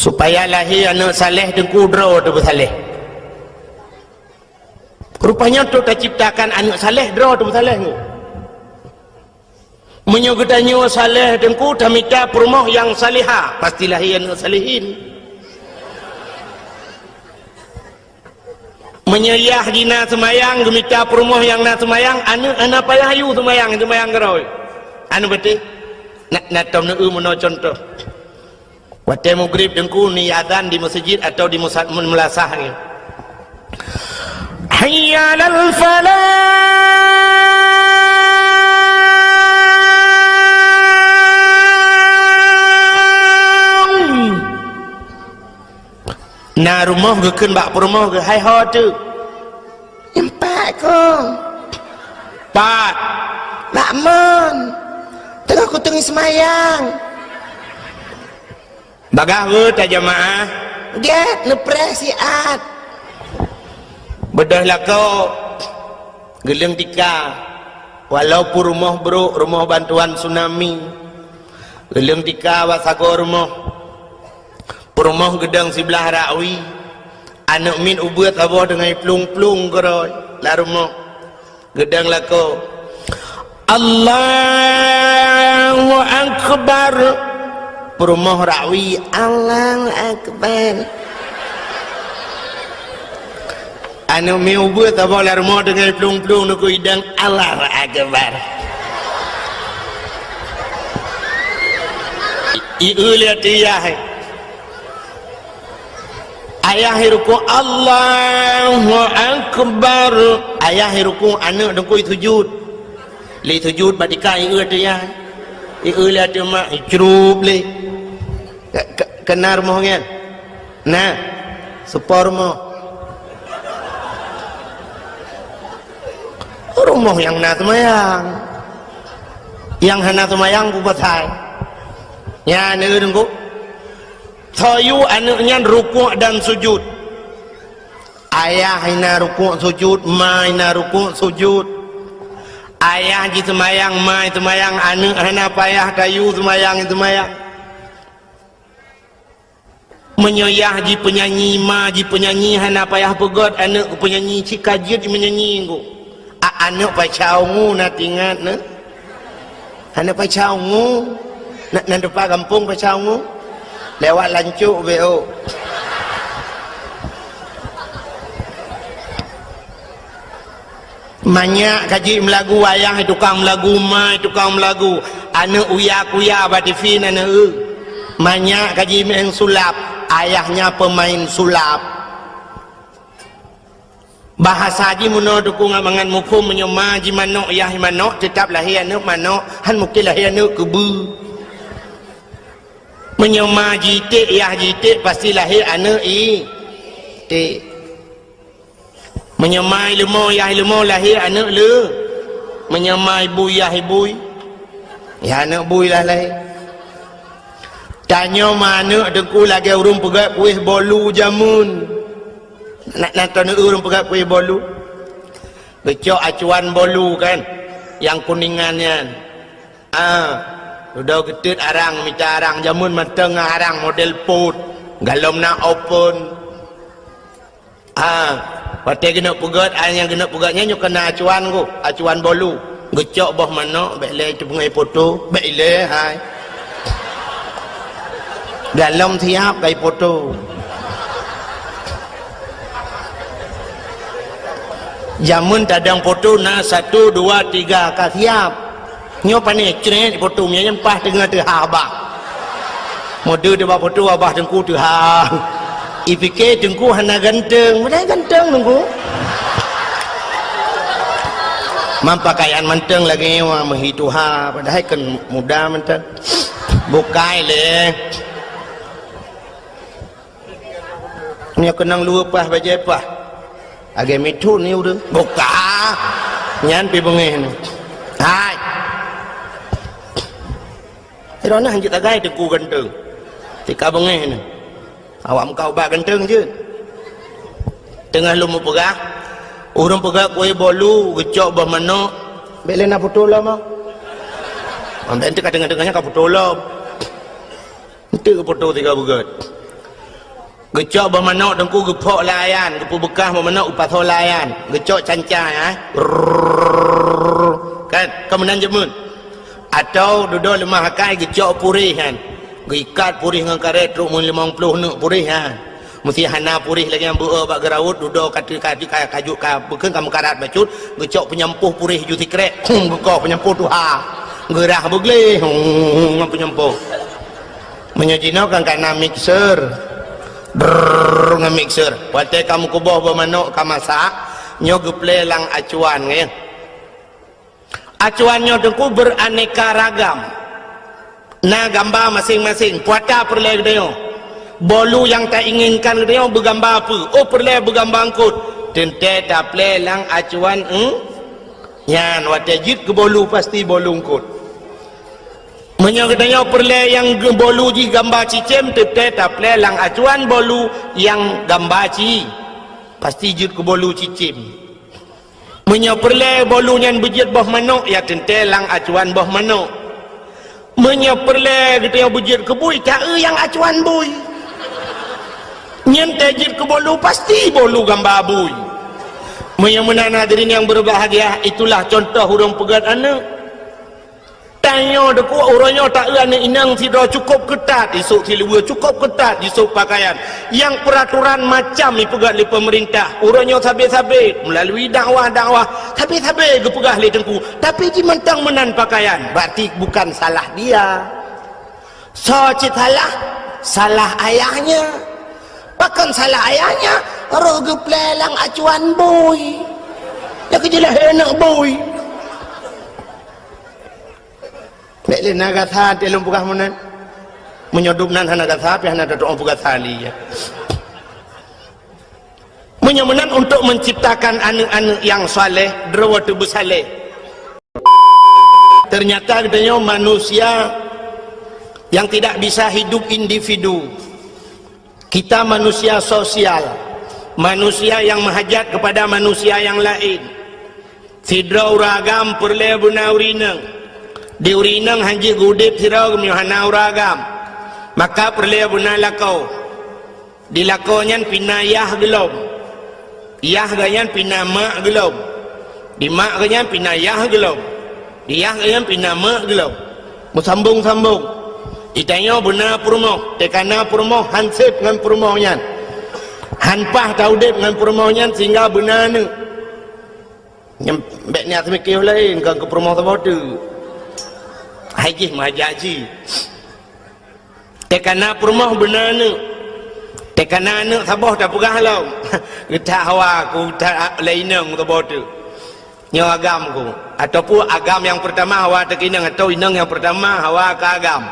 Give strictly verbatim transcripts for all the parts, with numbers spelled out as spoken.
Supaya lahé aneuëk saleh teungku droe teupeusaleh. Rupanya untuk taciptakan aneuëk saleh droe teupeusaleh nyoe. Meunyoe geutanyoe saleh teungku tamita peurumoh nyang salihah, pasti lahé aneuëk salihin. Meunyoe yah jih na seumayang, geumita peurumoh nyang na seumayang, aneuëk hana payah yue seumayang, seumayang keudroe. Aneuëk beuteh, na, na tom neueu meunoe contoh. Watée mugrib teungku ni azan di meuseujid atau di musa-, meulasah ni. Hayya 'alal falah. Na rumoh geukheun bak peurumoh geuh, "Hai ho teuk?" "Nyoe pat kong." "Pat?" "Bak mon. Teungoh kuteungi seumayang." Bagaih weueh tajamaah. Gét neupreh siat. Beudôh lakoe, geuleueng tika. Walaupun rumoh brôk, rumoh bantuan tsunami, geuleueng tika bak sagoe rumoh. Peurumoh geudong siblaih rakwi, aneuëk miet ubeuet saboh deungon plueng-plueng keudroe lam rumoh. Geudong lakoe, "Allahu Akbar." Peurumoh rakwi, "Allahu Akbar." Aneuëk miet ubeuet saboh lam rumoh deungon plueng-plueng neukui idang, "Allahu Akbar." I-, ieu lé ateueh yah. Ayah irukuk, "Allahu Akbar." Ayah irukuk, aneuëk teungku isujud. Lé sujud bak tika, ieu ateueh yah. Ieu lé ateueh mak, icrup lé. Ke-, ke-, keunan rumoh nyan? Na, seupôt rumoh. Rumoh nyang na seumayang. Nyang hana seumayang peue pasai? Nyan, teungku. Soe yue aneuëk nyan rukuk dan sujud. Ayah na rukuk sujud, ma na rukuk sujud. Ayah jiseumayang, ma seumayang, aneuëk hana payah tayue seumayang, seumayang. Meunyoe yah jipeunyanyi, ma jipeunyanyi, hana payah peugét aneuëk keu peunyanyi, cit ka jeuet jimeunyanyi teungku. A-, aneuëk paca ungu na teuingat neu? Aneuëk paca ungu? Na, na teumpat gampông paca ungu? Lewat lancok beu. Manyak ka jeuet meulagu, ayah tukang meulagu, ma tukang meulagu. Aneuëk uya-kuya bak tivi na neu. Manyak ka jimeu'en sulap, ayahnya peumain sulap. Bahasa jih meunoe teungku ngon mangat muphom, meunyoe ma jimanök, yah manök, teutab lahé aneuëk manök, han mungken lahé aneuëk keubeue. Meunyoe ma jiték, yah jiték, pasti lahé aneuëk iték. Meunyoe ma ileumo, yah ileumo, lahé aneuëk le. Meunyoe ma ibui, yah ibui, yah aneuëk bui lah lahé. Tanyoe ma aneuëk teungku lagée ureuëng peugét kueh bolu jameun. Na, na teuneuk ureuëng peugét kueh bolu? Geucok acuan bolu kan, nyang kuningan nyan. Ah, dudoe geuteut arang, mita arang jameun mantong ngon arang model pot, galom na open. Ah, watée geuneuk peugét, ai nyang geuneuk peugét nyan nyoe keunan acuan geuh, acuan bolu. Geucok boh manok, bék lé teupeungéh poto, bék ilée hai. Galom siab kai poto. Jameun tadong poto na satu, dua, tiga ka siab. Nyoe pané crét poto, meunyan paih teungoh teuhah abah. Meudeue teuh bak poto abah teungku teuhah. Ipike teungku hana ganteng, padahai ganteng teungku. Mam pakaian mantong lagée nyoe meuhi tuha, padahai kan muda mantong. Bukai lé. Nyoe keunong luweue paih bajée paih. Lagée mithon ni ureuëng. Buka. Nyan pi beungéh ni. Hai. Droeneuh hanjeuet tagai teungku ganteng. Tika beungéh ni. Awak meukat ubak ganteng jeuet. Teungoh lôn meupeugah, ureuëng peugah kueh bolu, geucok boh manok. Bék lé na poto lom ah. Ambek ente ka teungoh-teungoh nyan ka poto lom. Ente ka poto tika beugét. Geucok boh manok teungku, geuphok lé ayan, geupeubeukah boh manok geupasoe lé ayan, geucok canca, eh. Rrrr. Kan, kon meunan jameun. Atau dudoe leumah akai geucok puréh nyan. Geuikat puréh ngon karét trok meulimong ploh neuk puréh nyan. Meusé hana puréh lagèe nyang beu-e bak geuraut, dudoe ka, ka, ka, ka, ka, bukon ka meukarat bacut, geucok peunyampôh puréh ju sikrek, hum, geukoh peunyampôh tuha. Geurah beugleh, hum, ngon peunyampôh. Meunyoe jinoe kan ka na mixer. Drrrr, ngon mixer. Watèe ka meukuboh boh manok ka masak, nyoe geuplè lam acuan, nyan. Acuan nyoe teungku beraneka ragam. Na gamba maséng-maséng, peue ata peureulèe geutanyoe. Bolu nyang tainginkan geutanyoe beugamba peue? Oh, peureulèe beugamba eungkôt. Teuntèe taplè lam acuan, eh? Nyan, watèe jeuet keu bolu, pasti bolu eungkôt. Meunyoe geutanyoe peureulèe nyang geu-, bolu jih gamba cicém, teuntèe taplè lam acuan bolu nyang gamba ci, pasti jeuet keu bolu cicém. Meunyoe peureulèe bolu nyan beujeuet boh manok, ya teuntèe lam acuan boh manok. Meunyoe peureulèe geutanyoe beujeuet keu bui, taeu nyang acuan bui. Nyan teuh jeuet keu bolu, pasti bolu gamba bui. Meunyoe meunan hadirin yang berbahagia, itulah contoh ureueng peugöt aneuk. Tanyoe teungku, uroe nyoe taeu aneuk inong sidroe cukôp keutat, isôk siluweue cukôp keutat, isôk pakaian. Nyang peuraturan macam ipeugöt lé peumeurintah. Uroe nyoe sabé-sabé, meulalui dakwah-dakwah, sabé-sabé geupeugah lé teungku. Tapi jimantong meunan pakaian, berarti bukan salah dia. Soe cit salah? Salah ayahnya. Pakon salah ayahnya? Roh geuplè lam acuan bui. Nyan keuh jeulaih aneuk bui. Bèk lé na gasa até lôn peugah meunan. Meunyoe dum nan hana gasa, pih hana tatu'oh peugasa lé, ya. Meunyoe meunan untuk menciptakan aneuk-aneuk nyang saleh, droe teuh beusaleh. Ternyata geutanyoe manusia yang tidak bisa hidup individu. Kita manusia sosial, manusia yang meuhajat kepada manusia yang laén. Sidroe ureueng agam peureulèe beuna ureueng inong. Di ureueng inong hanjeuet geuudép sidroe meunyoe hana ureueng agam. Maka peureulèe beuna lakoe. Di lakoe nyan pih na yah gohlom. Yah geuh nyan pih na mak gohlom. Di mak geuh nyan pih na yah gohlom. Di yah geuh nyan pih na mak gohlom. Meusambong-sambong. Di tanyoe beuna peurumoh, teuka na peurumoh han sép ngon peurumoh nyan. Han paih taudép ngon peurumoh nyan sehingga beuna aneuk. Nyan bèk niat seumiké laén, kon keu peurumoh saboh teuk. Hai jih meuhajat jih. Teuka na peurumoh beuna aneuk. Teuka na aneuk saboh tapeugah lom. Geutak hawa ku, geutak lé inong saboh teuk. Nyoe agam ku. Ataupun agam nyang peurtama hawa teuka inong, atau inong nyang peurtama hawa keu agam.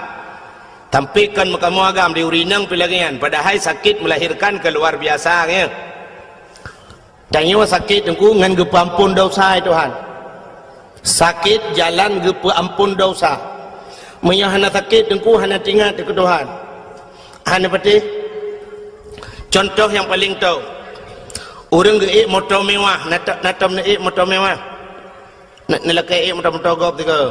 Tapi kon meukamoe agam di ureueng inong pih lagèe nyan. Padahai sakét melahirkan keu luar biasa, ya. Tanyoe sakét teungku ngon geupeuampon desya, ya Tuhan. Sakét jalan geupeuampon desya. Meunyoe hana sakét teungku hana teuingat keu Tuhan. Hana patéh. Contoh nyang paleng tho. Ureueng geuék moto mewah, na ta-, na tom neuék moto mewah. Na, neulakèe ék moto-moto gob tiga.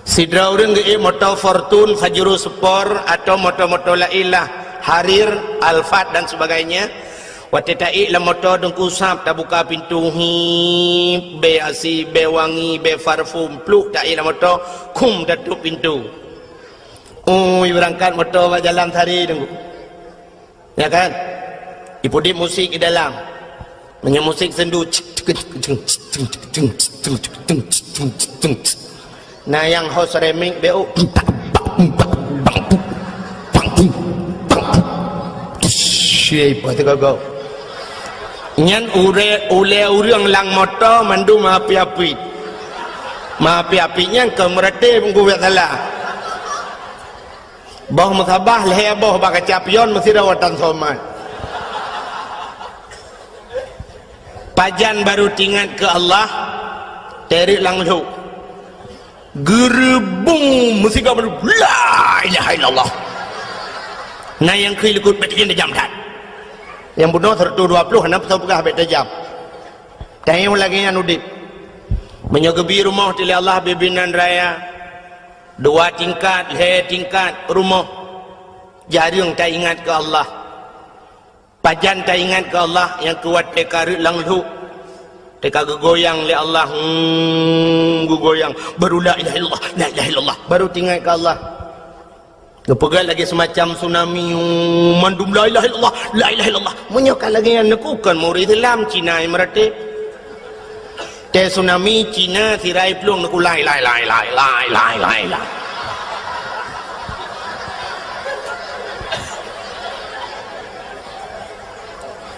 Sidroe ureueng geuék moto Fortuner, Pajero Sport, atau moto-moto laén lah, Harrier, Alphard dan sebagainya. Watèe taék lam moto teungku sab, tabuka pintu, hip, bèe asi, bèe wangi, bèe parfum, pluk taék lam moto, khum tatôp pintu. Ui, beurangkat moto bak jalan sehari teungku. Ya kan? Ipeudép musik di dalam. Meunyoe musik sendu, na nyang ho ceramic beu. Syai, pasti gaga. Nyan ulèe, ulèe ureueng lam moto mandum api-api. Api-api nyan keu meuratéb geuh salah. Boh meusaboh lhèe boh bak kaca pion meusidroe watèe somat. Pajan barô teuingat keu Allah, teurik lam lhok. Geureubong meusigoe barô, "La ilaha illallah." Na nyang kheun likot, "Bèk tajam-tajam that." Nyang bunoe seratus dua puluh hana peue peugah bèk tajam. Tanyoe lagèe nyan udép. Meunyoe geubi rumoh teuh lé Allah bibinan raya, dua tingkat, lhèe tingkat rumoh. Jareueng taingat keu Allah. Pajan taingat keu Allah nyang keu watée ka reuet lam lhok. Teuka geugoyang lé Allah, hmm, geugoyang. Baru la ilaha illallah, la ilaha illallah. Baru taingat keu Allah. Geupeugah lagée seumacam tsunami, hmm, mandum la ilaha illallah, la ilaha illallah. Meunyoe ka lagée nyan, neukukon murit Islam Cina nyang meuratéb. Teuh tsunami Cina sirai plueng neukula, lai, lai, lai.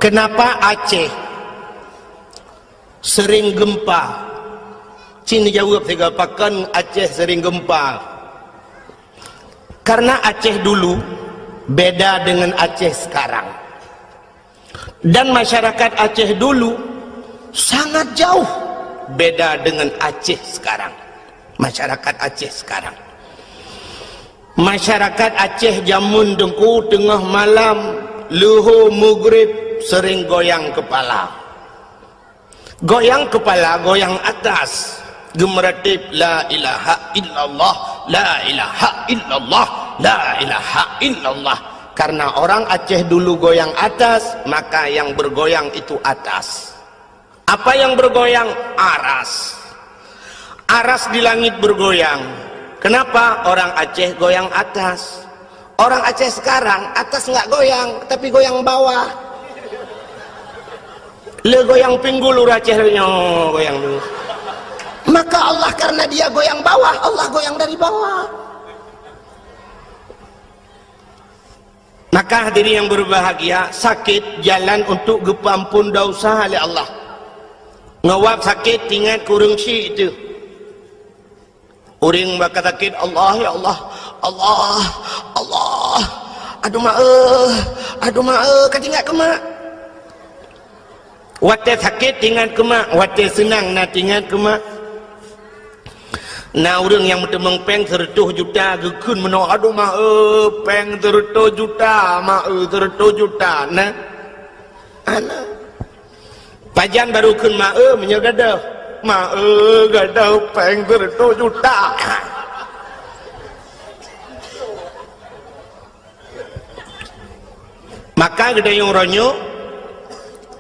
Kenapa Aceh sering gempa? Cit neujaweueb sigoe, pakon Aceh sering gempa? Karena Aceh dulu beda dengan Aceh sekarang. Dan masyarakat Aceh dulu sangat jauh beda dengan Aceh sekarang. Masyarakat Aceh sekarang. Masyarakat Aceh jameun teungku teungoh malam, leuhô, mugrib, sering goyang kepala. Goyang kepala, goyang atas. Geumeuratib, "La ilaha illallah, la ilaha illallah, la ilaha illallah." Karena orang Aceh dulu goyang atas, maka yang bergoyang itu atas. Apa yang bergoyang? Aras. Aras di langit bergoyang. Kenapa? Orang Aceh goyang atas. Orang Aceh sekarang, atas nggak goyang, tapi goyang bawah. Le goyang pinggul ureuëng Aceh, nyoe goyang tu. Maka Allah, karena dia goyang bawah, Allah goyang dari bawah. Maka hadirin yang berbahagia, sakit jalan untuk geupeuampon dosa lé Allah. Ngon wab sakét, ingat keu ureuëng syik teuh. Ureuëng bak sakét, "Allah, ya Allah, Allah, Allah, aduh mak, eh, aduh mak, eh," ka teuingat keu mak. Watée sakét teuingat keu mak, watée seunang na teuingat keu mak. Na ureuëng nyang meuteumong péng seureutôh juta geukheun meunoe, "Aduh mak, eh, péng seureutôh juta, mak, eh, seureutôh juta." Na? Hana. Pajan baru kheun mak, "Eh, meunyoe gadôh." "Mak, eh, gadôh péng seureutôh juta." Maka geutanyoe uroe nyoe,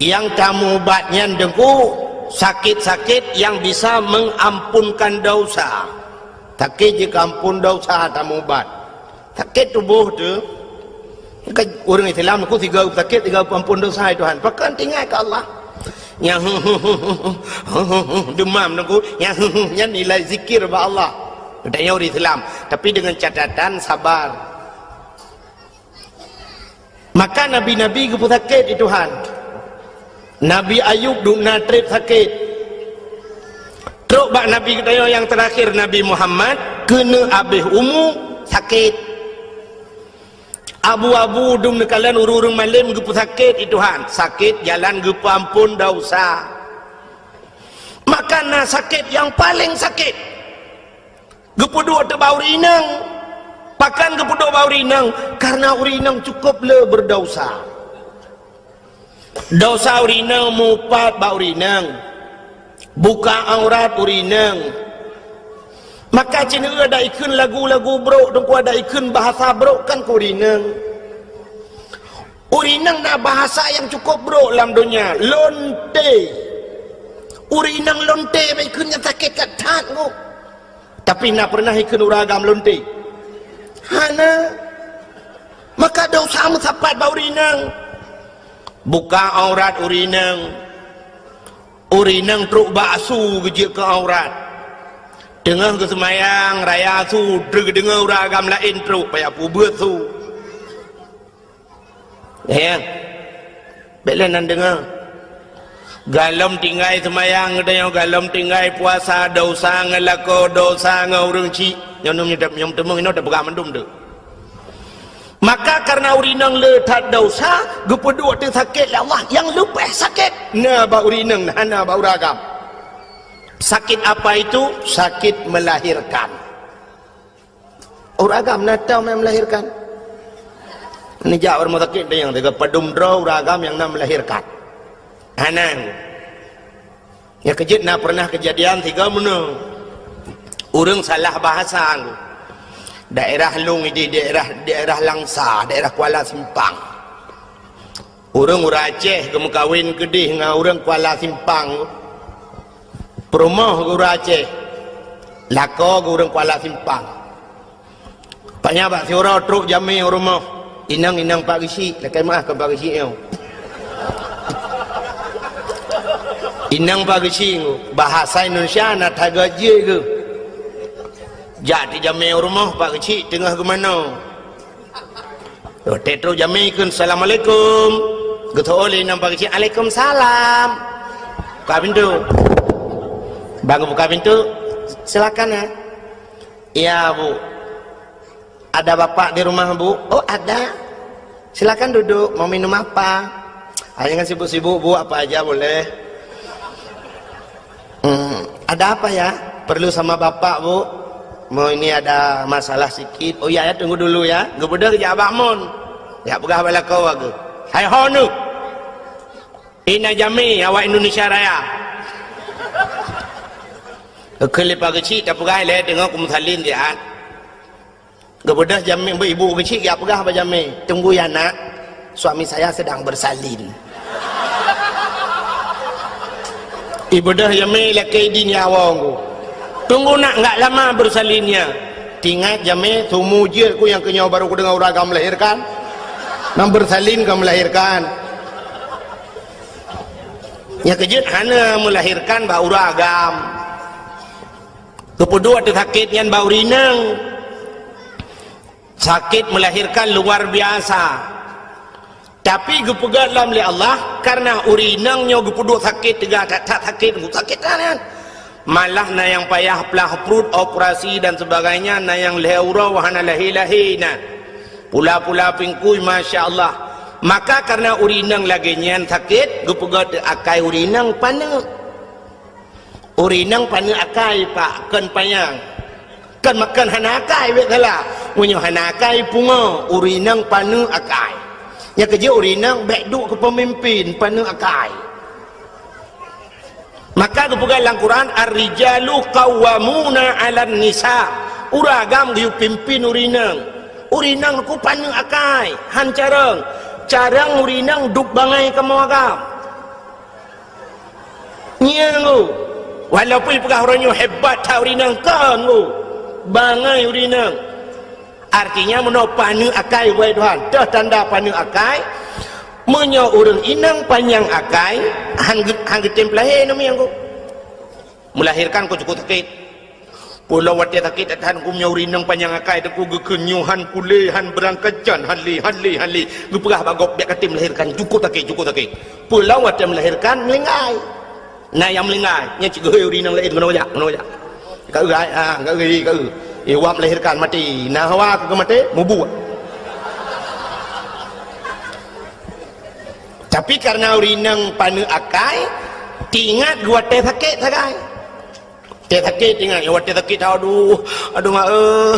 nyang tameuubat nyan teungku, sakét-sakét nyang bisa mengampunkan dosa. Sakét jikeuampon dosa tameuubat. Sakét tuboh teuh, kan ureuëng Islam teungku sigoe sakét, sigoe peuampon dosa, "Hai Tuhan." Pakon teuingat keu Allah. Nyang demam teungku, nyang nyan nilai zikir bak Allah. Geutanyoe ureuëng Islam, tapi dengan catatan sabar. Maka nabi-nabi geupeusakét di Tuhan. Nabi Ayub dum na treb sakét. Trok bak nabi geutanyoe nyang teurakhir, Nabi Muhammad, keuneuk abéh umu sakét. Abu-abu dum neukalon ureuëng-ureuëng malém geupeusakét di Tuhan. Sakét jalan geupeuampon dosa. Maka na sakét nyang paleng sakét. Geupeuduek teuh bak ureuëng inong. Pakon geupeuduek bak ureuëng inong? Karena ureuëng inong cukup le berdosa. Dosa ureuëng inong mupat bak ureuëng inong. Buka aurat ureuëng inong. Maka cit neu ada ikheun lagu-lagu brok, teungku ada ikheun bahasa brok kan keu ureuëng inong. Ureuëng inong na bahasa nyang cukup brok lam donya, lonte. Ureuëng inong lonte bak ikheun nyang sakét that-that nyoe. Tapi na pernah ikheun ureuëng agam lonte? Hana. Maka dosa meusapat bak ureuëng inong. Buka aurat ureuëng inong. Ureuëng inong trok bak asu geujeuet keu aurat. Teungoh geuseumayang raya asu, trok geudeungoe ureuëng agam laén trok, payah peubeuet su. Ya. Bék lé nan deungoe. Galom tinggai seumayang geutanyoe, galom tinggai puasa, dosa ngon lakoe, dosa ngon ureuëng syik. Nyoe nyoe nyoe teumong inoe teupeugah mandum tu. Maka karena ureuëng inong le that dosa, geupeuduek teuh sakét lé Allah, nyang leubeh sakét na bak ureuëng inong, hana bak ureuëng agam. Sakit apa itu? Sakit melahirkan. Ureuëng agam na tau nyang melahirkan. Neujak ureuëng sakét nyang teuga padum droe ureuëng agam nyang na melahirkan. Hana. Nyang keujeuet na pernah keujadian tiga meunoe. Ureuëng salah bahasa. Daerah lôn idéh daerah, daerah Langsa, daerah Kuala Simpang. Ureuëng, ureuëng Aceh geumeukawen keudéh ngon ureuëng Kuala Simpang. Peurumoh ureuëng Aceh, lakoe ureuëng Kuala Simpang. Paknyan bak siuroe trok jamé u rumoh. Inong, inong Pak Geuchik, lakée meuáh keu Pak Geuchik nyoe. Inong Pak Geuchik, bahasa Indonesia na that gét jih geuh. Jak tijamé u rumoh Pak Geuchik teungoh geumanoe. Watée trok jamé kheun, "Assalamualaikum." Geuteu'oh lé inong Pak Geuchik, "Alaikumsalam." Buka pintoe. Bang buka pintoe, "Silakan ya." "Iya, Bu." "Ada Bapak di rumah, Bu?" "Oh, ada." "Silakan duduk, mau minum apa?" "Ah, jangan sibuk-sibuk, Bu, apa aja boleh." "Hmm, ada apa ya? Perlu sama Bapak, Bu?" "Mau ini ada masalah sikit." "Oh iya ya, tunggu dulu ya." Geubeudôh jak bak mon. Jak peugah bak lakoe geuh, "Hai ho neuh! Ina jamé awak Indonesia Raya." Geukheun lé Pak Geuchik, "Tapeugah ilée teungoh kumeusalin siat." Geubeudôh jamé, ibu Geuchik jak peugah bak jamé, "Tunggu ya, Nak, suami saya sedang bersalin." Ibeudôh jamé lakée idin ya awong geuh. "Tunggu, Nak, enggak lama bersalinnya." Tingat jamé, "Sumu jeuet ku nyang keu nyoe baru kudeungoe ureuëng agam melahirkan. Nang bersalin ka melahirkan." Nyang keujeuet hana melahirkan bak ureuëng agam. Geupeuduek teusakét nyan bak ureuëng inong. Sakét melahirkan luar biasa. Tapi geupeugah lom lé Allah, karena ureuëng inong nyoe geupeuduek sakét teuga that-that sakét, sakét that nyan. Malah na nyang payah plah pruet, operasi dan sebagainya, na nyang lhée uroe hana lahé-lahé na. Pula-pula pingkui, masya Allah. Maka karena ureuëng inong lagée nyan sakét, geupeugah teuakai ureuëng inong paneuk. Ureuëng inong paneuk akai, Pak, kon panyang. Kon makon hana akai, bék salah. Meunyoe hana akai, pungo, ureuëng inong paneuk akai. Nyang keujeuet ureuëng inong bék duek keu peumimpin, paneuk akai. Maka geupeugah lam Quran, "Ar-rijalu qawwamuna 'alan nisa." Ureuëng agam geuyue pimpin ureuëng inong. Ureuëng inong ku paneuk akai, han carông. Carông ureuëng inong duek bangai kamoe agam. Ngieng u. Walaupun ipeugah uroe nyoe hebat that ureuëng inong, kon u. Bangai ureuëng inong. Artinya, meunoe paneuk akai, wahai Tuhan. Toh tanda paneuk akai, meunyoe ureuëng inong panyang akai, han geu-, han geutem peulahé namiet ku. Melahirkan ku cukup sakét. Peue lom watée sakét that-that ku, meunyoe ureuëng inong panyang akai, teungku geukheun nyoe han puléh, han beurangkat jan, han lé, han lé, han lé. Geupeugah bak gob, bék katem melahirkan, cukup sakét, cukup sakét. Peue lom watée melahirkan, meuninggai. Na nyang meuninggai, nyan cit geuhôi ureuëng inong laén, keunoe jak, keunoe jak. Ka eu, ai, ah, ka eu, ka eu. Eh, wak melahirkan maté, na hawa keu maté, mubuet. Tapi karena ureuëng inong paneuk akai, teuingat geuwatée sakét sagai. Watée sakét teuingat, watée sakét, aduh, aduh mak eh,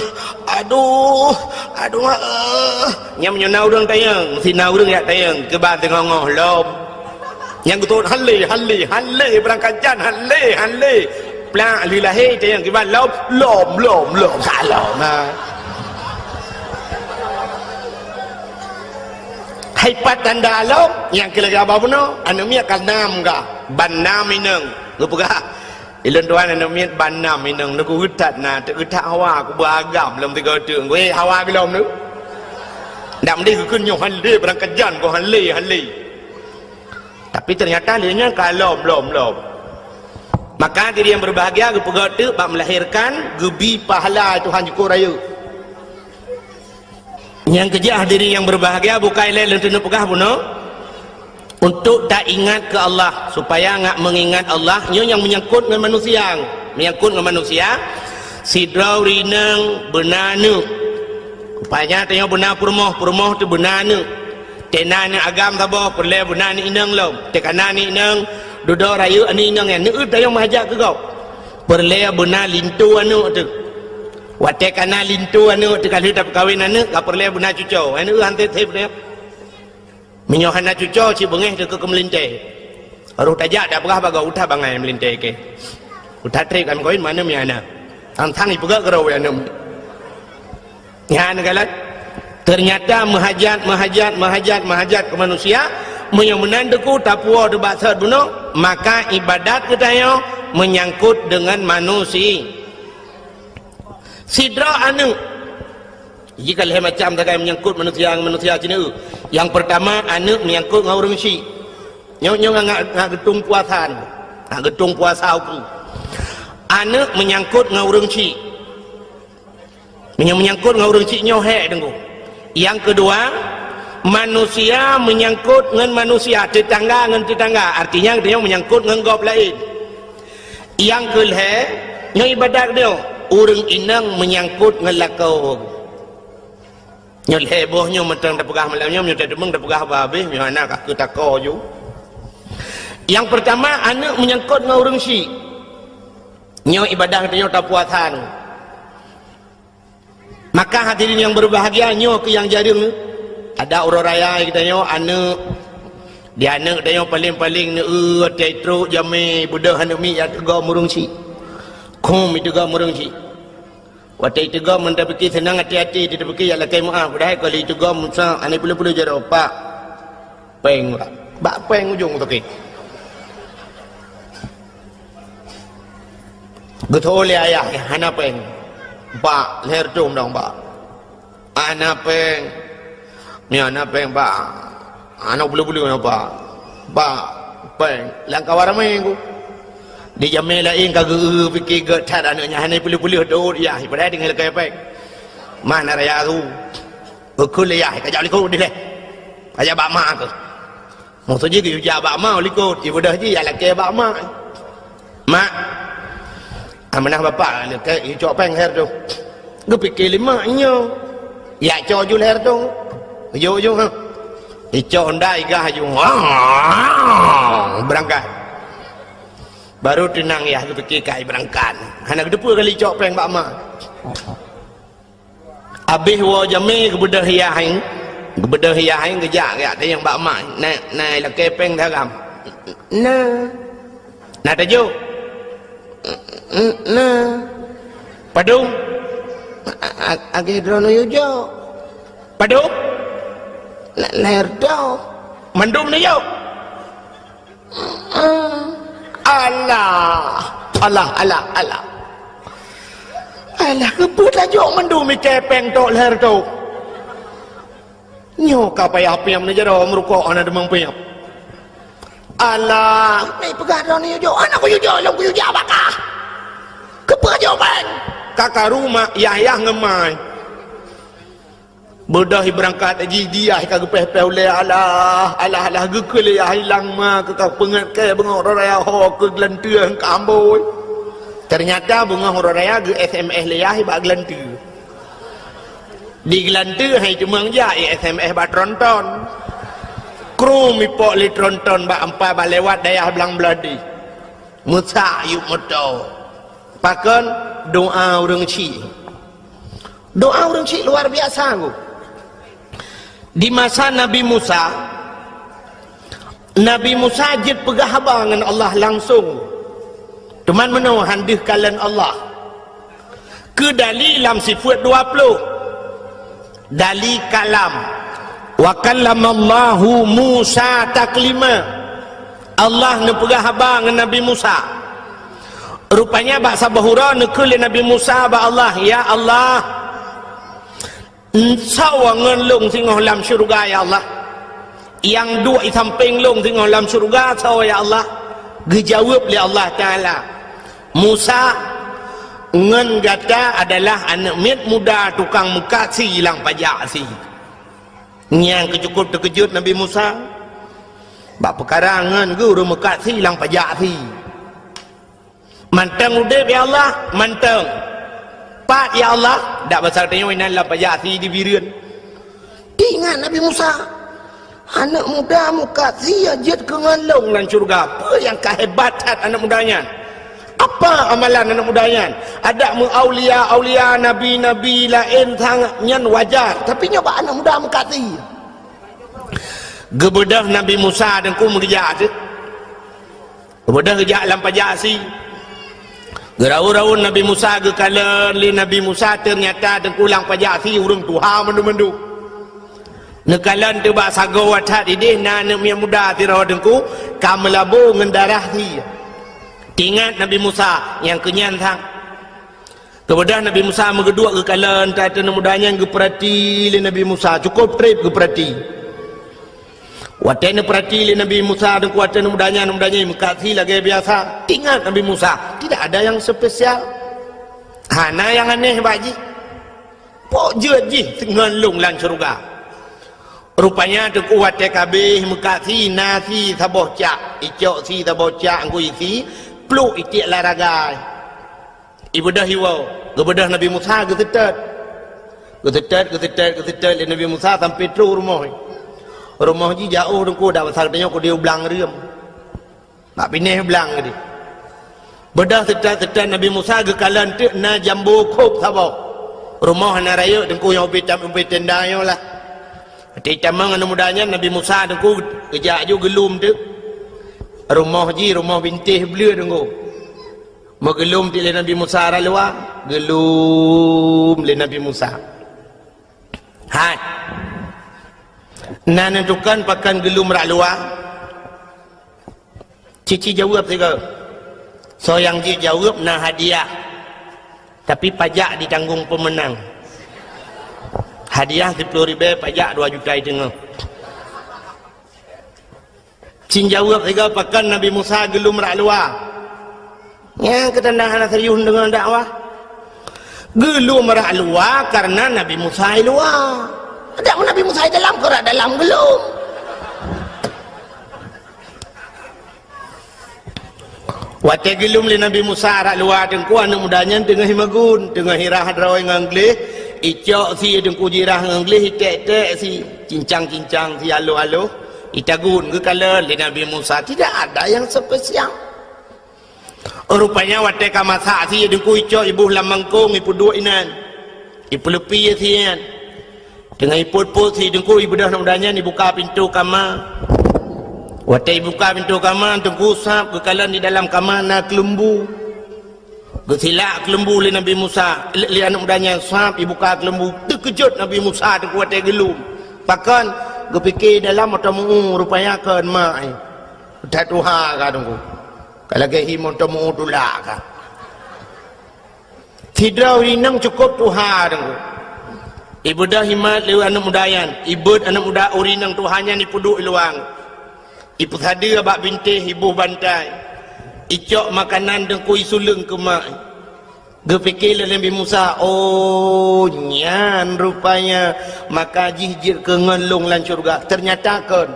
aduh, aduh mak eh. Nyan meunyoe na ureuëng tanyong, si na ureuëng jak tanyong, keuban teungoh-ngoh lom. Nyang geutot han lé, han lé, han lé, beurangkat jan, han lé, han lé. Plak lheueh lahé tanyong, keuban lom, lom, lom, lom, ka lom. Ha. Hai pat tanda lom, nyang keu lagée haba bunoe, aneuk miet ka nam ka, ban nam inong. Geupeugah, "Ilôn tuan aneuk miet ban nam inong, neugeuh that na, teuk geutak hawa, kuba agam lom tiga teuk." Weh, hawa geulom tu. Ndak meudeh geukheun nyoe han lé, beurangkat jan, goh han lé, han lé. Tapi ternyata lé nyan ka lom, lom, lom. Maka diri nyang berbahagia geupeugah teuk bak melahirkan, geubi pahala Tuhan jukuk rayeuk. Nyang keujeuet hadirin nyang berbahagia, bukai lé lôn teuneuk peugah bunoe, untuk taingat keu Allah, supaya ngat meungingat Allah, nyoe nyang menyangkut ngon manusia. Menyangkut ngon manusia, sidroe ureuëng inong beuna aneuk. Rupanya tanyoe beuna peurumoh, peurumoh teuh beuna aneuk. Teuh na aneuk agam saboh, peureulée beuna aneuk inong lom. Teuh ka na aneuk inong, dudoe rayeuk aneuk inong nyan, neueu tanyoe meuhajat keu gob. Peureulée beuna linto aneuk teuh. Watée ka na linto aneuk teuh, ka lheueh tapeukawen aneuk, ka peureulée beuna cucoe. Aneuk han sép-sép teuh. Meunyoe hana cucoe, cit beungéh teuh keu, keu meulintée. Roh tajak tapeugah bak gob, "Uta bangai meulintée keu. Uta trép kami kawin, mana mi aneuk?" Tang-tang ipeugah keudroe aneuk. Nyan galak. Ternyata meuhajat, meuhajat, meuhajat keu manusia, meunyoe meunan teuku tapuwoe teuh bak sot bunoe, maka ibadat geutanyoe meunyangkot deungon manusia. Sidroe aneuëk. Jika lhée macam sagai meunyangkot manusia ngon manusia cina. Nyang peurtama, aneuëk meunyangkot ngon ureuëng syik. Nyoe, nyoe ngat, ngat geutung puasa nyoe. Ngat geutung puasa uku. Aneuëk meunyangkot ngon ureuëng syik. Meunyoe meunyangkot ngon ureuëng syik nyoe hék deungoe. Nyang keudua, manusia meunyangkot ngon manusia, teutangga ngon teutangga. Artinya, geutanyoe meunyangkot ngon gob laén. Nyang keulhée, nyoe ibadat geutanyoe, ureuëng inong meunyangkot ngon lakoe. Nyoe lhée boh nyoe mantong tapeugah malam nyoe, meunyoe tateumeung tapeugah bah habéh, meunyoe hana ka keu tako ju. Nyang peurtama, aneuëk meunyangkot ngon ureuëng syik. Nyoe ibadat geutanyoe tapuasa nyoe. Maka hadirin yang berbahagia, nyoe keuh nyang jareueng. Ada uroe raya geutanyoe aneuëk, di aneuëk geutanyoe paléng-paléng neu-eu watée trok jamé beudôh aneuëk miet jak teugom ureuëng syik. Khum iteugom ureuëng syik. Watée iteugom meunan tapike seunang até-até, tapike jak lakée meuáh, padahai ka lheueh iteugom Musa, hana peuleueh-peuleueh jaroe, Pak. Péng bak, bak péng ujong sakét. Geutho lé ayah, hana péng. Bak, lhée reutôh dong bak. Hana péng. Nyoe hana péng bak. Hana peuleueh-peuleueh nyoe bak. Bak, péng. Lam kawan ramé ku. Di jamé laén ka geu-, pike gét that aneuëk nyan hana peuleueh-peuleueh dot yah. Padahai tinggai lakée péng. Mah na raya tu. Geukheun lé yah, ka jak likot dilée. Ka jak bak mak keuh. Maksud jih geuyue jak bak mak likot, ibeudôh jih jak lakée bak mak. Mak, amanah bapak, lakée icok péng lhée reutôh. Geupike lé mak nyoe. Jak cok ju lhée reutôh. Ujong-ujong ha. Icok honda igah ju. Beurangkat. Baru teunang yah geupike kai beurangkat. Hana geuteupeue kali icok péng bak mak. Abéh woe jamé geubeudôh yah, geubeudôh yah, geujak, jak tanyong bak mak, "Na, na lakée péng daram?" "Na." "Na tajok?" "Na." "Padum?" "A-, a-, akhé droeneuh yue jok." "Padum?" "Na, lhée reutôh." "Mandum neujok?" Alah, alah, alah, alah. Alah, keupeue tajok mandum ikée péng tok lhée reutôh? Nyoe ka payah piep neujaroe meurukok hana teumang piep. Alah, meupeugah droeneuh jok, hana kuyue jok, lom kuyue jak bak kah. Keupeue jok péng? Ka karu mak Yahya ngon mai. Beudôh ibeurangkat jih, di yah ka geupéh-péh ulée, alah, alah, alah, geukheun lé yah ilang ma keu ka peungeut kée beungoh raya ho keu geulanteue ka ambôi. Teunyata beungoh raya geu-S M S lé yah bak geulanteue. Di geulanteue hai teumang jak i-S M S bak tronton. Krum ipok lé tronton bak ampai bak lewat dayah blang beuladi. Meusak yup moto. Pakon? Doa ureuëng chik. Doa ureuëng chik luar biasa, Bu. Di masa Nabi Musa, Nabi Musa jeuet peugah haba ngon Allah langsong. Teuma meunoe han deuh kalon Allah. Keu dali lam sifeuet dua ploh. Dali kalam. "Wa kallamallahu Musa taklima." Allah neupeugah haba ngon Nabi Musa. Rupanya bak saboh uroe neukheun lé Nabi Musa bak Allah, "Ya Allah, soe ngon lôn singoh lam syeuruga, ya Allah? Nyang duek i sampéng lôn singoh lam syeuruga soe, ya Allah?" Geujaweueb lé Allah Taala, "Musa, ngon gata adalah aneuëk miet muda tukang meukat sie lam pajak sie." Nyang keucukôp teukeujot Nabi Musa, bak peukara ngon geuh ureuëng meukat sie lam pajak sie. "Mantong udeb, ya Allah?" "Mantong." "Pat, ya Allah?" "Dak basa tanyoe inan lam pajak sie di Bireuen." Teuingat Nabi Musa, "Aneuëk muda meukat sie jeuet keu ngon lôn lam syeuruga. Peue nyang ka hebat that aneuëk muda nyan? Apa amalan aneuëk muda nyan? Adak meu aulia-aulia, nabi-nabi laén sangat nyan wajar, tapi nyoe bak aneuëk muda meukat sie." Geubeudôh Nabi Musa deungon meugeujak teuh. Geubeudôh geujak lam pajak sie. Geuraun-raun Nabi Musa geukalon lé Nabi Musa, teunyata teungku lam pajak sie ureuëng tuha mandum-mandum. Neukalon teubak sagoe that idéh na aneuëk miet muda sidroe teungku ka meulabô ngon darah sie. Teuingat Nabi Musa nyang keunyan sang. Keubeudah Nabi Musa meugeuduek geukalon that aneuëk muda nyan geupeurati lé Nabi Musa, cukôp treb geupeurati. Watée neupeurati lé Nabi Musa teungku, watée aneuëk muda nyan, aneuëk muda nyan meukat sie lagée biasa. Teuingat Nabi Musa, tidak ada yang spesial. Hana nyang aneh bak jih. Pok jeuet jih ngon lôn lam syeuruga. Rupanya teungku watée ka abéh meukat sie na sie saboh cak, icok sie saboh cak ngon isi, pluek itiek lam ragai. Ibeudôh iwoe, geubeudôh Nabi Musa geuseutôt. Geuseutôt, geuseutôt, geuseutôt lé Nabi Musa sampoe troh rumoh. Rumoh jih jiôh teungku, dak basa geutanyoe keudéh u blang reuem. Bak binéh blang keudéh. Beudôh seutôt-seutôt Nabi Musa geukalon teuk na jambo khôb saboh. Rumoh hana rayeuk teungku nyang ubé tam-, ubé tenda nyoe lah. Watée jitamong aneuëk muda nyan Nabi Musa teungku geujak ju geulom teuk. Rumoh jih rumoh bintéh bleue teungku. Meugeulom teuk lé Nabi Musa rot luwa, geulom lé Nabi Musa. Hai. Na neutukan pakon geulom rot luwa? Cici jaweueb sigoe. Soe nyang jeuet jaweueb na hadiah. Tapi pajak ditanggong peumeunang. Hadiah siploh ribée, pajak dua juta teungoh. Cit jaweueb sigoe, pakon Nabi Musa geulom rot luwa? Nyang keutanda hana serius deungon dakwah. Geulom rot luwa kareuna Nabi Musa i luwa. Dak Nabi Musa i dalam, keu rot dalam geulom. Watée geulom lé Nabi Musa rot luwa teungku, aneuëk muda nyan teungoh imagun, teungoh irah droe ngon gleh, icok sie teungku jirah ngon gleh, iték-ték sie, cincang-cincang sie aloh-aloh. Itagun geukalon lé Nabi Musa, tidak ada yang spesial. Rupanya watée ka masak sie teungku icok iboh lam mangkong ipeuduek inan. Ipeuleupi sie nyan. Teungoh ipot-pot sie teungku ibeudôh aneuëk muda nyan ibuka pintoe kama. Watée ibuka pintoe kama teungku sab geukalon di dalam kama na keuleumbu. Geusilak keuleumbu lé Nabi Musa, lé, lé aneuëk muda nyan sab ibuka keuleumbu, teukeujot Nabi Musa teungku watée geulom. Pakon? Geupike dalam mata meu-ueh, rupanya kon mak, eh. That tuha ka teungku. Ka lagée hi mata meu-ueh tulak ka. Sidroe ureuëng inong cukôp tuha teungku. Ibeudôh imat lé aneuëk muda nyan, ibeuet aneuëk muda ureuëng inong tuha nyan ipeuduek i luwa. Ipeusadeue bak bintéh iboh bantai. Icok makanan teungku isuleueng keu mak. Geupike lé Nabi Musa, "Oh, nyan rupanya maka jih jeuet keu ngon lôn lam syeuruga." Teunyata kon.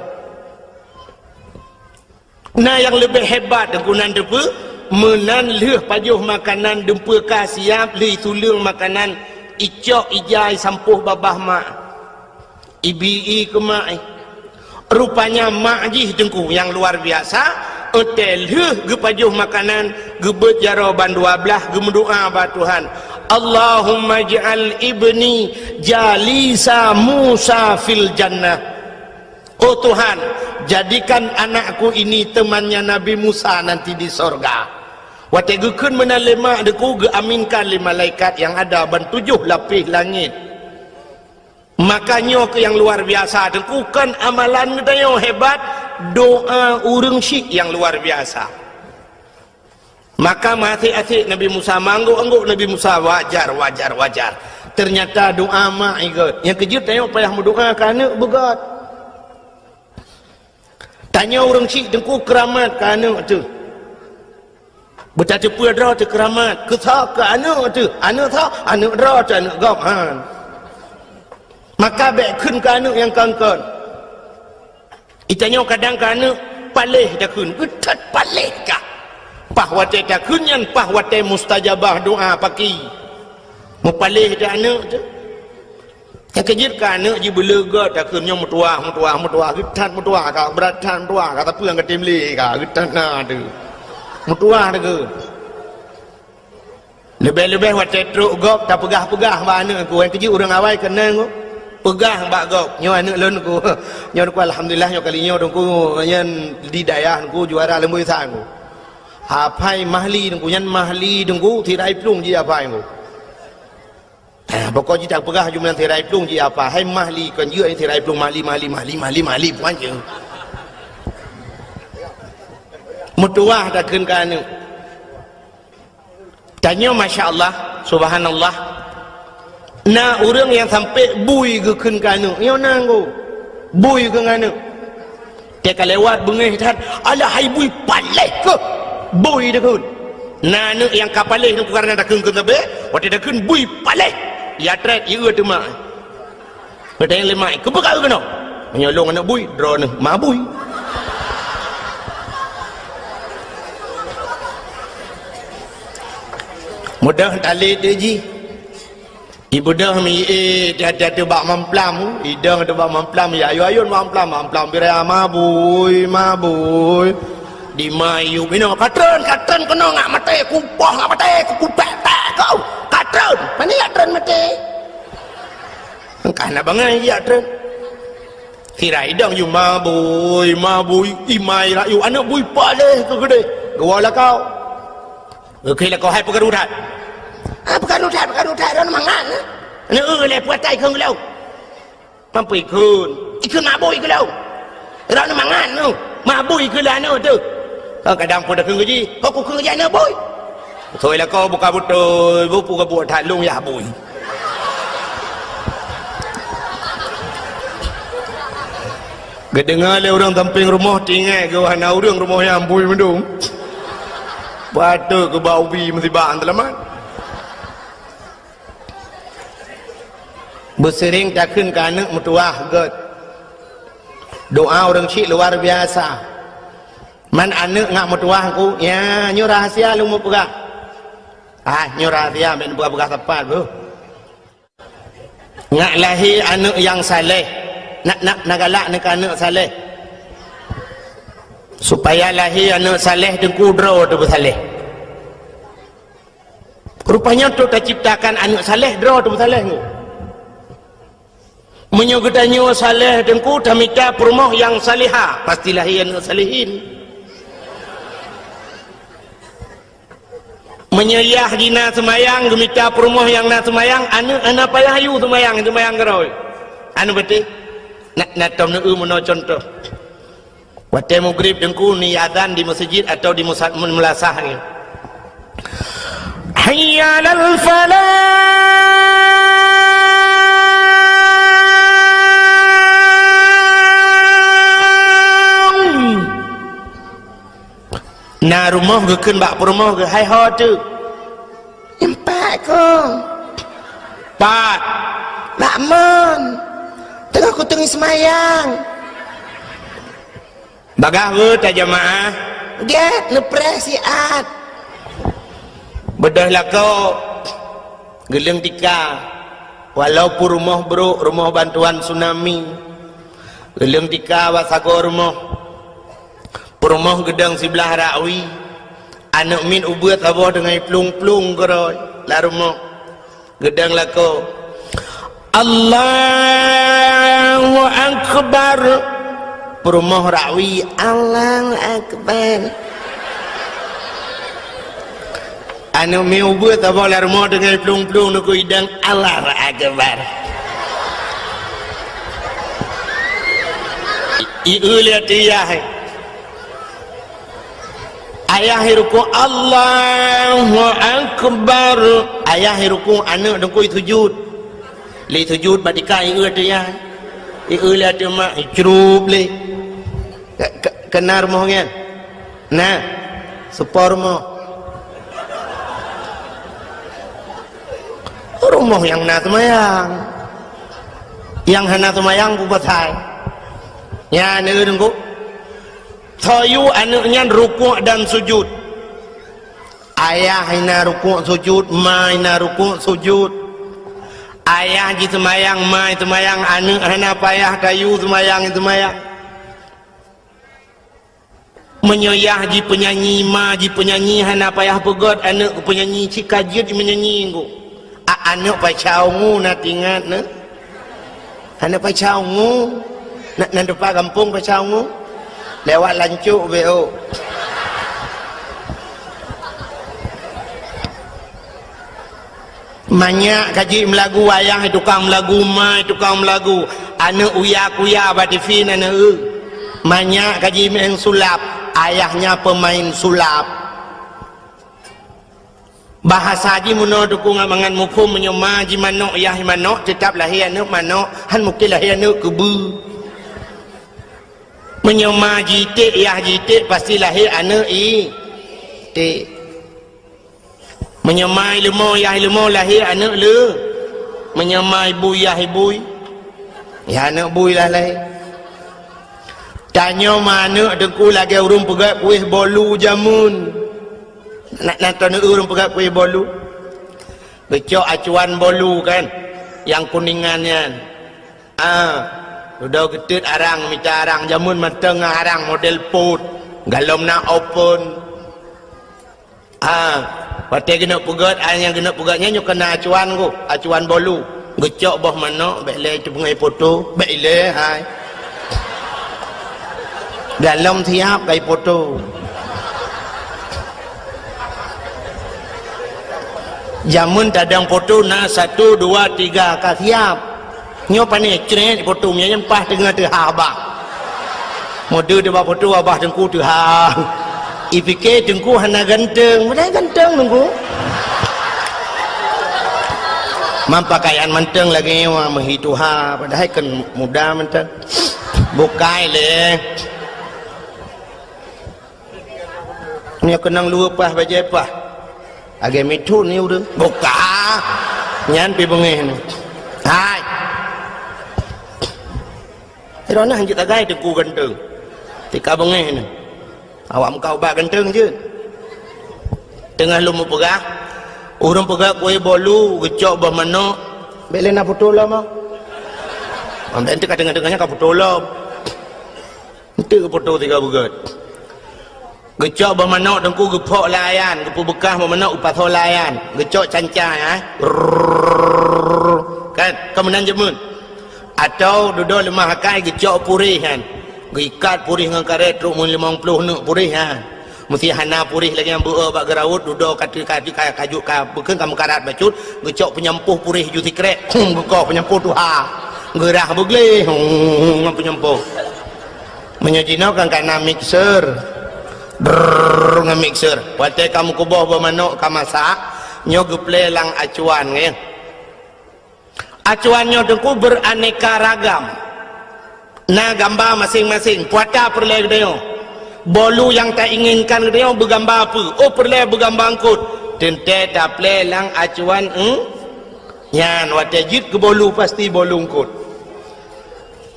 Na nyang leubeh hebat teungku nan teupeu, meunan lheueh pajoh makanan dumpeue ka siab lheueh isuleueng makanan icok ija isampôh babah mak. Ibi-i keu mak, eh. Rupanya mak jih teungku nyang luar biasa, watée lheueh geupajoh makanan, geubeuet jaroe ban dua blaih geumeudoá bak Tuhan, "Allahumma ij'al ibni jalisa Musa fil jannah." Oh Tuhan, jadikan anakku ini temannya Nabi Musa nanti di sorga. Watée geukheun meunan lé mak teungku geuaminkan lé malaikat nyang ada ban tujoh lapéh langét. Maka nyoe keuh nyang luar biasa teungku, kon amalan geutanyoe hebat, doa ureuëng syik nyang luar biasa. Maka meuasék-asék Nabi Musa, meuanggôk-anggôk Nabi Musa, wajar, wajar, wajar. Teunyata doa mak igot. Nyang keujeuet tanyoe payah meudoa keu aneuëk beugét. Tanyoe ureuëng syik teungku keuramat keu aneuëk teuh. Beutateupeue droe teuh keuramat, keu tho keu aneuëk teuh, aneuëk tho, aneuëk droe teuh aneuëk gob, han. Maka bék kheun keu aneuëk nyang kon-kon. Itanyoe kadang keu aneuëk paléh takheun, geutat paléh kah. Paih watée takheun nyan, paih watée mustajabah doa paki. Meupaléh teuh aneuëk teuh. Nyang keujeuet keu aneuëk jih beuleugot takheun nyoe meutuwah, meutuwah, meutuwah, geutat meutuwah ka, brat that meutuwah ka, tapi nyang ka tem lé ka, geutat na teuh. Meutuwah takheun. Leubeh-leubeh watée trok gob tapeugah-peugah bak aneuëk teungku, nyang keujeuet ureuëng awai keunong teungku. Peugah bak gob, nyoe aneuëk lôn teungku. Nyoe teungku alhamdulillah nyoe kali nyoe teungku nyan di dayah teungku juara leumboi sa teungku. Aphai Mahli Teungku, nyan Mahli Teungku, sirai plueng jih aphai Teungku. Ah, pokok jih tapeugah jumlah sirai plueng jih aphai, hai Mahli, kon jeuet sirai plueng Mahli, Mahli, Mahli, Mahli, Mahli, puan je. Meutuwah takheun keu aneuk. Tanyoe, masya Allah, subhanallah. Na ureuëng nyang sampai bui geukheun keu aneuk. Nyoe na nggo. Bui keu aneuk. Teuka lewat beungéh that, "Alah hai bui paléh keuh." Bui geukheun. Na aneuk nyang ka paléh nyan karena takheun keu sabe, watée takheun bui paléh. Ya trét, ya teuma. Geutanyong lé mak, "Keupeue ka keunoe?" "Meunyoe lôn aneuk bui, droeneuh ma bui." Mudah talét jih. Ibeudôh mi, eh, hati-hati bak mamplam. Idong teuh bak mamplam, ya ayun-ayun mamplam, mamplam birai ma bui, ma bui. Di ma yub inoe, "Ka treun, ka treun keunoe, ngak maté, kupoh ngak maté, kukutek-tek kau. Ka treun, mani jak treun maté." Engkah na bangai jak treun. Sira idong yub ma bui, ma bui, imai rayu, aneuk bui paléh keu keudeh. Geuwoe lakoe. Geukheun lakoe, "Hai peukaru that." "Ah, peukaru that, peukaru that, droeneuh mangat." Aneuk, "Eh, lé puatai kheun geulong." "Mampu ikheun." "Ikheun ma bui keu lôn." "Droeneuh mangat nyoe, ma bui keu lôn nyoe teuh." Kadang pun takheun keu jih, "Ho kukheun keu jih aneuk bui." Soi lakoe buka beutôi, bupu gabuek that lôn yah bui. Geudeungoe lé ureuëng sampéng rumoh, teuingat geuh hana ureuëng rumoh nyan bui meudong. Patôt keu bak ubi meusibak teulamat. Beuseuring takheun keu aneuk meutuwah gét. Doa ureuëng syiek luar biasa. Man aneuk ngak meutuwah ku, ya, nyoe rahasia lôn meupeugah. Ah, nyoe rahasia, bèk neupeugah-peugah sapat, beuh. Ngak lahé aneuk nyang saleh. Nak, nak, nak galak neu keu aneuk saleh. Supaya lahé aneuk saleh teungku droe teuh beusaleh. Rupanya untuk taciptakan aneuk saleh, droe teuh beusaleh nyoe. Meunyoe geutanyoe saleh teungku, tamita peurumoh nyang salihah, pasti lahé aneuk salihin. Meunyoe yah jih na seumayang, geumita peurumoh nyang na seumayang, aneuk hana payah yue seumayang, seumayang keudroe. Aneuk beuteh, na, na tom neueu meunoe cuntoh. Watée mugrib teungku ni azan di meuseujid atau di musa-, meulasah ni. Hayya 'alal falah. Na rumoh geukheun bak peurumoh geuh, "Hai ho teuk?" "Nyoe pat kong." "Pat?" "Bak mon. Teungoh kuteungi seumayang." Bagaih beuta jamaah. Gét neupreh siat. Beudôh lakoe geuleueng tika, walaupun rumoh brôk, rumoh bantuan tsunami, geuleueng tika bak sagoe rumoh. Peurumoh geudong siblah rakwi. Aneuk miet ubeut saboh deungon plueng-plueng keudroe lam rumoh. Geudong lakoe, "Allahu Akbar." Peurumoh rakwi, "Allahu Akbar." Aneuk miet ubeut saboh lam rumoh deungon plueng-plueng neukheun idong, "Allahu Akbar." I-, i-, eu lé ateueh yah. Ayah irukuk, "Allahu Akbar." Ayah irukuk, aneuk teungku isujud. Lé sujud bak tika, i-eu ateueh yah. I-eu lé ateueh mak, icrup lé. Ke-, ke-, keunan rumoh nyan? Na. Seupôt rumoh. Rumoh nyang na seumayang. Nyang hana seumayang peue pasai? Nyan, eu teungku. Soe yue aneuk nyan rukuk dan sujud. Ayah hana rukuk sujud, ma hana rukuk sujud. Ayah jiseumayang, ma jiseumayang, aneuk hana payah tayue seumayang, jiseumayang. Meunyoe yah jipeunyanyi, ma jipeunyanyi, hana payah peugét aneuk peunyanyi, cit ka jeuet meunyanyi ngku. A-, aneuk paca ungu na teuingat na? Aneuk paca ungu? Na, na teumpat gampông paca ungu? Lewat lancok beo. Manyak ka jeuet meulagu, ayah tukang meulagu, ma tukang meulagu. Aneuëk uya-kuya bak tivi na aneuëk. Manyak ka jimeu'en sulap, ayahnya pemain sulap. Bahasa jih meunoe Teungku ngon mangat muphom, meunyoe ma jih manok, yah jih manok, teutab lahé aneuëk manok, han mungken lahé aneuëk keubeue. Meunyoe ma jih iték, yah jih iték, pasti lahé aneuëk iték. Meunyoe ma ileumô, yah ileumô, lahé aneuëk le. Meunyoe ma ibui, yah ibui, yah aneuëk bui lah lahé. Tanyoe ma aneuëk Teungku lagée ureuëng peugét kueh bolu jameun. Na, na taneuk ureuëng peugét kueh bolu? Geucok acuan bolu kan, nyang kuningan nyan. Ah, dudoe geuteut arang, mita arang, jameun mantong ngon arang model pot, galom na open. Ah, watée geuneuk peugét, ah, nyang geuneuk peugét nyan nyoe keunan acuan ku, acuan bolu. Geucok boh manok, bék lé teupeungéh poto, bék ilée hai. Galom siab kai poto. Jameun tadong poto na satu, dua, tiga ka siab. Nyoe pané crét poto, nyan paih teungoh teuhah abah. Mode teuba poto abah Teungku teuhah. Ipike Teungku hana ganteng, padahai ganteng Teungku. Mam pakaian mantong lagée nyoe meuhi tuha, padahai kan muda mantong. Bukai lé. Nyoe keunong luweue paih bajée paih. Lagée mithon ni ureuëng. Buka. Nyan pi beungéh ni. Hai. Droeneuh hanjeuet tagai Teungku ganteng. Tika beungéh ni. Awak muka ubat ganteng jeuet. Teungoh lôn meupeugah, ureuëng peugah kueh bolu, geucok boh manok. Bék lé na poto lom ah. Amdeng teuka teungoh-teungoh nyan ka poto lom. Enteuk poto tiga beugét. Geucok boh manok Teungku geuphok lam ayan, geupeubeukah boh manok geupasoe lam ayan. Geucok canca, eh. Rrrr. Kan, ka meunan jameun. Atau dudoe leumah akai geucok puréh nyan. Geuikat puréh ngon karét trok meulimong ploh neuk puréh nyan. Meusé hana puréh lagée nyang beu-e bak geuraut, dudoe ka, ka, ka, ka, ka, bukon ka meukarat bacut, geucok peunyampôh puréh ju sikrek. Hum, geukoh peunyampôh tuha. Geurah beugleh. Hum, ngon peunyampôh. Meunyoe jinoe kan kana mixer. Drrrr, ngon mixer. Watée ka meukuboh boh manok ka masak, nyoe geuplé lam acuan, nggih. Acuan nyoe Teungku beraneka ragam. Na gamba maséng-maséng, puata peureulée geutanyoe. Bolu nyang tainginkan geutanyoe beugamba peue? Oh, peureulée beugamba eungkot. Teuntée taplé lam acuan eung-, nyan watée jeuet keu bolu pasti bolu eungkot.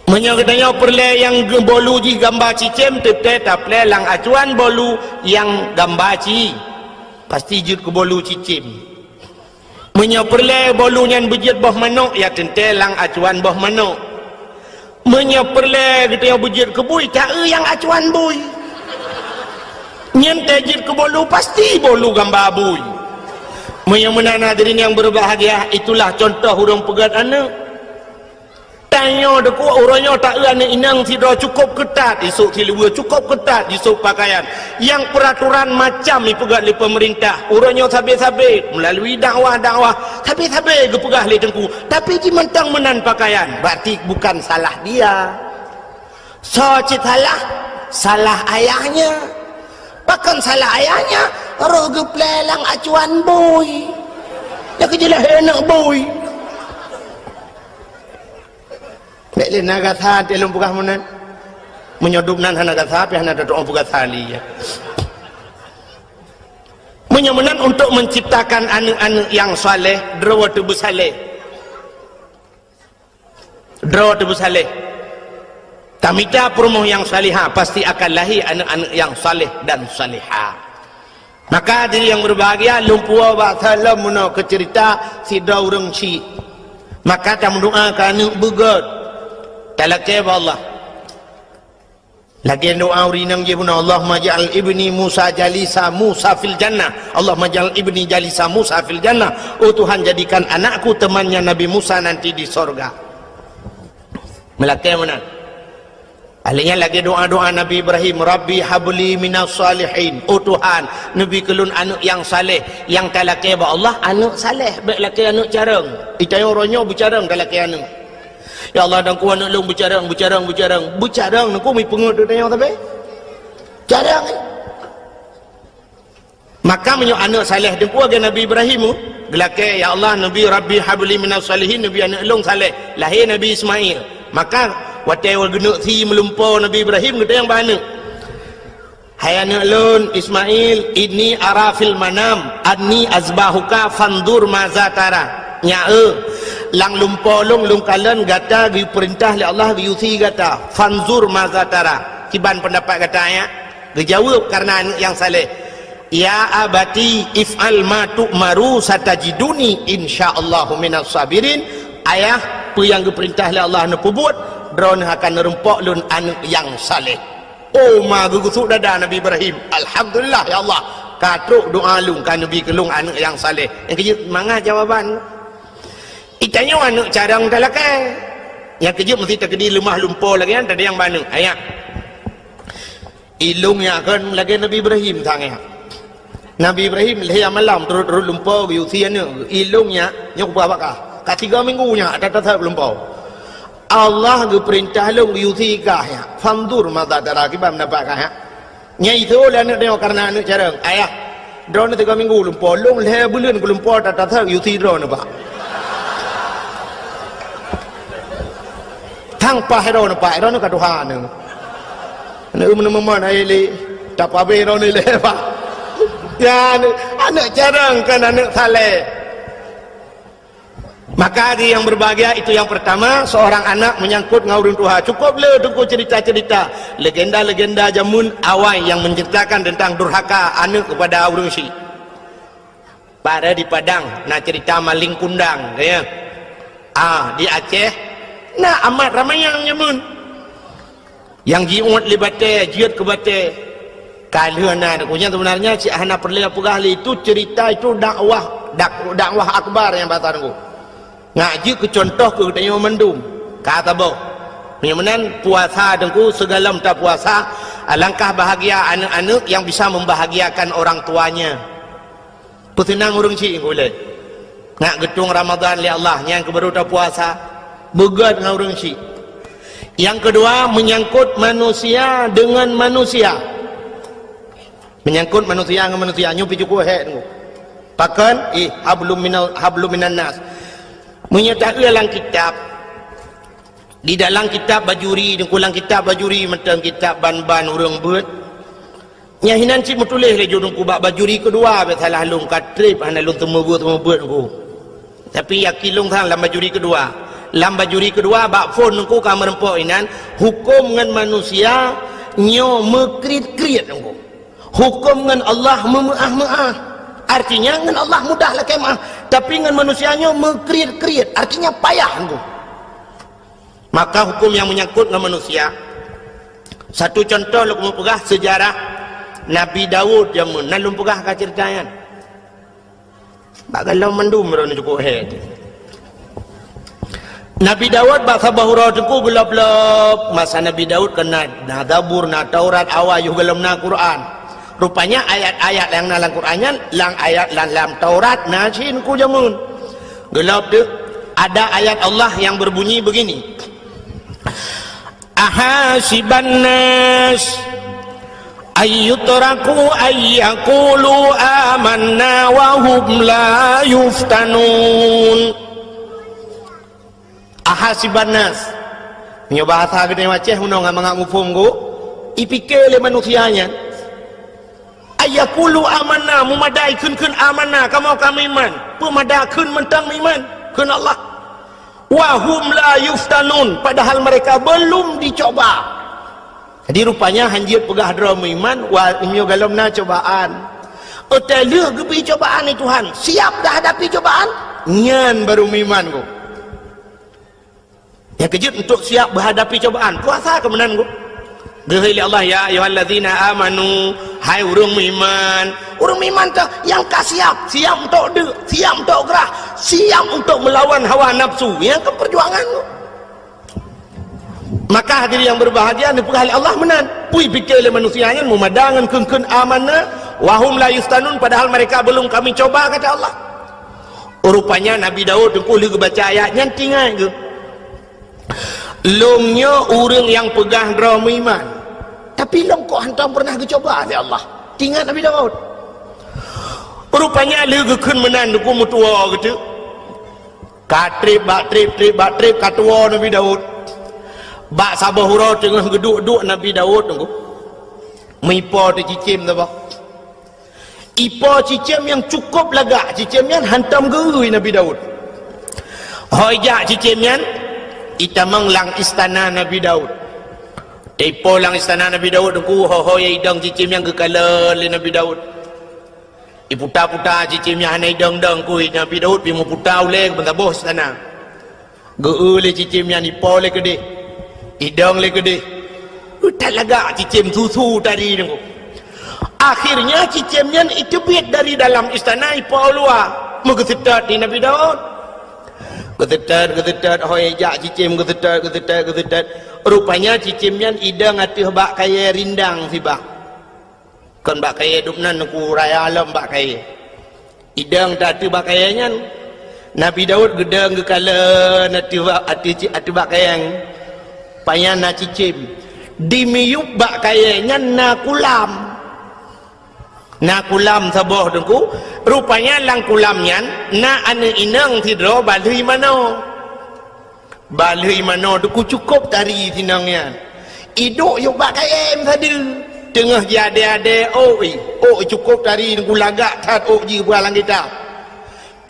Meunyoe geutanyoe peureulée nyang geu-, bolu jih gamba cicém, teuntée taplé lam acuan bolu nyang gamba ci, pasti jeuet keu bolu cicém. Meunyoe peureulée bolu nyan beujeuet boh manok, ya teuntée lam acuan boh manok. Meunyoe peureulée geutanyoe beujeuet keu bui, ta-eu nyang acuan bui. Nyan tée jeuet keu bolu, pasti bolu gamba bui. Meunyoe meunan hadirin nyang beubahgia, itulah contoh ureuëng peugét aneuëk. Tanyoe Teungku, uroe nyoe ta-eu aneuëk inong sidroe cukôp keutat, isôk siluweue cukôp keutat, isôk pakaian. Nyang peuraturan macam ipeugét lé peumeurintah. Uroe nyoe sabe-sabe, meulalui dakwah-dakwah, sabe-sabe geupeugah lé Teungku. Tapi jimantong meunan pakaian, berarti bukan salah dia. Soe cit salah? Salah ayahnya. Pakon salah ayahnya? Roh geuplé lam acuan bui. Nyang keu jeulaih aneuk bui. Bék lé na gata teuh lôn peugah meunan. Meunyoe dum nan hana gata, pih hana tatu'oh peugah tali, ya. Meunyoe meunan untuk menciptakan aneuk-aneuk nyang saleh, droe teuh beusaleh. Droe teuh beusaleh. Tamita peurumoh nyang salihah, pasti akan lahé aneuk-aneuk nyang saleh dan salihah. Maka hadirin nyang beubahgia, lôn puwoe bak saleuem meunoe keu ceurita sidroe ureuëng chik. Maka tameudoa keu aneuk beugét. Talakée bak Allah. Lagée doa ureuëng inong jih bunoe, "Allahumma ja'al ibni Musa jalisa Musa fil jannah. Allahumma ja'al ibni jalisa Musa fil jannah." Oh Tuhan, jadikan anakku temannya Nabi Musa nanti di sorga. Meulakée meunan. Akhé nyan lagée doa-doa Nabi Ibrahim, "Rabbi habli minas salihin." "Oh Tuhan, neubi keu lôn aneuëk nyang saleh." Nyang talakée bak Allah aneuëk saleh, bék lakée aneuëk carông. Di tanyoe uroe nyoe beucarông talakée aneuëk. "Ya Allah, dan ku aneuëk lôn beucarông, beucarông, beucarông." Beucarông neuku mi peungeuet di tanyoe sabe. Carông. Maka meunyoe aneuëk saleh teungku lagée Nabi Ibrahim, geulakée, "Ya Allah, neubi Rabbi habli minas salihin, neubi aneuëk lôn saleh." Lahé Nabi Ismail. Maka watée geuneuk sie meulumpoe Nabi Ibrahim, geutanyong bak aneuëk, "Hai aneuëk lôn Ismail, inni ara fil manam anni azbahuka fanzur maza tara." "Nyak eu, lam lumpoe lôn, lôn kalon gata geupeurintah lé Allah geuyue sie gata. Fanzur maza tara. Kiban peundapat gata, ya?" Geujaweueb kareuna aneuëk nyang saleh, "Ya abati, if'al ma tu'maru, satajiduni insyaallahu minas sabirin." "Ayah, peue nyang geupeurintah lé Allah neupeubuet, droeneuh akan neurumpok lôn aneuëk nyang saleh." Oh, ma geugusut dada Nabi Ibrahim, "Alhamdulillah, ya Allah, ka trok doa lôn, ka neubi keu lôn aneuëk nyang saleh." Nyang keujeuet mangat jawaban. Di tanyoe aneuëk carông talakée. Nyang keujeuet meusti takeudi leumah lumpoe lagée nyan, tadayang bak aneuëk. Ayah. Ilôn nyak kon lagée Nabi Ibrahim sang nyak. Nabi Ibrahim lhée malam turot-turot lumpoe geuyue sie aneuëk. Ilôn nyak, nyoe kupeugah bak kah. Ka tiga minggu nyak that-that lumpoe. Allah geupeurintah lôn geuyue sie kah nyak. Fanzur maza tara, kiban peundapat kah nyak. Nyan itoe lé aneuëk nyoe kareuna aneuëk carông. "Ayah, droeneuh tiga minggu lumpoe, lôn lhée buleuen kulumpoe that-that geuyue sie droeneuh, Pak." Tang paih droeneuh, Pak, droeneuh ka tuha neuh. Aneuëk meuneumeumon hai lé, tapabeh droeneuh lé, Pak. Ya, aneuëk, aneuëk carông kon aneuëk saleh. Maka di yang berbahagia itu yang pertama, seorang anak menyangkut ngon ureuëng tuha. Cukup le teungku cerita-cerita, legenda-legenda jameun awai yang menceritakan tentang durhaka aneuëk kepada ureuëng syik. Pada di Padang, na cerita maling kundang, ya. Ah, di Aceh, na amat ramai nyang nyamun. Nyang jiuet lé batée, jeuet keu batée. Ka lheueh na, nyan seubeunarnya cit hana peureulée peugah lé, itu cerita itu dakwah, dak-, dakwah akbar nyang basa teungku. Nyak jeuet keu contoh keu geutanyoe mandum. Ka saboh. Meunyoe meunan puasa teungku, sigohlom tapuasa, alangkah bahagia aneuëk-aneuëk yang bisa membahagiakan orang tuanya. Peuseunang ureuëng syik ulée. Nyak geutueng Ramadhan lé Allah, nyan keuh baru tapuasa. Beugét ngon ureuëng syik. Yang kedua, menyangkut manusia dengan manusia. Menyangkut manusia ngon manusia, nyoe pih cukup hék teungku. Pakon? Ih, hablum minal, hablum minan nas. Meunyoe taeu lam kitab, di dalam kitab Bajuri, teungku, lam kitab Bajuri mantong kitab ban-ban ureuëng beuet. Nyan hinan cit meutuléh lé ju teungku bak Bajuri keudua, bék salah lôn, ka treb hana lôn teumeubeuet-teumeubeuet teungku. Tapi yakin lôn sang lam Bajuri keudua. Lam Bajuri keudua bak phon teungku ka meureumpok inan, huköm ngon manusia nyoe meukriet-kriet teungku. Huköm ngon Allah meumeuáh-meuáh. Artinya ngon Allah mudah lakée meuáh, tapi ngon manusia nyoe meukriet-kriet, artinya payah teungku. Maka huköm nyang meunyangkot ngon manusia. Satu contoh lôn keuneuk peugah seujarah Nabi Daud jameun, na lôn peugah ka ceurita nyan. Bak gohlom mandum droeneuh cukup hék. Nabi Daud bak saboh uroe teungku geulob-lob, masa Nabi Daud kon na, na Zabur, na Taurat, awai yoh gohlom na Quran. Rupanya ayat-ayat nyang na lam Quran nyan, lam ayat lam, lam Taurat na cit teungku jameun. Geulob teuk, ada ayat Allah yang berbunyi begini, "Ahasiban nas ayyutraku ayyakulu amanna wa hum la yuftanun." Ahasiban nas. Nyoe bahasa geutanyoe Aceh meunong mangat muphom go, ipike lé manusia nyan. Ayyakulu amanna, meumadai kheun-kheun amanna, kamoe ka meuiman. Peumada kheun mantong meuiman, kheun Allah. Wa hum la yuftanun, padahal mereka belum dicoba. Jadi rupanya hanjeuet peugah droe meuiman, wa nyoe gohlom na cobaan. Watée lheueh geubri cobaan lé Tuhan, siap dah hadapi cobaan, nyan baru meuiman go. Nyang keujeuet untuk siap menghadapi cobaan, puasa keuh meunan go. Geuhôi lé Allah, "Ya ayyuhallazina amanu," hai ureuëng meuiman. Ureuëng meuiman teuh nyang ka siap, siap untuk deuk, siap untuk grah, siap untuk melawan hawa nafsu. Nyang keuh perjuangan go. Maka hadirin yang berbahagia, neupeugah lé Allah meunan. Pui pike lé manusia nyan meumada ngon kheun-kheun amanna, wa hum la yuftanun, padahal mereka belum kami coba, kata Allah. Rupanya Nabi Daud teungku lheueh geubaca ayat nyan, tingat geuh. Lôn nyoe ureuëng nyang peugah droe meuiman, tapi lôn kok hántom pernah geucoba lé Allah. Tingat Nabi Daud. Rupanya lheueh geukheun meunan teungku meutuwoe geuteuk. Ka treb bak treb, treb bak treb, ka tuwoe Nabi Daud. Bak saboh uroe teungoh geuduek-duek Nabi Daud teungku, meuipo teuh cicém saboh. Ipo cicém nyang cukup lagak, cicém nyan hántom geu-ui Nabi Daud. Ho ijak cicém nyan, itamong lam istana Nabi Daud. Teuipo lam istana Nabi Daud teungku, ho-ho idong cicém nyan geukalon lé Nabi Daud. Iputa-puta cicém nyan hana idong-dong kui Nabi Daud, pi meuputa ulée keu meusaboh istana. Geu-eu lé cicém nyan, ipo lé keudeh, idong lé keudeh. That lagak cicém susu tadi teungku. Akhirnya cicém nyan iteubiet dari dalam istana ipo u luwa, meugeuseutôt di Nabi Daud. Geuseutôt, geuseutôt, ho ijak cicém geuseutôt, geuseutôt, geuseutôt. Rupanya cicém nyan idong ateueh bak kayée rindang sibak. Kon bak kayée dum nan ku raya lom bak kayée. Idong teuh ateueh bak kayée nyan. Nabi Daud geudong geukalon ateueh bak, ateueh ci-, ateueh bak kayée nyan. Pajan na cicém. Di miyueb bak kayée nyan na kulam. Na kulam saboh teungku. Rupanya lam kulam nyan na aneuëk inong sidroe balheueh manoe. Balheueh manoe teungku cukup tari sinong nyan. Iduek yôk bak kayée meusadeue. Teungoh jiadée-adée ôk, ôk cukup tari teungku, lagak that ôk jih bak lam kitab.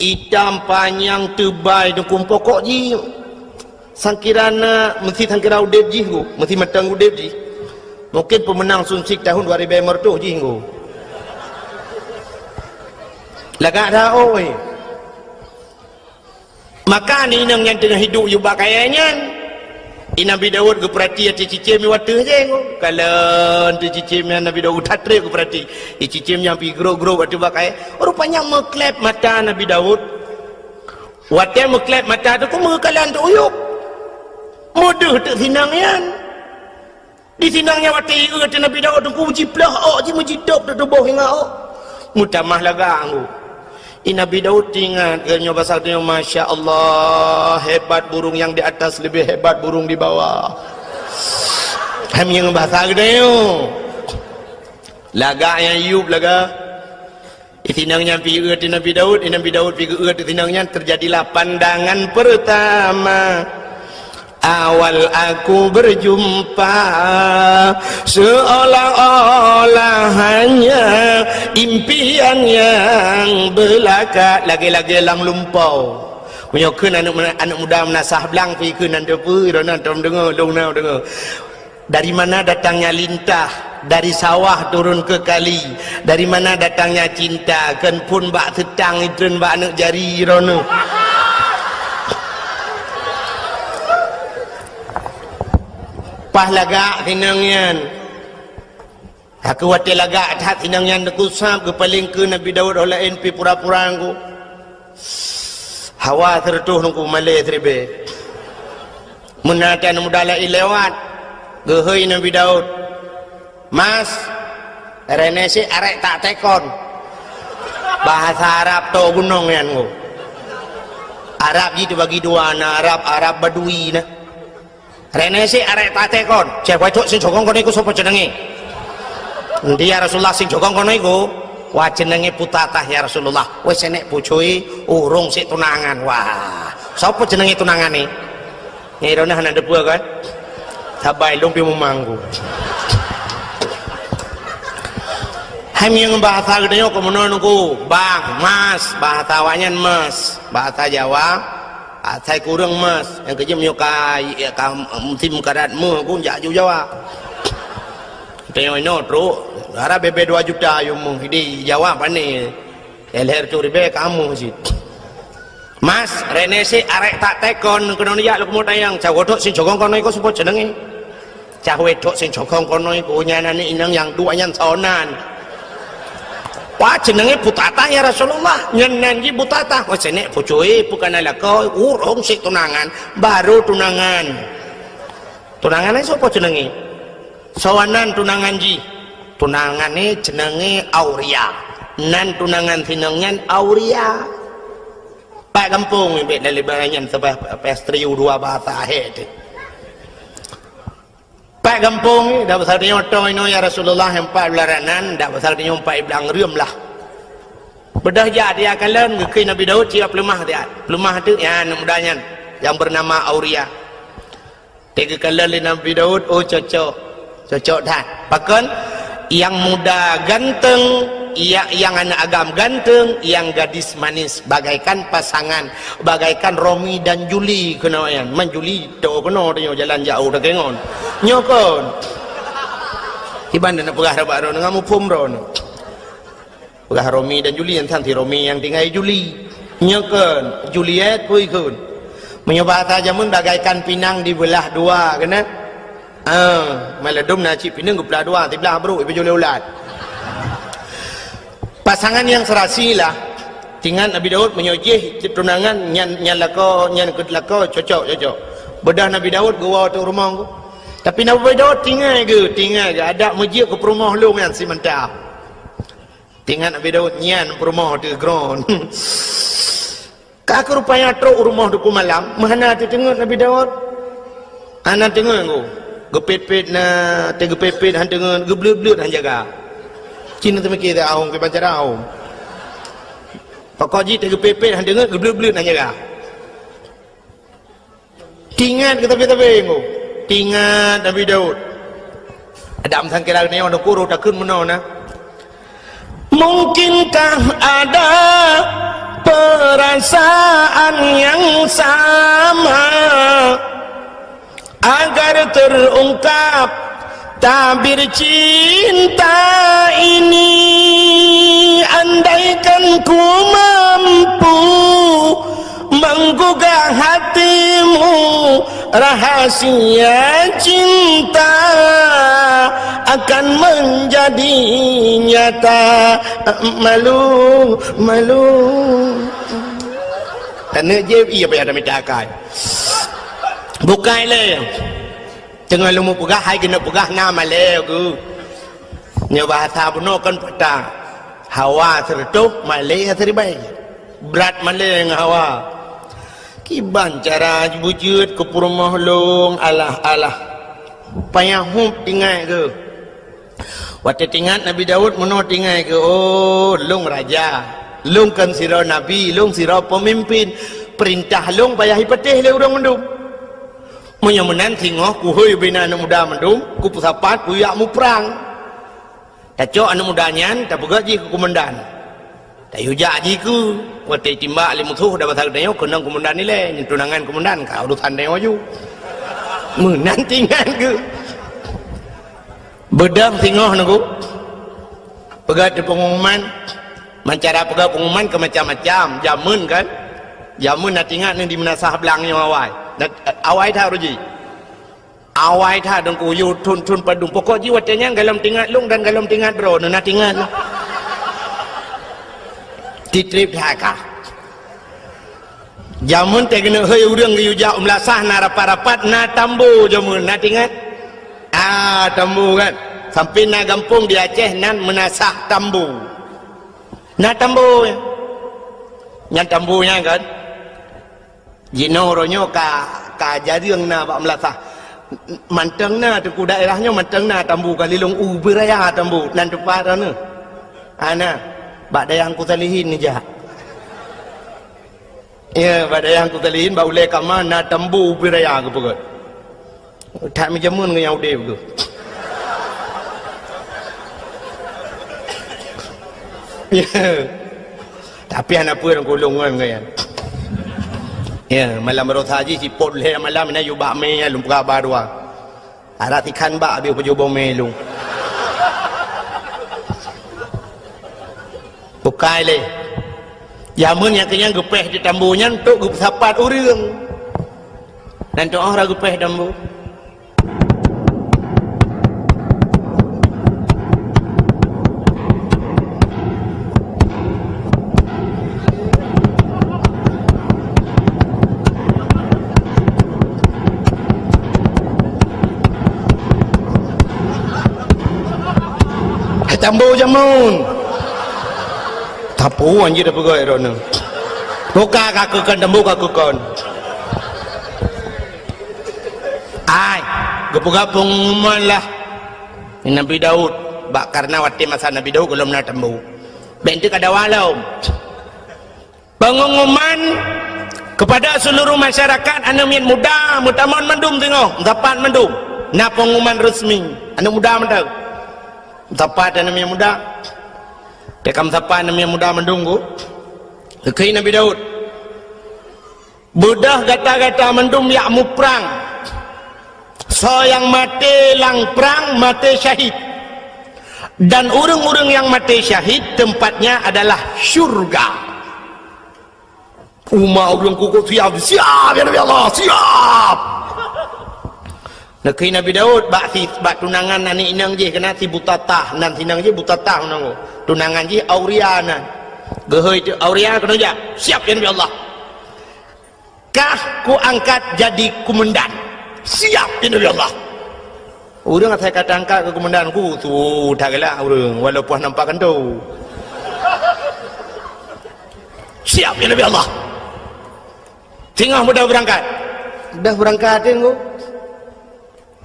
Itam panyang teubai teungku, pokok jih sangkira na, meusti sangkira udeb jih teungku, meusti mantong udeb jih. Mungkin peumeunang Sunsik tahun dua ribu lima ratus jih teungku. Lagak that ôk. Maka aneuëk inong nyang teungoh iduek yôk bak kayée nyan, i Nabi Daud geupeurati ateueh cicém nyan watée jéh. Kalon ateueh cicém nyan Nabi Daud that treb geupeurati. I cicém nyan pi grôp-grôp ateueh bak kayée. Rupanya meukleb mata Nabi Daud. Watée meukleb mata teungku meukalon teuk u yueb. Meudeuh teuk sinong nyan. Di sinong nyan watée ieu teuh Nabi Daud teungku jiploh ôk jih meujitôb teuh tuboh ingat ôk. Meutamah lagak teungku. I Nabi Daud teuingat keu nyoe basa geutanyoe, "Masya Allah, hebat burung yang di atas lebih hebat burung di bawah." Hai meunyoe basa geutanyoe. Lagak nyang yueb lagak. Di sinong nyan pi eu teuh Nabi Daud, di Nabi Daud pi eu teuh sinong nyan, terjadilah pandangan pertama. Awal aku berjumpa, seolah-olah hanya impian yang belaka, lagée-lagée lam lumpoe. Meunyoe kheun aneuëk, aneuëk muda meunasah blang pi kheun nan teupeu, droeneuh tom deungoe, lôn na deungoe. Dari mana datangnya lintah? Dari sawah turun ke kali. Dari mana datangnya cinta? Kon phon bak seutang itreun bak aneuëk jari droeneuh. Paih lagak sinong nyan. Aku watée lagak that sinong nyan teungku sab geupaleng keu Nabi Daud ho laén pi pura-pura teungku. Hawa seureutôh teungku malée siribée. Meunan teuh aneuëk muda laén lewat, geuhôi Nabi Daud, "Mas, reuneueh sit arék tak tekon." Bahasa Arab toe gunong nyan teungku. Arab jih teubagi dua, na Arab, Arab Badui na. Reuneueh sit arék tak tekon. Ceh wacok sing cokong kono iku sopo jenenge? Endi ya Rasulullah sing cokong kono iku? Wah jenenge Putatah ya Rasulullah. Wes senek pucui urung sik tunangan. Wah, sopo jenenge tunangan ni? Ni rona hana depe kan? Sabai lung pi mumanggu. Hai meunyoe bahasa geutanyoe keumeunyoe teungku, bang, mas, bahasa awaknyan mas, bahasa Jawa. Asai kureueng mas, nyang keujeuet meunyoe ka, ka musim karat meuh gun jak ju Jawa. Tanyoe inoe trok, dara bebe dua juta yum meuh di Jawa pane. Leher tu ribée kamoe cit. Mas, reuneueh sit arék tak tekon keunoe jak leukumo tayang, cawoe thok sing cokong kono iko seupôt jenenge. Cah wétok sing cokong kono iku nyan aneuëk inong nyang duek nyan saonan. Wah, jenenge Putatah ya Rasulullah. Nyan nan jih Putatah. Oh, senek pucui, bukan lakoe, urung sik tunangan, baru tunangan. Tunangan nyan soe po ceungeungi? Soe nan tunangan jih? Tunangan nyan ceungeungi Auria. Nan tunangan sinong nyan Auria. Pat gampông nibak lalé barang nyan sabab pastri u dua bahasa ahé teuh. Pat gampông, dak pasal tanyoe toh inoe ya Rasulullah, nyang pat beularanan, dak pasal tanyoe pat iblang reuem lah. Beudôh jak dia kalon, geukheun Nabi Daud cia peuleumah dia. Peuleumah tu ya aneuk muda nyan yang bernama Auria. Teuka kalon lé Nabi Daud, oh cocok. Cocok that. Pakon? Yang muda ganteng, ya, yang aneuk agam ganteng, yang gadis manis bagaikan pasangan, bagaikan Romi dan Juli keunoe nyan. Man Juli to keunoe tanyoe jalan jauh dak ngon. Nyoe kon. Iban na peugah rabat droeneuh ngon muphom droeneuh. Peugah Romi dan Juli, nyan si Romi nyang tinggai Juli. Nyoe kon, Juliet pui kon. Meunyoe bahasa jameun bagaikan pinang dibeulah dua, keunan? Ah, maladum na cit pinang geupeulah dua, siblah brok ipeujulée ulat. Pasangan yang serasi lah. Tingat Nabi Daud meunyoe jih tunangan nyan, nyan lakoe, nyan keudua lakoe, cocok, cocok. Beudôh Nabi Daud geuwoe teuk rumoh. Tapi Nabi Daud tingai geuh, tingai geuh, adak meujeuet keu peurumoh lôn nyan simanta. Tingat Nabi Daud nyan peurumoh teuh kron. Ka keuh rupanya trok u rumoh Teungku Malam, meuhana teuteungeut Nabi Daud. Hana teungeut ku. Geupet-pet na, teugeupet-pet han teungeut, geubleuet-bleuet han jaga. Cina teumiki teu ahong keu bancara ahong. Pokok jih teugeupet-pet han teungeut, geubleuet-bleuet han jaga. Tingat keu tapi-tapi nyoe. Tingat Nabi Daud. Adam sangkira nyoe nukuru takheun meunoe na. Mungkinkah ada perasaan yang sama agar terungkap tabir cinta ini, andaikan ku mampu menggugah hatimu, rahasia cinta akan menjadi nyata. Malu, malu. Aneuk jép iya payah tamita akai. Bukai lé. Teungoh lôn peugah, hai keuneuk peugah na malée geuh. Nyoe bahasa bunoe kon patah. Hawa sireutôh, malée siribée. Brat malée ngon hawa. Kiban cara beujeuet keu peurumoh lôn, alah, alah. Payah hup tingat geuh. Watée tingat Nabi Daud meunoe tingat geuh, oh, lôn raja. Lôn kon sidroe nabi, lôn sidroe peumimpin. Peurintah lôn payah ipatéh lé ureuëng mandum. Meunyoe meunan singoh kuhôi bina aneuk muda mandum, kupeusapat kujak muprang. Tacok aneuk muda nyan tapeugét jih keu keumandan. Tayue jak jih keu, watée timbak lé musoh dak basa geutanyoe keunong keumandan ilée, nyan tunangan keumandan ka urusan tanyoe ju. Meunan tingat geuh. Beudang singoh nunggu. Peugét di pengumuman, mancara peugét pengumuman keu macam-macam. Jameun kan? Jameun na tingat ni di meunasah blang nyoe awai. Na, awai that uji. Awai that dong kuyue thon-thon padum. Pokok jih watée nyan galom tingat lôn dan galom tingat droe na tingat. Titrip that ka. Jameun teuh keuneuk hôi ureuëng geuyue jak u meulasah na rapat-rapat na tambo jameun na tingat. Ah, tambo kan. Sampai na gampông di Aceh nan meunasah tambo. Na tambo nyan. Nyan tambo nyan kan. Jinoe uroe nyoe ka, ka jareueng na bak meulasah. Mantong na teungku daerah nyoe mantong na tambo ka lilong u beuraya tambo nan teumpat na. Hana. Bak dayah Teungku Salihin neujak. Ya, bak dayah Teungku Salihin bak ulée kama na tambo u beuraya geupeugét. That meujameun ngon nyang udeb geuh. Ya. Tapi hana peue ureuëng kulung ngon nyan. Ya, malam baroesa jih sipot lhée malam na yue bak mé lôn peugah ba dua. Arak tikhan bak habéh peujoboh mé lôn. Bukai lé. Jameun nyang keunyan geupéh di tambo nyan untuk geupeusapat ureuëng. Dan tu'oh ra geupéh tambo. Tambo jameun. Tapu anjir dah peugah droeneuh. Buka ka keukon, tambo ka keukon. Ai, geupeugah pengumuman lah. Nabi Daud, bak karena watée masa Nabi Daud gohlom na tambo. Bék teuka dawa lom. Pengumuman kepada seluruh masyarakat, aneuk miet muda meutamong mandum singoh, meusapat mandum. Na pengumuman resmi, aneuk muda mantong. Meusapat aneuk miet muda. Teuka meusapat aneuk miet muda mandum ku. Kheun Nabi Daud, "Beudôh gata-gata mandum jak muprang. Soe nyang maté lam prang, maté syahid. Dan ureuëng-ureuëng nyang maté syahid, tempatnya adalah syurga." Umat ureuëng kukuh siap, "Siap, ya Nabi Allah, siap!" Neukheun Nabi Daud bak si, bak tunangan aneuk inong jih, keunan si Butatah, nan si inong jih Butatah nan. Tunangan jih Auria nan. Geuhôi teuk Auria keunoe jak, "Siap, ya Nabi Allah." "Kah kuangkat jadi komandan." "Siap, ya Nabi Allah." Ureuëng asai ka tangkat keu komandan ku, su that galak ureuëng, walaupun nampak kantô. "Siap, ya Nabi Allah." Singoh mudah beurangkat. Dah beurangkat, Teungku.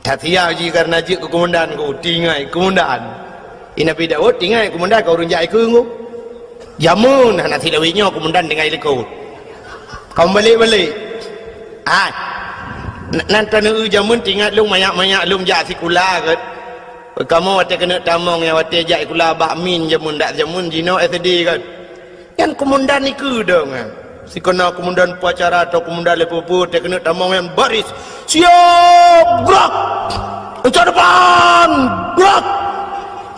That siap jih karena jeuet keu komandan ku, tinggai komandan. I Nabi Daud tinggai komandan ka ureuëng jak ikeu ku. Jameun hana silawét nyoe komandan tinggai likot. Ka meubalek-balek. Ah. N-, nan taneuk jameun teuingat lôn manyak-manyak lôn jak sikula gét. Kamoe watée keuneuk tamong nyang watée jak sikula bak min jameun dak jameun jinoe S D gét. Nyan komandan ikeu dong nyan. Sikeuna komandan upacara atau komandan level peuet, teuh keuneuk tamong nyan baris. Siap, gerak! Uncak depan, gerak!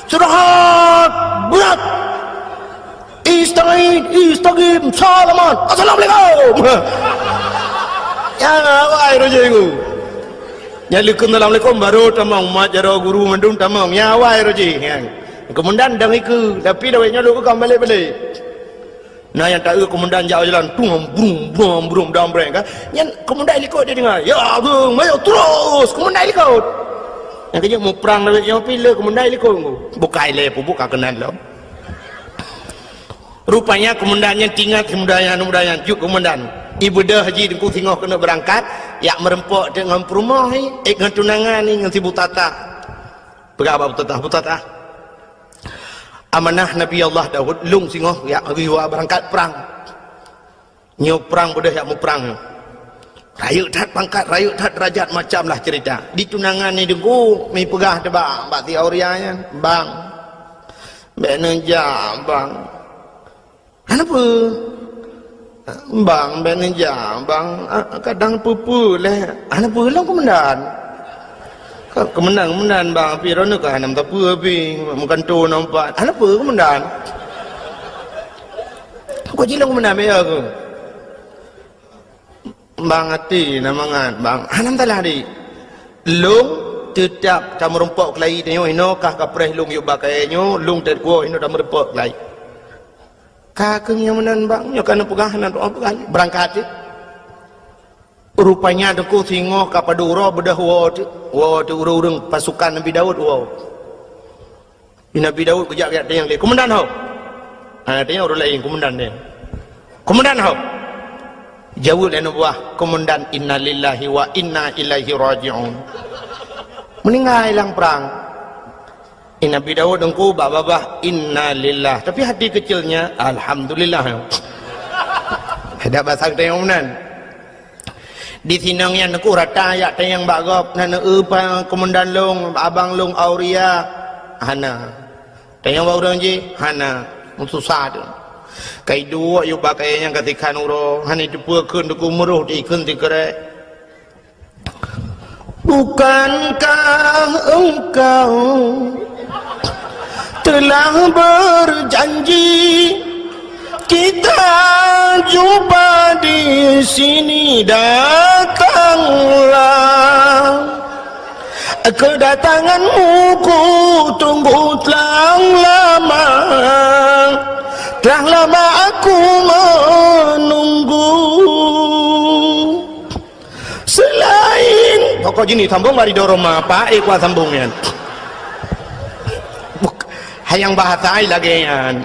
Istirahat, gerak! Istagid, istagim, salaman, assalamualaikum! Nyan awai roh jih ku. Nyan leukeu assalamualaikum baru tamong, mat jaroe guru mandum tamong. Nyan awai roh jih nyan. Komandan dong ikeu, tapi dawet nyoe lôn ka balek-balek. Na nyang taeu komandan jak jalan, brum, brum, brum, brum, dam breng kan. Nyan komandan likot dia dengar. "Ya, Agung, mayo terus, komandan likot." Nyang keuneuk muprang lawét nyoe pih le komandan likot. Bukai lé peubuka keunan lom. Rupanya komandan nyan teuingat, komandan nyan, komandan nyan, jeuet komandan. Ibeudôh jih Teungku singoh keuneuk beurangkat, jak meureumpok teuk ngon peurumoh, eh, ngon tunangan ni, ngon si Butatah. Peugah bak Butatah, "Butatah, amanah Nabi Allah Daud, lôn singoh jak riwa beurangkat prang. Nyoe prang beudôh jak muprang nyoe. Rayeuk that pangkat, rayeuk that derajat, macam lah cerita." Di tunangan ni Teungku, mi peugah teuh bak, bak si Auria nyan, "Bang, bék neujak, Bang." "Hana peue, Bang, bék neujak, Bang. Ah, kadang peue-peue lé." "Hana peue, lôn komandan." "Ka, komandan, komandan, Bang, pih droeneuh ka hana meusapeue pih, meugantoe nompat." "Hana peue, komandan." "Kok jilong komandan, meuyo ku." "Bang, até na mangat, Bang." "Hana masalah, Dik. Lôn teutap tameurumpok keulayi tanyoe, inoe kah kapreh lôn yub bak kayée nyoe, lôn teukuwoe inoe tameurumpok keulayi." "Ka keuh nyang meunan, Bang, nyoe ka neupeugah, na doa peugah, beurangkat jih." Rupanya Teungku singoh ka padub uroe beudôh woe teuk, woe teuk ureuëng-ureuëng pasukan Nabi Daud woe. Di Nabi Daud geujak-jak tanyong lé, "Komandan ho?" Hana tanyong ureuëng laén, komandan nyan. "Komandan ho?" Jaweueb lé aneuk buah, "Komandan, innalillahi wa inna ilaihi raji'un." Meuninggai lam prang. Di Nabi Daud Teungku bak babah, "Innalillah." Tapi hati kecilnya, "Alhamdulillah." Ada bahasa geutanyoe meunan. Di sinong nyan Teungku rata jak tanyong bak gob, "Na neueu pa komandan lôn, abang lôn Auria?" "Hana." Tanyong bak ureuëng jih, "Hana." Meususah teuk. Ka iduek yub bak kayée nyan ka sikhan uroe, hana iteupeue kheun Teungku, meuroh di kheun sikrek. "Bukankah engkau telah berjanji kita jumpa di sini? Datanglah. Kedatanganmu ku tunggu telah lama. Telah lama aku menunggu." Selain pokok jih ni sambung bak ridho Roma, apa eh kuat sambung nyan. Buk-, Nyang bahasa lagée nyan.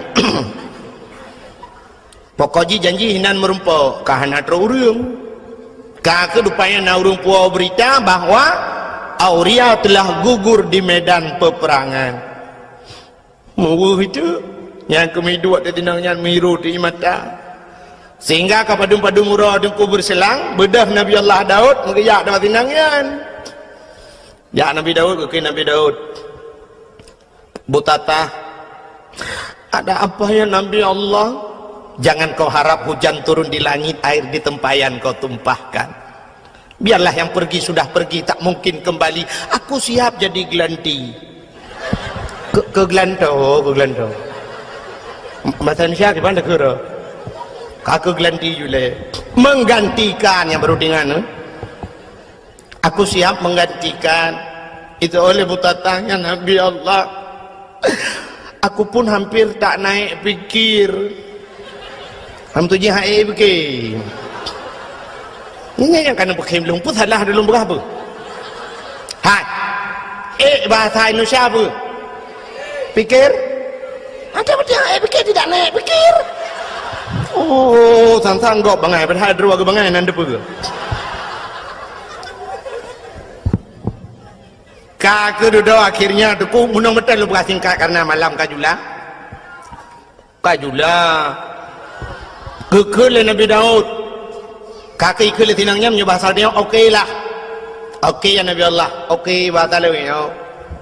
Pokok jih janji hinan meurumpok, ka hana trok ureuëng. Ka keuh rupanya na ureuëng puwoe beurita bahwa Auria telah gugur di medan peperangan. Meuweuh itu, nyang keumiduek di dinong nyan miru di mata. Sehingga ka padum-padum uroe Teungku beureuselang, beudôh Nabi Allah Daud meugeujak di dinong nyan. Jak Nabi Daud, geukheun Nabi Daud. Butatah, ada apa ya Nabi Allah? Jangan kau harap hujan turun di langit, air di tempayan kau tumpahkan. Biarlah yang pergi sudah pergi, tak mungkin kembali. Aku siap jadi gelanti. Ke, ke gelanto, ke gelanto. Bahasa Indonesia gimana, kira? Ka ke gelanti jule. Menggantikan yang baru dengan, eh? Aku siap menggantikan. Itu oleh butatahnya Nabi Allah. Aku pun hampir tak naik pikir. Ham tu jih hai pikir. Ini yang kena pakai belum pun salah dulu berapa? Hai. Eh, bahasa Indonesia apa? Pikir? Ada betul eh pikir tidak naik pikir. Oh, sang-sang gok bangai padahal dua bangai nan depa. Ka keududoe akhirnya Teungku, meunong meuteun lôn peugah singkat karena malam ka jula. Ka jula. Geukheun lé Nabi Daud. Ka geukheun lé sinang nyan meunyoe bahasa dia, "Oke lah." "Oke ya Nabi Allah." "Oke" bahasa lewat nyoe.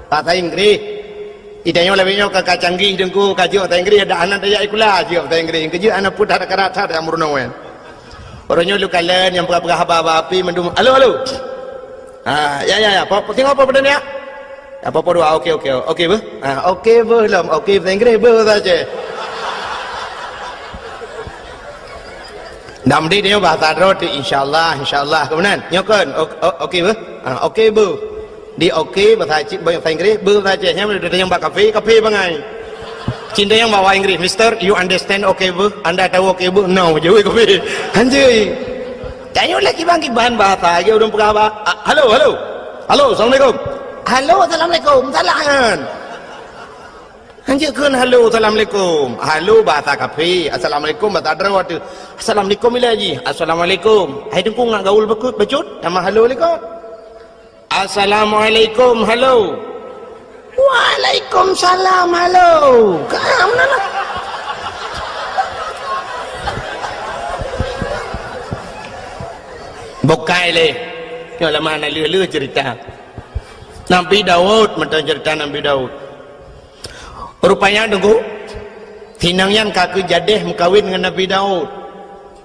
Bahasa Inggris. Itanyoe lewat nyoe ka, ka canggih Teungku, ka jeuet bahasa Inggris, ada anak tajak sikula jeuet bahasa Inggris. Keujeuet anak pun tak ada karakter yang meurunoe. Uroe nyoe lôn kalon nyang peugah-peugah haba-haba api mandum, "Halo, halo." Ha, ya, ya, ya. Po, po, singoh po peudeueng ya? Ya, po, po dua. Oke, oke. Oke beuh. Ha, oke beuh lom. Oke bahasa Inggris beuh bahasa Aceh. Nam di dia bahasa droe tu, insyaallah, insyaallah. Kemudian, nyoe kan? O-, o-, oke beuh. Ha, oke beuh. Di oke bahasa Aceh, bahasa Inggris, beuh bahasa Aceh. Nyang dia tanya bak kafe, kafe bangai. Cinta yang bawa Inggris, "Mister, you understand oke beuh? Anda tahu oke beuh?" "No," jawab kafe. Hanjeuet. Tanyoe lé kiban-kiban bahasa, lagée ureuëng peugah ba-, a, "Halo, halo. Halo, assalamualaikum." "Halo, assalamualaikum." Salah nyan. Hanjeuet kheun halo, assalamualaikum. Halo bahasa kafe, assalamualaikum bahasa droe tu. Assalamualaikum ilée jih. Assalamualaikum. Hai Teungku ngat gaul beukut, bacut, nama halo likot. Assalamualaikum, halo. Waalaikumsalam, halo. Ka meunan lah. Bukai lé. Nyoe lama na leuh-leuh cerita. Nabi Daud, mantong cerita Nabi Daud. Rupanya Teungku, sinang nyan ka keu jadeh meukawen ngon Nabi Daud.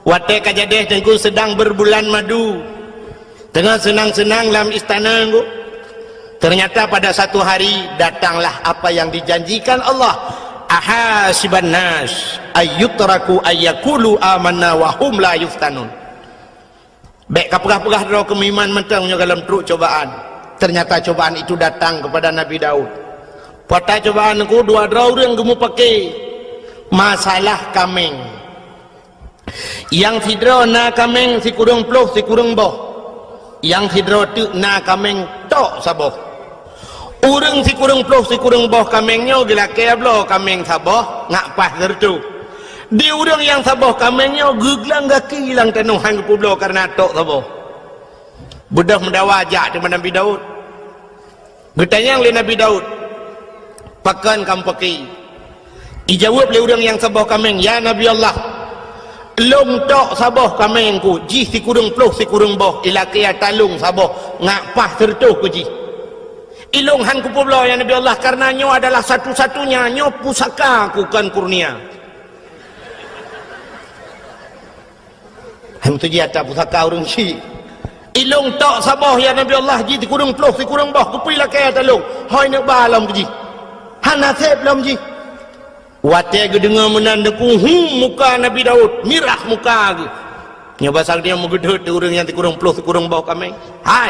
Watée ka jadeh Teungku sedang berbulan madu. Teungoh seunang-seunang lam istana, Teungku. Ternyata pada satu hari datanglah apa yang dijanjikan Allah. "Ahasiban nas ayyutraku ayyakulu amanna wa hum la yuftanun." Bék ka peugah-peugah droe keumiman mantong nyoe gohlom trok cobaan. Ternyata cobaan itu datang kepada Nabi Daud. Pada cobaan Teungku, dua droe ureuëng geumupake masalah kaméng. Nyang sidroe na kaméng sikureueng ploh sikureueng boh. Nyang sidroe teuk na kaméng tok saboh. Ureuëng sikureueng ploh sikureueng boh kaméng nyoe geulakée bloe kaméng saboh ngat paih sireutôh. Di ureuëng nyang saboh kaméng nyoe geuglang gaki lam tanoh han geupeubloe kareuna tok saboh. Beudôh meudawa jak teuma Nabi Daud. Geutanyong lé Nabi Daud, "Pakon kamoe peuki?" Ijaweueb lé ureuëng nyang saboh kaméng, "Ya Nabi Allah, lôn tok saboh kaméng ku, jih sikureueng ploh sikureueng boh, ilakée talong saboh, ngat paih sireutôh ku jih. Ilôn han kupeubloe, ya Nabi Allah, kareuna nyoe adalah satu-satunya, nyoe pusaka ku kon kurnia." Hai meutuji ata pusaka ureuëng syik. "Ilôn tok saboh, ya Nabi Allah, jih sikureueng ploh sikureueng boh, kupeue lakée ata lôn. Hôi neuk ba lom keu jih. Hana sép lom jih." Watée geudeungoe meunan Teungku, hu, muka Nabi Daud mirah muka geuh. Nyoe basa geutanyoe meugeudeuet di ureuëng nyang sikureueng ploh sikureueng boh kaméng. Hai,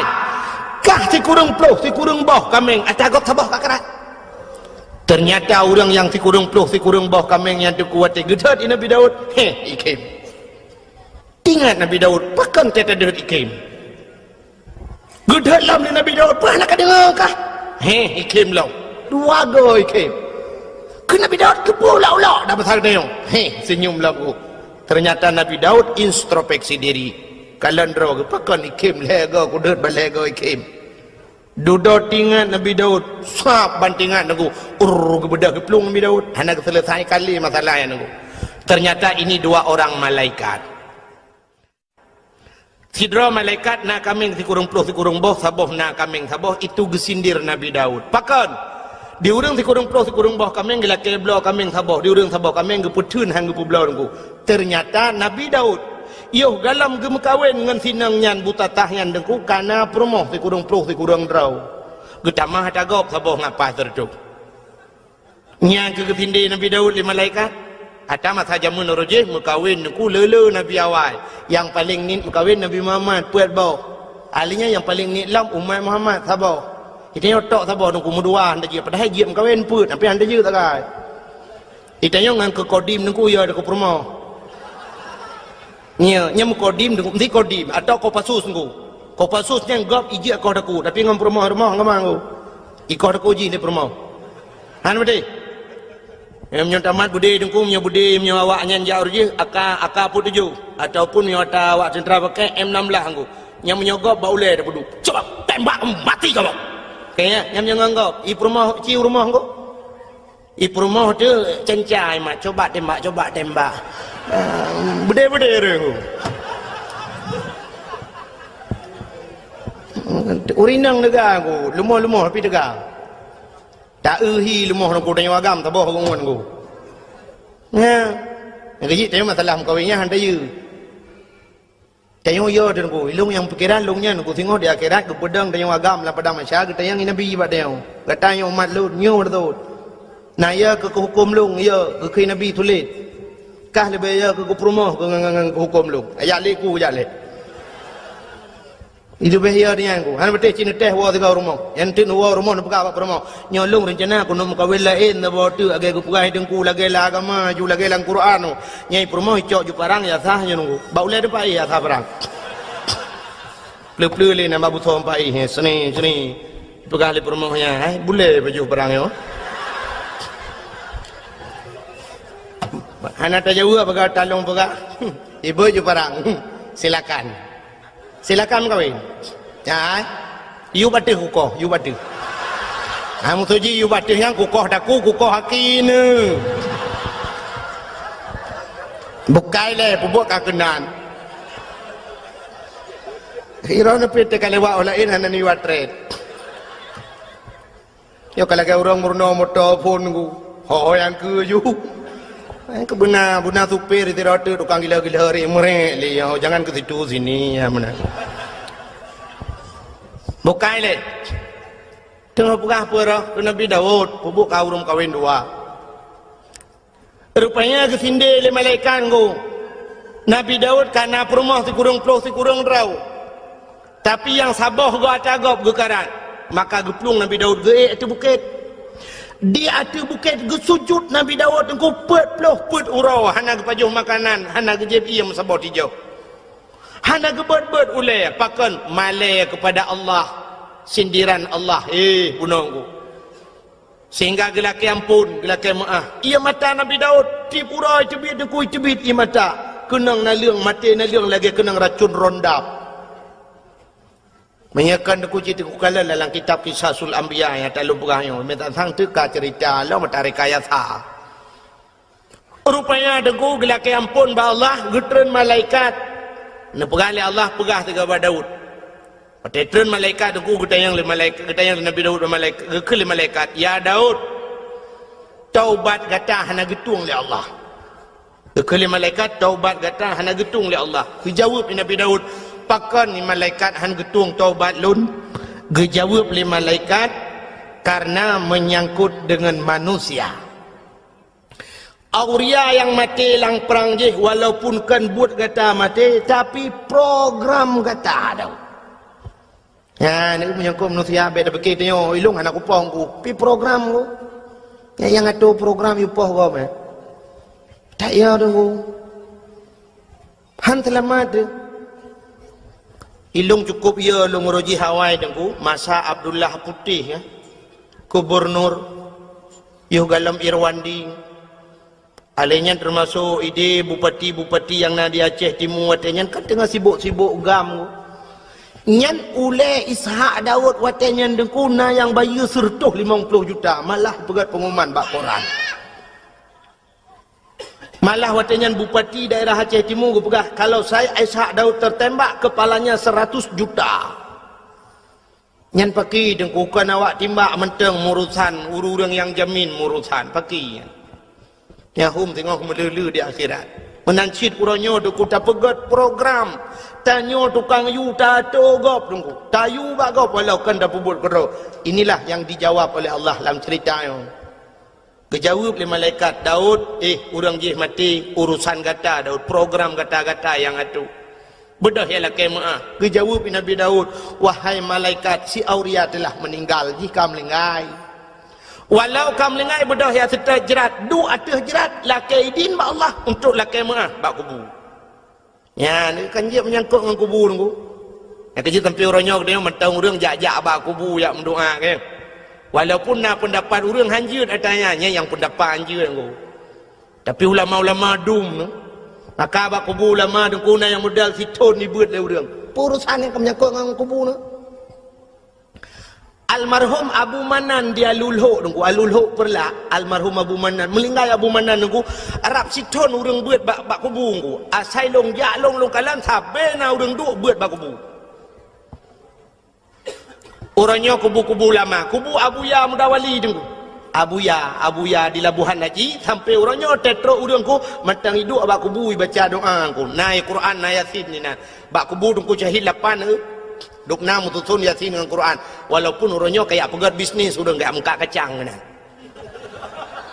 kah sikureueng ploh sikureueng boh kaméng ata gob saboh ka karat. Ternyata ureuëng nyang sikureueng ploh sikureueng boh kaméng nyan Teungku watée geudeuet di Nabi Daud, heh, ikhém. Ingat Nabi Daud, pakon teuh tadeuet ikhém. Geudeuet lom lé Nabi Daud, peue hana ka deungoe kah? Heh, ikhém lom. Dua goe ikhém. Keu Nabi Daud keupeue ulok-ulok dah pasal tanyoe? Heh, senyum lagu. Ternyata Nabi Daud introspeksi diri. Kalon droe geuh, pakon ikhem lhèe goe kudeuet, ban lhèe goe ikhem. Dudoe tingat Nabi Daud, sab ban tingat nangku. Urr, geubeudôh geuplueng Nabi Daud. Hana geuseuleusai kali masalah nyan nangku. Ternyata ini dua orang malaikat. Sidroe malaikat na kaméng sikureueng ploh sikureueng boh, saboh na kaméng saboh, itu geusindir Nabi Daud. Pakon? Di ureueng sikureueng ploh sikureueng boh kaméng geulakèe bloe kaméng saboh, di ureueng saboh kaméng geupeutheun han geupeubloe nangku. Ternyata Nabi Daud, yoh galom geumeukawen ngon si inong nyan buta tah nyan nangku, ka na peurumoh sikureueng ploh sikureueng droe. Geutamah ata gob saboh ngon paih sireutôh. Nyan keuh geusindé Nabi Daud lé malaikat. Ata masa jameun uroe jih meukawen nangku le-le nabi awai. Nyang paleng niet meukawen Nabi Muhammad, peuet boh. Ahli nyan nyang paleng niet lom umat Muhammad, saboh. Geutanyoe tok saboh nangku meudua han tajeuet, padahai jeuet meukawen peuet, tapi han tajeuet sagai. Geutanyoe ngon keu kodim nangku ya keu peurumoh. Nyo, nyo meukodim nangku, meusti kodim atau Kopassus nangku. Kopassus nyan gob ijeuet koh daku, tapi ngon peurumoh-rumoh ngon ma nangku. Ikoh daku jih lé peurumoh. Han beutôi. Meunyoe tamat beudé nangku, meunyoe beudé, meunyoe awak nyan jak uroe jih, aka, aka peuet tujoh. Ataupun meunyoe ata awak teuntara pakai M enam belas nangku. Nyan meunyoe gob bak ulèe tapeuduek. Coba tembak mati kamoe. Kayaknya, nyan meunyoe ngon gob. I peurumoh, ci peurumoh nangku. I peurumoh teuh cencai mat, coba tembak, coba tembak. Ah, beudé-beudé ureueng. Ureueng inong teuga ku, leumoh-leumoh tapi teuga. Ta-eu hi leumoh nangku tanyoe agam saboh ngon ku. Nya. Nyang keuh jih tanyoe masalah meukawen nyan han tajeuet. Tanyoe yo teungku, ilông nyang pikeran lông nyan ku singoh di akhirat geupeudong tanyoe agam lam padang mahsyar geutanyong nabi bak tanyoe. Gata nyoe umat lôn, nyoe beutôi. Na yo keu keuhuköm lông, yo keu nabi tuléh. Kah leubeh yo keu peurumoh keu ngan, ngan, ngan keuhuköm lông. Ajak lé ku, jak lé. Leubeh yo nyan ku. Hana beuteh cit neuteh woe sigoe rumoh. Nyang teuk neuwoe rumoh neupeugah bak peurumoh. Nyoe lông reuncana keuneuk meukawen laén saboh teuk lagèe geupeugah teungku lagèe lam agama ju lagèe lam Quran. Nyai peurumoh icok ju parang ya sah nyoe nunggu. Bak ulèe teumpat ya sah parang. Pleu-pleu lé nambah busoe empat ih, seni, seni. Peugah lé peurumoh nyan, "Hai, bulèe baju parang nyoe." Hana tajaweueb peugah talong peugah. Ibu ju parang. Silakan. Silakan meukawen. Ya, eh? Yub ateueh kukoh, yub ateueh. Ha, meusoe jih yub ateueh nyan kukoh daku, kukoh aki neu. Bukai lé, peubuet ka keunan. Iroh neupit teuka lewat orang laén hana niwat trét. Nyoe ka lagèe ureueng meurunoe moto phon ku. Ho nyang keu ju. Nyang keu beuna, beuna supir sidroe teuk tukang gila-gila ri meurek lé nyoe. Jangan ke situ sini ya beuna. Bukai lé. Teungoh peugah peue roh keu Nabi Daud, peubuet ka ureueng kawen dua. Rupanya geusindé lé malaikat ngon Nabi Daud ka na peurumoh sikureueng ploh sikureueng droe. Tapi nyang saboh goe ata gob geukarat, maka geuplueng Nabi Daud geuék ateueh bukét. Di ateueh bukét geusujut Nabi Daud teungku peuet ploh peuet uroe, hana geupajoh makanan, hana geujieb ié meusaboh tijoh. Hana geubeuet-beuet ulèe, pakon malèe keupada Allah, sindiran Allah, hé bunoe ngon. Sehingga geulakèe ampôn, geulakèe meu'ah. Ié mata Nabi Daud, tiep uroe teubiet teungku teubiet ié mata. Keunong naleueng, maté naleueng lagèe keunong racun rondap. Meunyoe kon teungku cit teungku kalon dalam kitab Qisasul Anbiya nyang talôn peugah nyoe, meutatang teuka ceurita lom mata rekayasa. Rupanya teungku geulakèe ampôn bak Allah, geutreun malaikat. Neupeugah lé Allah, peugah sigoe bak Daud. Watèe treun malaikat teungku geutanyong lé malaikat, geutanyong lé Nabi Daud bak malaikat, geukheun lé malaikat, "Ya Daud, taubat gata hana geutueng lé Allah." Geukheun lé malaikat, "Taubat gata hana geutueng lé Allah." Geujaweueb lé Nabi Daud, "Pakon ni malaikat han geutueng taubat lôn?" Geujaweueb lé malaikat, "Karena menyangkut dengan manusia." Auria nyang maté lam prang jih, walaupun kon buet gata maté, tapi program gata ada. Nyan, menyangkut manusia, bèk tapikir tanyoe, ilông hana kupoh ku, pi program ku. Nyang, nyang atur program yue poh gob, eh. Tak ya tu. Han seulamat tu. Ilông cukup ya lôn uroe jih awai teungku, masa Abdullah Putih, ya. Gubernur. Yoh galom Irwandi. Alèh nyan teumasok idéh bupati-bupati nyang na di Aceh Timu watèe nyan kan teungoh sibok-sibok gam. Nyan ulèe Ishak Daud watèe nyan Teungku na nyang bayeue sireutoh limong ploh juta, malah peugöt pengumuman bak koran. Malah watèe nyan bupati daerah Aceh Timu geupeugah, "Kalau saya Ishak Daud tertembak, kepalanya seratus juta." Nyan pakri Teungku, kon awak timbak mantong meurusan, ureueng-ureueng nyang jamin meurusan, pakri nyan. Nyang hom teungoh meuleu-leu di akhirat. Meunan cit uroe nyoe Teungku tapeugöt program. Tanyoe tukang yue taatô gob Teungku. Tayue bak gob walau kon tapeubuet keudroe. Inilah yang dijawab oleh Allah lam cerita nyoe. Geujaweueb lé malaikat, "Daud, eh, ureueng jih maté, urusan gata Daud, program gata-gata nyang atô. Beudôh ya lakèe meu'ah." Geujaweueb lé Nabi Daud, "Wahai malaikat, si Auria telah meninggal, jih ka meulinggai. Walau ka meulinggai, beudôh ya seutôt jrat, duek ateueh jrat, lakèe idin bak Allah untuk lakèe meu'ah bak kubu." Nyan kan jeuet meunyangkot ngon kubu Teungku. Nyang keujeuet sampoe uroe nyoe geutanyoe mantong ureueng jak-jak bak kubu jak meudoa, kan. Walaupun na peundapat ureueng hanjeuet ata nyan, nyan nyang peundapat hanjeuet Teungku. Tapi ulama-ulama dum nyoe, maka bak kubu ulama Teungku na nyang modal sithon jibeuet lé ureueng. Peue urusan nyang ka meunyangkot ngon kubu nyoe? Almarhum Abu Manan di Alulhok Teungku, Alulhok Peureulak, almarhum Abu Manan, meulinggai Abu Manan Teungku, rab sithon ureueng beuet bak, bak kubu Teungku. Asai lôn jak lôn, lôn kalon sabe na ureueng duek beuet bak kubu. Uroe nyoe kubu-kubu lama, kubu Abuya Mudawali Teungku. Abuya, Abuya di Labuhan Haji, sampoe uroe nyoe teutrok ureueng Teungku, mantong iduek bak kubu ibaca doa Teungku. Na Quran, na Yasin inan. Bak kubu Teungku Syahid lapan, eh. Dum na meususon Yasin ngon Quran. Walaupun uroe nyoe kajak peugöt bisnis ureueng kajak meukat kacang keunan.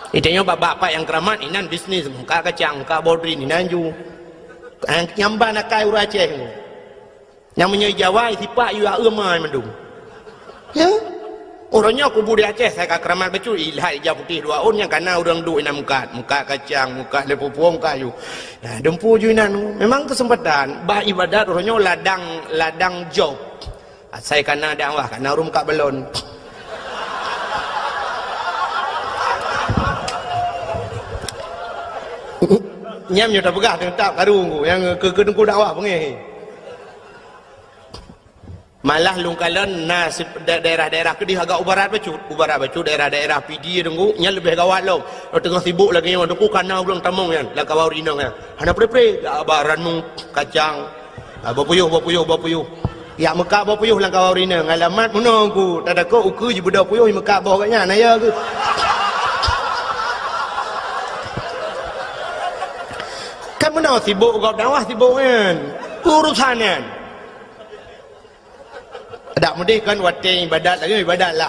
Di tanyoe bak-bak pat nyang keuramat inan bisnis, meukat kacang, meukat bodrin inan ju. Nyang ban akai ureueng Aceh. Nyang meunyoe Jawa sipak yue aeum mandum. Ya. Uroe nyoe kubu di Aceh sai ka keuramat bacut, ilhat ija putéh dua ôn nyang kana ureueng duek inan meukat, meukat kacang, meukat lé pupueng kayu. Nah, dumpu ju inan. Memang keuseumpatan bah ibadat uroe nyoe ladang, ladang job. Asai kana dakwah, kana ureueng meukat balon. Nyan nyoe tapeugah teutap karu nyang keu, keu teungku dakwah beungéh. Malah lôn kalon na si-, da-, daerah-daerah keudeh agak u barat bacut. U barat bacut daerah-daerah Pidie Teungku, nyan leubeh gawat lom. Teungoh sibok lagèe nyoe Teungku kana ureueng tamong nyan, lam kawah ureueng inong nyan. Hana pre-pre, jak ba ranu, kacang. Ah, boh puyôh, boh puyôh, boh puyôh. Jak meukat boh puyôh lam kawah ureueng inong. Alamat meunoe Teungku, tatakot ukeue jibeudôh puyôh, jimeukat boh gobnyan, na ya keuh. Kan meunoe sibok gob dakwah sibok nyan. Urusan nyan. Dak meudeh kan watèe ibadat lagèe ibadat lah.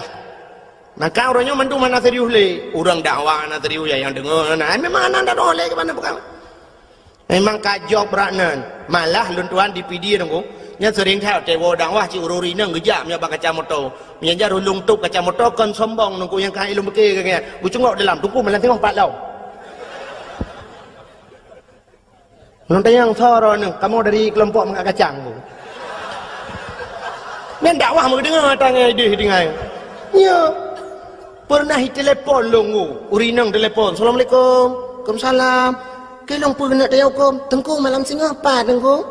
Maka uroe nyoe mandum hana serius lé. Ureueng dakwah hana serius, ya, nyang deungö hana. Ai memang hana dakwah lé keu mana bukan. Memang ka jok brat nan. Malah lôn tuan di Pidie Teungku. Nyan sering that watèe woe dakwah cit ureueng inong geujak meunyoe bak kaca moto. Meunyoe jar ulôn tup kaca moto kon sombong Teungku nyang ka ilôn pike keu nyan. Geucungok dalam Teungku malam singoh pat lom. Lôn tanyong soe droeneuh, kamoe dari kelompok meukat kacang, Bu. Nyan dakwah meudeungoe tangai deh dengai. Nyo. Pernah itelepon lôn, Bu. Ureueng inong telepon. "Assalamualaikum." "Waalaikumsalam." "Keu lôn peue keuneuk tanyong huköm?" "Teungku malam singoh pat, Teungku."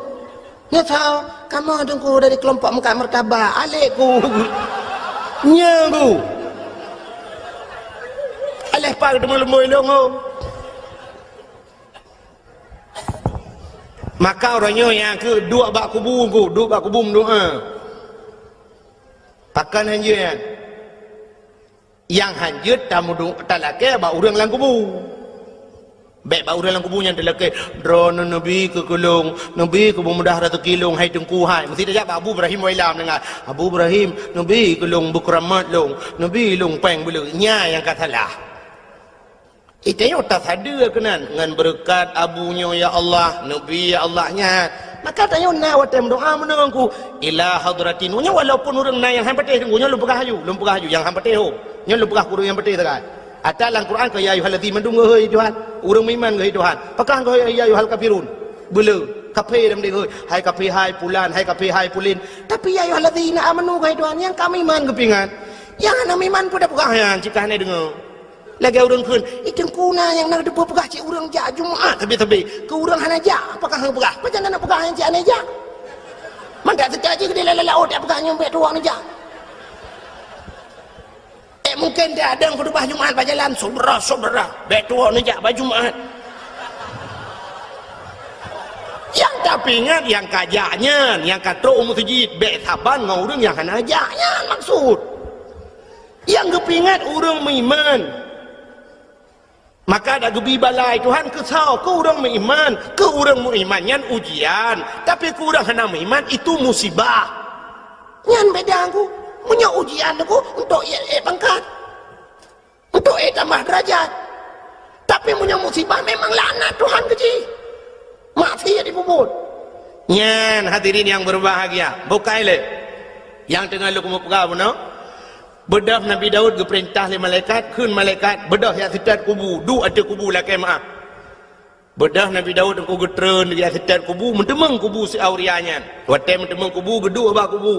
"Nyo soe?" "Kamoe, Teungku, dari kelompok meukat martabak." Alek ku. Nyo, Bu. Aleh pat teumeuleumui lôn, Bu. Maka uroe nyoe nyang keu duek bak kubu Teungku, duek bak kubu meudoa. Pakon hanjeuet nyan? Nyang hanjeuet tameudu-, talakèe bak ureueng lam kubu. Bèk bak ureueng lam kubu nyan talakèe, "Droeneuh neubi keu keu lôn, neubi keu beumudah raseuki lôn, hai Teungku hai." Meusti tajak bak Abu Ibrahim Wailam deungon, "Abu Ibrahim, neubi keu lôn beukeuramat lôn, neubi lôn péng beuleue." Nyan nyang ka salah. Itanyoe tasadeue keunan ngon beureukat abu nyoe, ya Allah, neubi, ya Allah, nyan. Maka tanyoe na watèe meudoa meunoe Teungku, ila hadratin. Nyoe walaupun ureueng na nyang han patéh Teungku, nyoe lôn peugah aju, lôn peugah aju nyang han patéh ho. Nyoe lôn peugah keu ureueng nyang patéh sagai. Ata lam Quran keu ya ayyuhallazina mandum geuhôi Tuhan, ureueng meuiman geuhôi Tuhan. Pakon geuhôi ya ayyuhal kafirun? Beuleue, kafé lam geuhôi. Hai kafé hai pulan, hai kafé hai pulin. Tapi ya ayyuhallazina amanu geuhôi Tuhan, nyang ka meuiman geupingat. Nyang hana meuiman peue tapeugah nyan, cit ka hana deungö. Lagèe ureueng kheun, "Ih, Teungku, na nyang na teupeue peugah cit ureueng jak Jumat sabe-sabe. Keu ureueng hana jak, apakah hana peugah? Pajan na peugah nyang cit hana jak? Mangat seutôt jih keudéh lam laôt, dak peugah nyoe bèk tuwoe neujak." Eh, mungken teuadong khutubah Jumat bak jalan, "Syedara-syedara, bèk tuwoe neujak bak Jumat." Nyang tapeuingat nyang ka jak nyan, nyang ka trôk u meuseujid, bèk saban ngon ureueng nyang hana jak nyan maksud. Nyang geupeuingat ureueng meuiman. Maka dak geubi bala lé Tuhan keu soe? Keu ureueng meuiman. Keu ureueng meuiman nyan ujian, tapi keu ureueng hana meuiman itu musibah. Nyan beda Teungku. Meunyoe ujian Teungku untuk ék, ék pangkat, untuk ék tamah deurajat. Tapi meunyoe musibah memang laknat Tuhan keu jih. Maksiat jipeubuet. Nyan hadirin nyang berbahagia, bukai lé nyang teungoh lôn keumeung peugah bunoe. Beudôh Nabi Daud geupeurintah lé malaikat, kheun malaikat, "Beudôh jak seutôt kubu, duek ateueh kubu lakèe meu'ah." Beudôh Nabi Daud Teungku geutreun jak seutôt kubu, meuteumeung kubu si Auria nyan. Watèe meuteumeung kubu, geuduek bak kubu.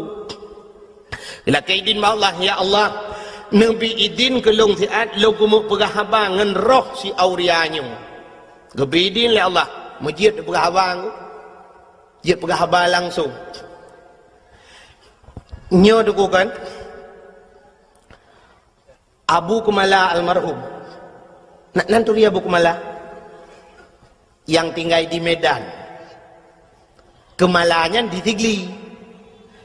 Geulakèe idin bak Allah, "Ya Allah, neubi idin keu lôn siat lôn keumeung peugah haba ngon roh si Auria nyoe." Geubi idin lé Allah, meujeuet peugah haba Teungku. Jeuet peugah haba langsông. Nyoe Teungku kan, Abu Keumala almarhum. Na, nan turi Abu Keumala? Nyang tinggai di Medan. Keumala nyan di Sigli.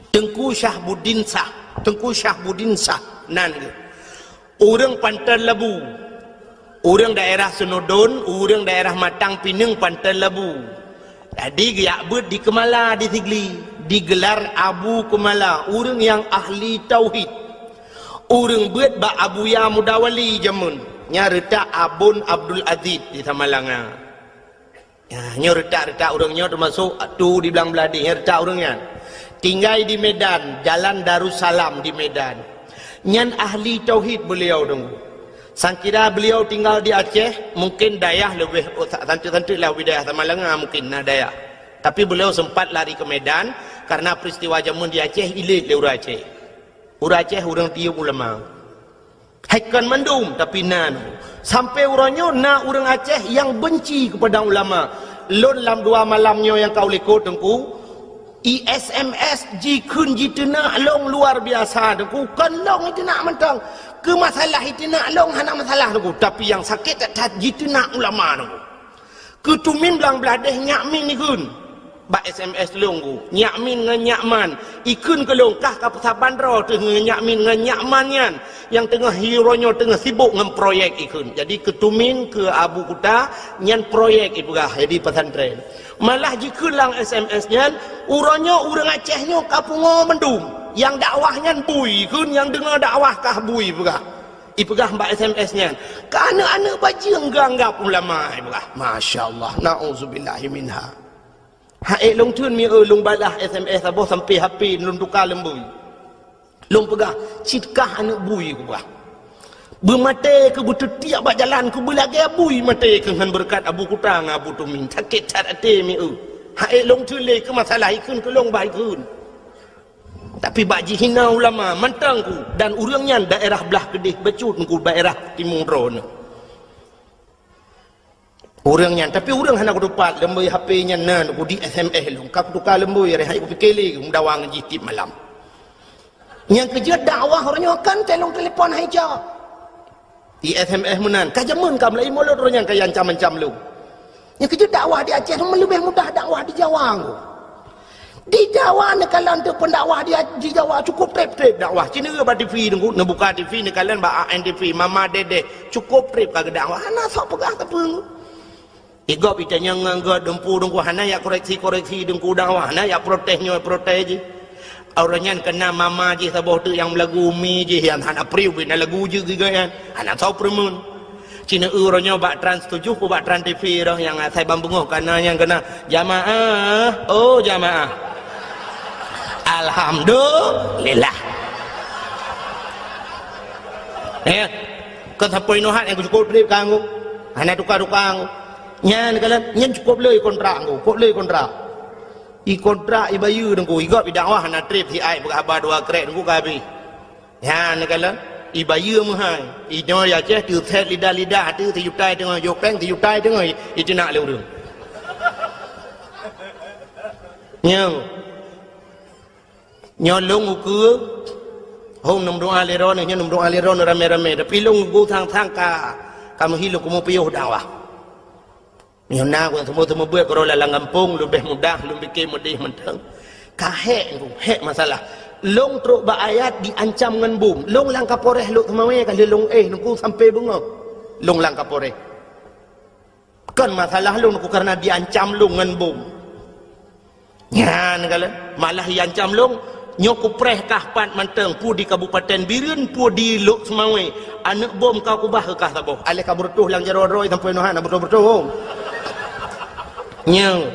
Teungku Syahbuddin Syah. Teungku Syahbuddin Syah nan geuh. Ureueng Panton Labu. Ureueng daerah Seunudon, ureueng daerah Matang Pineung Panton Labu. Jadi geujak beuet di Keumala di Sigli, digelar Abu Keumala, ureueng nyang ahli tauhid. Ureueng beuet bak Abuya Mudawali jameun, nyang reutak Abon Abdul Aziz di Samalanga. Ya, nyoe reutak-reutak ureueng nyoe teumasok tu di Blang Blahdeh, nyoe reutak ureueng nyan. Tinggai di Medan, Jalan Darussalam di Medan. Nyan ahli tauhid beliau Teungku. Sangkira beliau tinggal di Aceh, mungkin dayah leubeh, oh, sa-, santeuk-santeuk lah wilayah Samalanga mungkin na dayah. Tapi beliau sempat lari ke Medan karena peristiwa jameun di Aceh ilét lé ureueng Aceh. Ureueng Aceh ureueng tiyeub ulama. Hai kon mandum, tapi na. Sampai uroe nyoe na ureueng Aceh nyang benci kepada ulama. Lôn lam dua malam nyoe nyang ka u likot Teungku, i S M S jikheun jiteunak lôn luar biasa Teungku. Kon lôn jiteunak mantong. Keu masalah jiteunak lôn hana masalah Teungku, tapi nyang sakét that-that jiteunak ulama Teungku. Keu Tumin Blang Blahdeh Nyak Min ikheun bak S M S lôn Teungku. Nyak Min ngon Nyak Man ikheun keu lôn, kah ka peusaban droe teuh ngon Nyak Min ngon Nyak Man nyan nyang teungoh uroe nyoe teungoh sibok ngon proyek ikheun. Jadi keu Tumin, keu Abu Kuta nyan proyek ipeugah jadi pesantren. Malah jikheun lam S M S nyan, uroe nyoe ureueng Aceh nyoe ka pungo mandum. Nyang dakwah nyan bui ikheun, nyang deungoe dakwah kah bui peugah. Ipeugah bak S M S nyan, "Keu aneuk-aneuk bajeueng geuanggab ulama," ipeugah. Masya Allah, nauzubillahi minha. Hai lôn theun mi eu lôn balah S M S saboh sampai H P lôn tuka lom bui. Lôn peugah, "Cit kah aneuk bui," kupeugah. "Beumaté keu beuteutiek bak jalan keu beulagèe bui maté keu ngon beureukat Abu Kuta ngon Abu Tumin." Sakét that até mi eu. Hai lôn theun lé keu masalah ikheun keu lôn bah ikheun. Tapi bak jihina ulama mantong Teungku, dan ureueng nyan daerah blah keudeh bacut Teungku, daerah timu droeneuh. Ureueng nyan, tapi ureueng hana kutupat, lom bui H P nyan na Teungku, di S M S lôn, ka kutuka lom bui, reh hai kupike lé, meudawa ngon jih tiep malam. Nyang keujeuet dakwah uroe nyoe kan telong telepon hai jak. I S M S meunan, ka jameun ka meulaie mulod roh nyan ka ancam-ancam lom. Nyang keujeuet dakwah di Aceh leubeh mudah dakwah di Jawa Teungku. Di Jawa neukalon teuk pendakwah di, di Jawa cukup treb-treb dakwah. Ci neue bak T V Teungku, neubuka T V neukalon bak A N T V, Mama Dedeh, cukup treb ka geudakwah. Hana sok peugah sapeue. Igob itanyong ngon gob dumpu Teungku, hana yak koreksi-koreksi Teungku dakwah, hana yak protes nyoe protes jih. Awak nyan keunan mama jih saboh teuk nyang meulagu, mi jih nyang hana priu bina lagu jeuet giga nyan. Hana soe peureumeun. Ci neue uroe nyoe bak Trans tujoh, bak Trans T V roh nyang asai ban beungoh kana nyang keunan, "Jamaah, oh jamaah. Alhamdulillah." Eh, kon sapeue inoe hat nyang cukup treb ka Teungku. Hana tuka-tuka Teungku. Nyan kalon, nyan cukup lé kontrak Teungku, cukup lé kontrak. I kontrak ibayeue Teungku, igob idakwah hana treb, si ai peugah haba dua krek Teungku ka habéh. Nyan kalon. Ibayeue meuhai. Inoe ya Aceh teusét lidah-lidah, ateueh sijuta teungoh jok péng, sijuta teungoh itinak lé ureuëng. Nyoe. Nyoe lôn ukeue, hom neumeudoá lé droeneuh, nyoe neumeudoá lé droeneuh ramé-ramé. Tapi lôn ukeue sang-sang ka, ka meuhi lôn keumeung piôh dakwah. Nyoe na ureuëng teumeu-teumeu buet keudroe lam gampông, leubeh mudah, lôn pike meudeh mantong. Ka hék, hék masalah. Lôn trok bak ayat diancam ngon bom. Lôn lam Kapolres Lhokseumawe ka lheueh lôn éh, nungku sampai beungoh. Lôn lam Kapolres. Kon masalah lôn, nungku, karena diancam lôn ngon bom. Nyan galak, malah iancam lôn, nyoe kupreh kah pat mantong, peue di Kabupaten Bireuen, peue di Lhokseumawe, aneuëk bom ka kubah keu kah saboh. Aléh ka beureutoh lam jaroe droe sampoe nyoe hana beureutoh-beureutoh. Nyoe,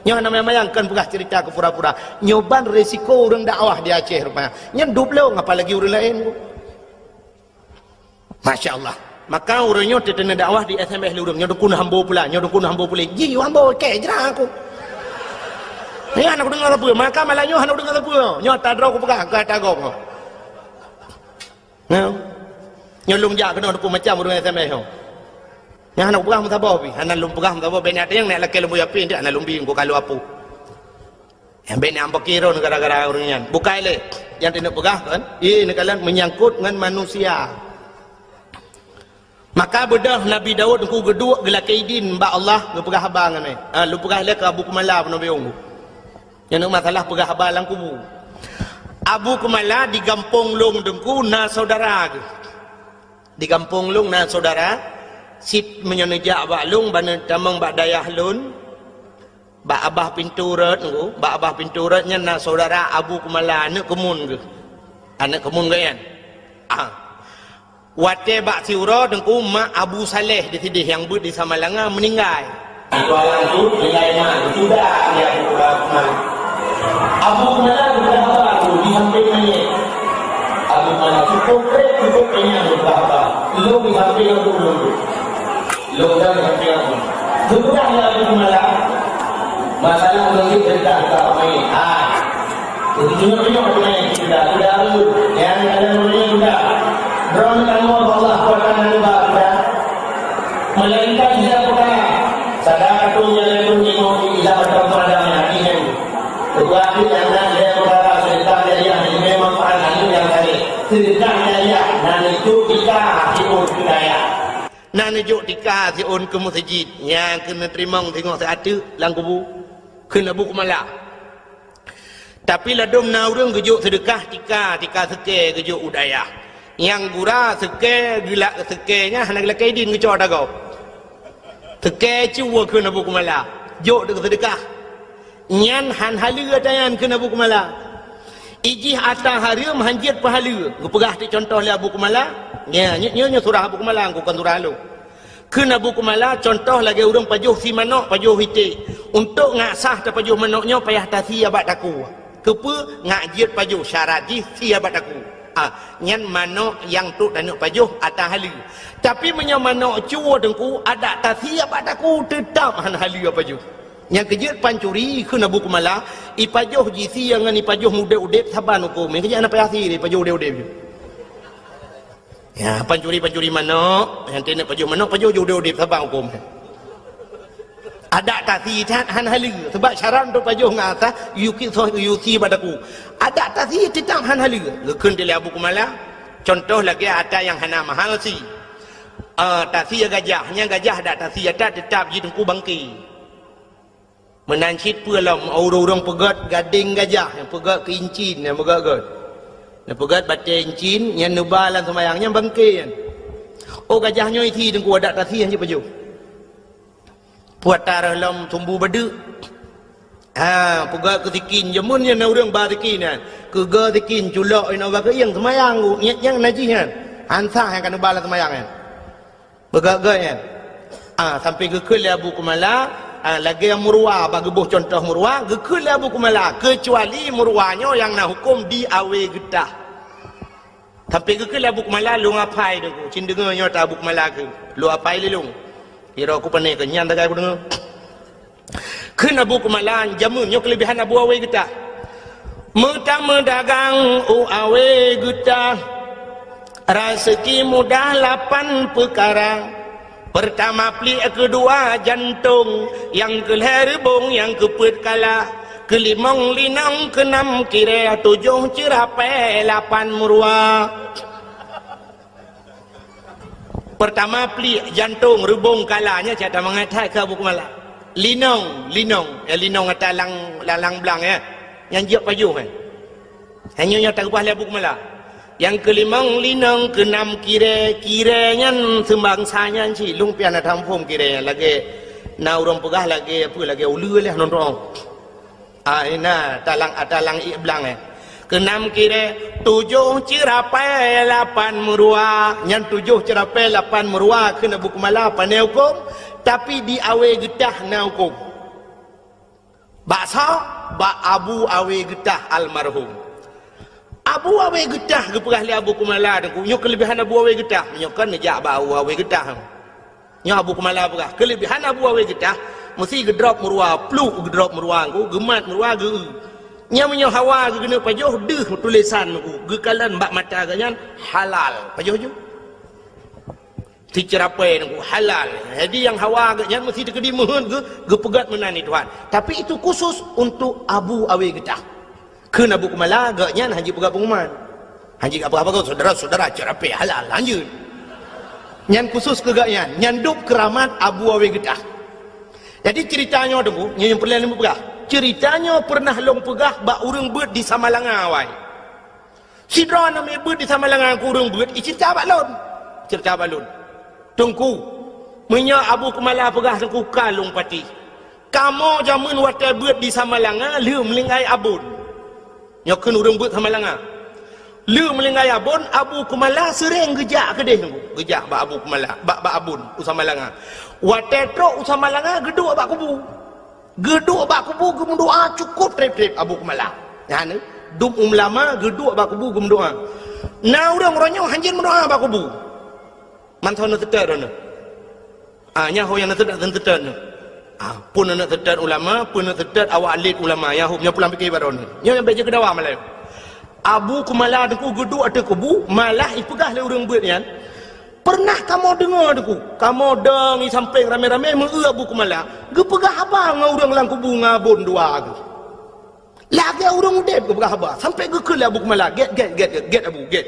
nyoe hana mayang-mayang, kon peugah cerita keu pura-pura. Nyoe ban resiko ureuëng dakwah di Aceh rupanya. Nyan dub lôn, apalagi ureuëng laén. Masya Allah. Maka ureuëng nyoe teuteuna dakwah di S M S lé ureuëng, nyoe dukun hambo pula, nyoe dukun hambo pula. Ji hambo kek jra aku. Nyan aku deungoe sapeue, maka malam nyoe hana deungoe sapeue. Nyoe tadroe kupeugah, ka tagong. Nyoe. Nyoe lôn jak keunoe dukun macam ureuëng S M S nyoe. Nyan hana kupeugah meusaboh pih, hana lôn peugah meusaboh, bèk na teueng nèk lakèe lôn buya pih, ndak na lôn bi, ku kalu apu. Nyang bèk na ampaki droen gara-gara ureuëng nyan. Bukai lé. Nyang teuneuk peugah kan? Ié neukalon menyangkut ngon manusia. Maka beudôh Nabi Daud nungku geuduek geulakée idin bak Allah geupeugah haba ngon nyan. Ha, lôn peugah lé keu Abu Kumala peunoh biong. Nyang neuk masalah peugah haba lam kubu. Abu Kumala di gampông lôn teungku na saudara geuh. Di gampông lôn na saudara, sit meunyoe neujak bak lôn, ban neutamong bak dayah lôn, bak abah pintoe rot nungku, bak abah pintoe rot nyan na saudara Abu Kumala, aneuëk keumun geuh. Aneuëk keumun geuh nyan. Ah. Watée bak siuroe teungku mak Abu Saleh di sideh nyang beuet di Samalanga meuninggai. Di Kuala Lumpur, tinggai mak, sudah dia berubah rumah. Abu Kumala berubah haba tu di samping mayét. Abu Kumala cukup trép, cukup kenyang berubah haba. Lôn di samping Abu Kumala. Lôn dan di samping Abu. Sudah ya Abu Kumala. Masalah lôn di cerita buka mayét. Ah. Tunyok-tunyok keunan kita, sudah tu, nyang ada mulia sudah. Droeneuh Allah kuasa neuba kita. Melainkan dia peukara. Sadaka tu nyang laén pun jinoe ilah atau pada hati nyan. Ketua hati nyang na dia peukara sedekah jariah nyang manfaat aneuk nyang saleh. Sedekah jariah na neujok tika siôn keu dayah. Na neujok tika siôn keu meuseujid nyang keuneuk teurimong singoh siat teuk lam kubu. Kheun Abu Kumala. Tapi ladôm na ureuëng geujok seudeukah tika, tika seukée geujok u dayah. Nyang gura seukée geulak seukée nyan hana geulakée idin geucok ata gob. Seukée cue kheun Abu Kumala, jok seudeukah. Nyan han haleue ata nyan kheun Abu Kumala. Ijih ata hareuem han jeuet peuhaleue. Geupeugah ti contoh lé Abu Kumala. Nya, nyoe, nyoe, nyoe surah Abu Kumala, kon surah lôn. Kheun Abu Kumala, contoh lagée ureuëng pajoh sie manök, pajoh iték. Untuk ngak sah tapajoh manök nyoe payah tasie bak takue. Keupeue ngak jeuet pajoh syarat jih sie bak takue. Ah, nyan manök nyang trok taneuk pajoh ata haleue. Tapi meunyoe manök cue teungku, adak tasie bak takue teutab han haleue pajoh. Nyang keujeuet pancuri kheun Abu Kumala, ipajoh jisie ngon ipajoh udeb-udeb saban huköm. Nyang keujeuet hana payah sie ipajoh udeb-udeb. Ya, pancuri-pancuri manök, nyang teuneuk pajoh manök, pajoh jeuet udeb-udeb saban huköm. Adak tasie that han haleue, sebab syarat untuk pajoh ngon ata, yuki soh yusi bak takue. Adak tasie teutab han haleue. Geukheun lé Abu Kumala, contoh lagée ata nyang hana mahal sie. Ah, tasie gajah, nyang gajah adak tasie ata teutab jiteungku bangke. Meunan cit peue lom, ureuëng-ureuëng peugét gadeng gajah, nyang peugét keu incin, nyang peugét-gét. Nyang peugét batée incin, nyang neuba lam seumayang, nyang bangke nyan. Oh, gajah nyoe isie teungku adak tasie han jipajoh. Puata roh lom sumbu badeuk. Ha, peugét keu sikin, jameun nyan na ureuëng ba sikin nyan. Keuga sikin, culok inoe bak keuieng seumayang, nyang, nyang najih nyan. Han sah nyang ka neuba lam seumayang nyan. Beugét-gét nyan. Ah, sampai geukheun lé Abu Kumala, ah, lagée murwa, bak geuboh contoh murwa, geukheun lé Abu Kumala, keucuali murwa nyoe nyang na huköm di awe geutah. Sampai geukheun lé Abu Kumala, lôn apai deungoe, cit deungoe nyoe ta Abu Kumala kheun, lôn apai lé lôn. Kiro ku pane keu nyan tagai ku deungoe. Kheun Abu Kumala, jameun nyoe keulebihan Abu Awe Geutah. Meutameudagang u Awe Geutah. Raseuki mudah lapan peukara. Peurtama pliek, keudua jantong, nyang keulhèe reubong, nyang keupeuet kala, keulimong linong, keunam kirèe, tujoh ceurapèe, lapan meuruwa. Peurtama pliek, jantong, reubong, kala, nyan cit tamangat that keu Abu Keumala. Linong, linong, eh, linong ata lang, lang, lang blang, eh. Nyang jeuet pajoh, eh. Hanya nyang takeubah lé Abu Keumala. Nyang keulimong linong, keunam kirèe, kirèe nyan seumbangsa nyan cit, lôn pih hana taphom kirèe nyan, lagèe na ureueng peugah lagèe apa, lagèe uleue lé nonton. Ah, ina, talang, talang ié blang, eh. Keunam kirèe, tujoh ceurapèe, lapan meuruwa. Nyan tujoh ceurapèe, lapan meuruwa kheun Abu Keumala, pane hukôm, tapi di Awe Geutah na hukôm. Bak soe? Bak Abu Awe Geutah almarhum. Abu Awe Geutah geupeugah lé Abu Keumala, Teungku, nyoe keuleubehan Abu Awe Geutah. Meunyoe kon neujak bak Abu Awe Geutah. Nyoe Abu Keumala peugah, keuleubehan Abu Awe Geutah, meusti geudrop meuruwa, pluk geudrop meuruwa, Teungku, geumat meuruwa, geu-eu. Nyan meunyoe hawa geukeuneuk pajoh, deuh tulésan, Teungku, geukalon bak mata geuh nyan halal. Pajoh ju. Siceurapèe, Teungku, halal. Jadi, nyang hawa geuh nyan meusti teukeudi meuheuet geu-, geupeugöt meunan lé Tuhan. Tapi itu khusus untuk Abu Awe Geutah. Kheun Abu Keumala, geuh nyan hana jipeugah pengumuman. Hana jipeugah apa-apa, "Saudara-saudara, ceurapèe halal, lanjut." Nyan khusus keu geuh nyan. Nyan dub keuramat Abu Awe Geutah. Jadi, ceurita nyoe, Teungku, nyoe nyang peureulèe lôn peugah. Ceurita nyoe peureunah lôn peugah bak ureueng beuet di Samalanga awai. Sidroe aneuk miet beuet di Samalanga keu ureueng beuet, iceurita bak lôn. Ceurita bak lôn. Teungku, meunyoe Abu Keumala peugah, Teungku, ka lôn patéh. Kamoe jameun watèe beuet di Samalanga, lheueh meulinggai abon. Nyoe kheun ureueng beuet Samalanga. Lheueh meulinggai abon, Abu Keumala seuréng geujak keudeh, Teungku. Geujak bak Abu Keumala, bak, bak abon u Samalanga. Watèe trok u Samalanga, geuduek bak kubu. Geuduek bak kubu geumeudoa cukôp trép-trép Abu Keumala. Nyan, dum ulama geuduek bak kubu geumeudoa. Na ureueng uroe nyoe hanjeuet meudoa bak kubu. Mantong neuseutôt droeneuh. Ah, nyan ho nyang neuseutôt, neuseutôt nyoe. Ah, peue neuseutôt ulama, peue neuseutôt awak lét ulama, nyan ho nyoe pulang pike bak droeneuh. Nyoe nyang bèk jeuet keu dawa malam. Abu Keumala Teungku geuduek ateueh kubu, malah ipeugah lé ureueng beuet nyan, Peureunah kamoe deungoe, Teungku, kamoe dong i sampéng ramé-ramé meu-eu Abu Keumala geupeugah haba ngon ureueng lam kubu ngon abon dua geuh. Lagèe ureueng udép geupeugah haba, sampoe geukheun lé Abu Keumala, "Gèt, gèt, gèt, gèt, gèt, Abu, gèt.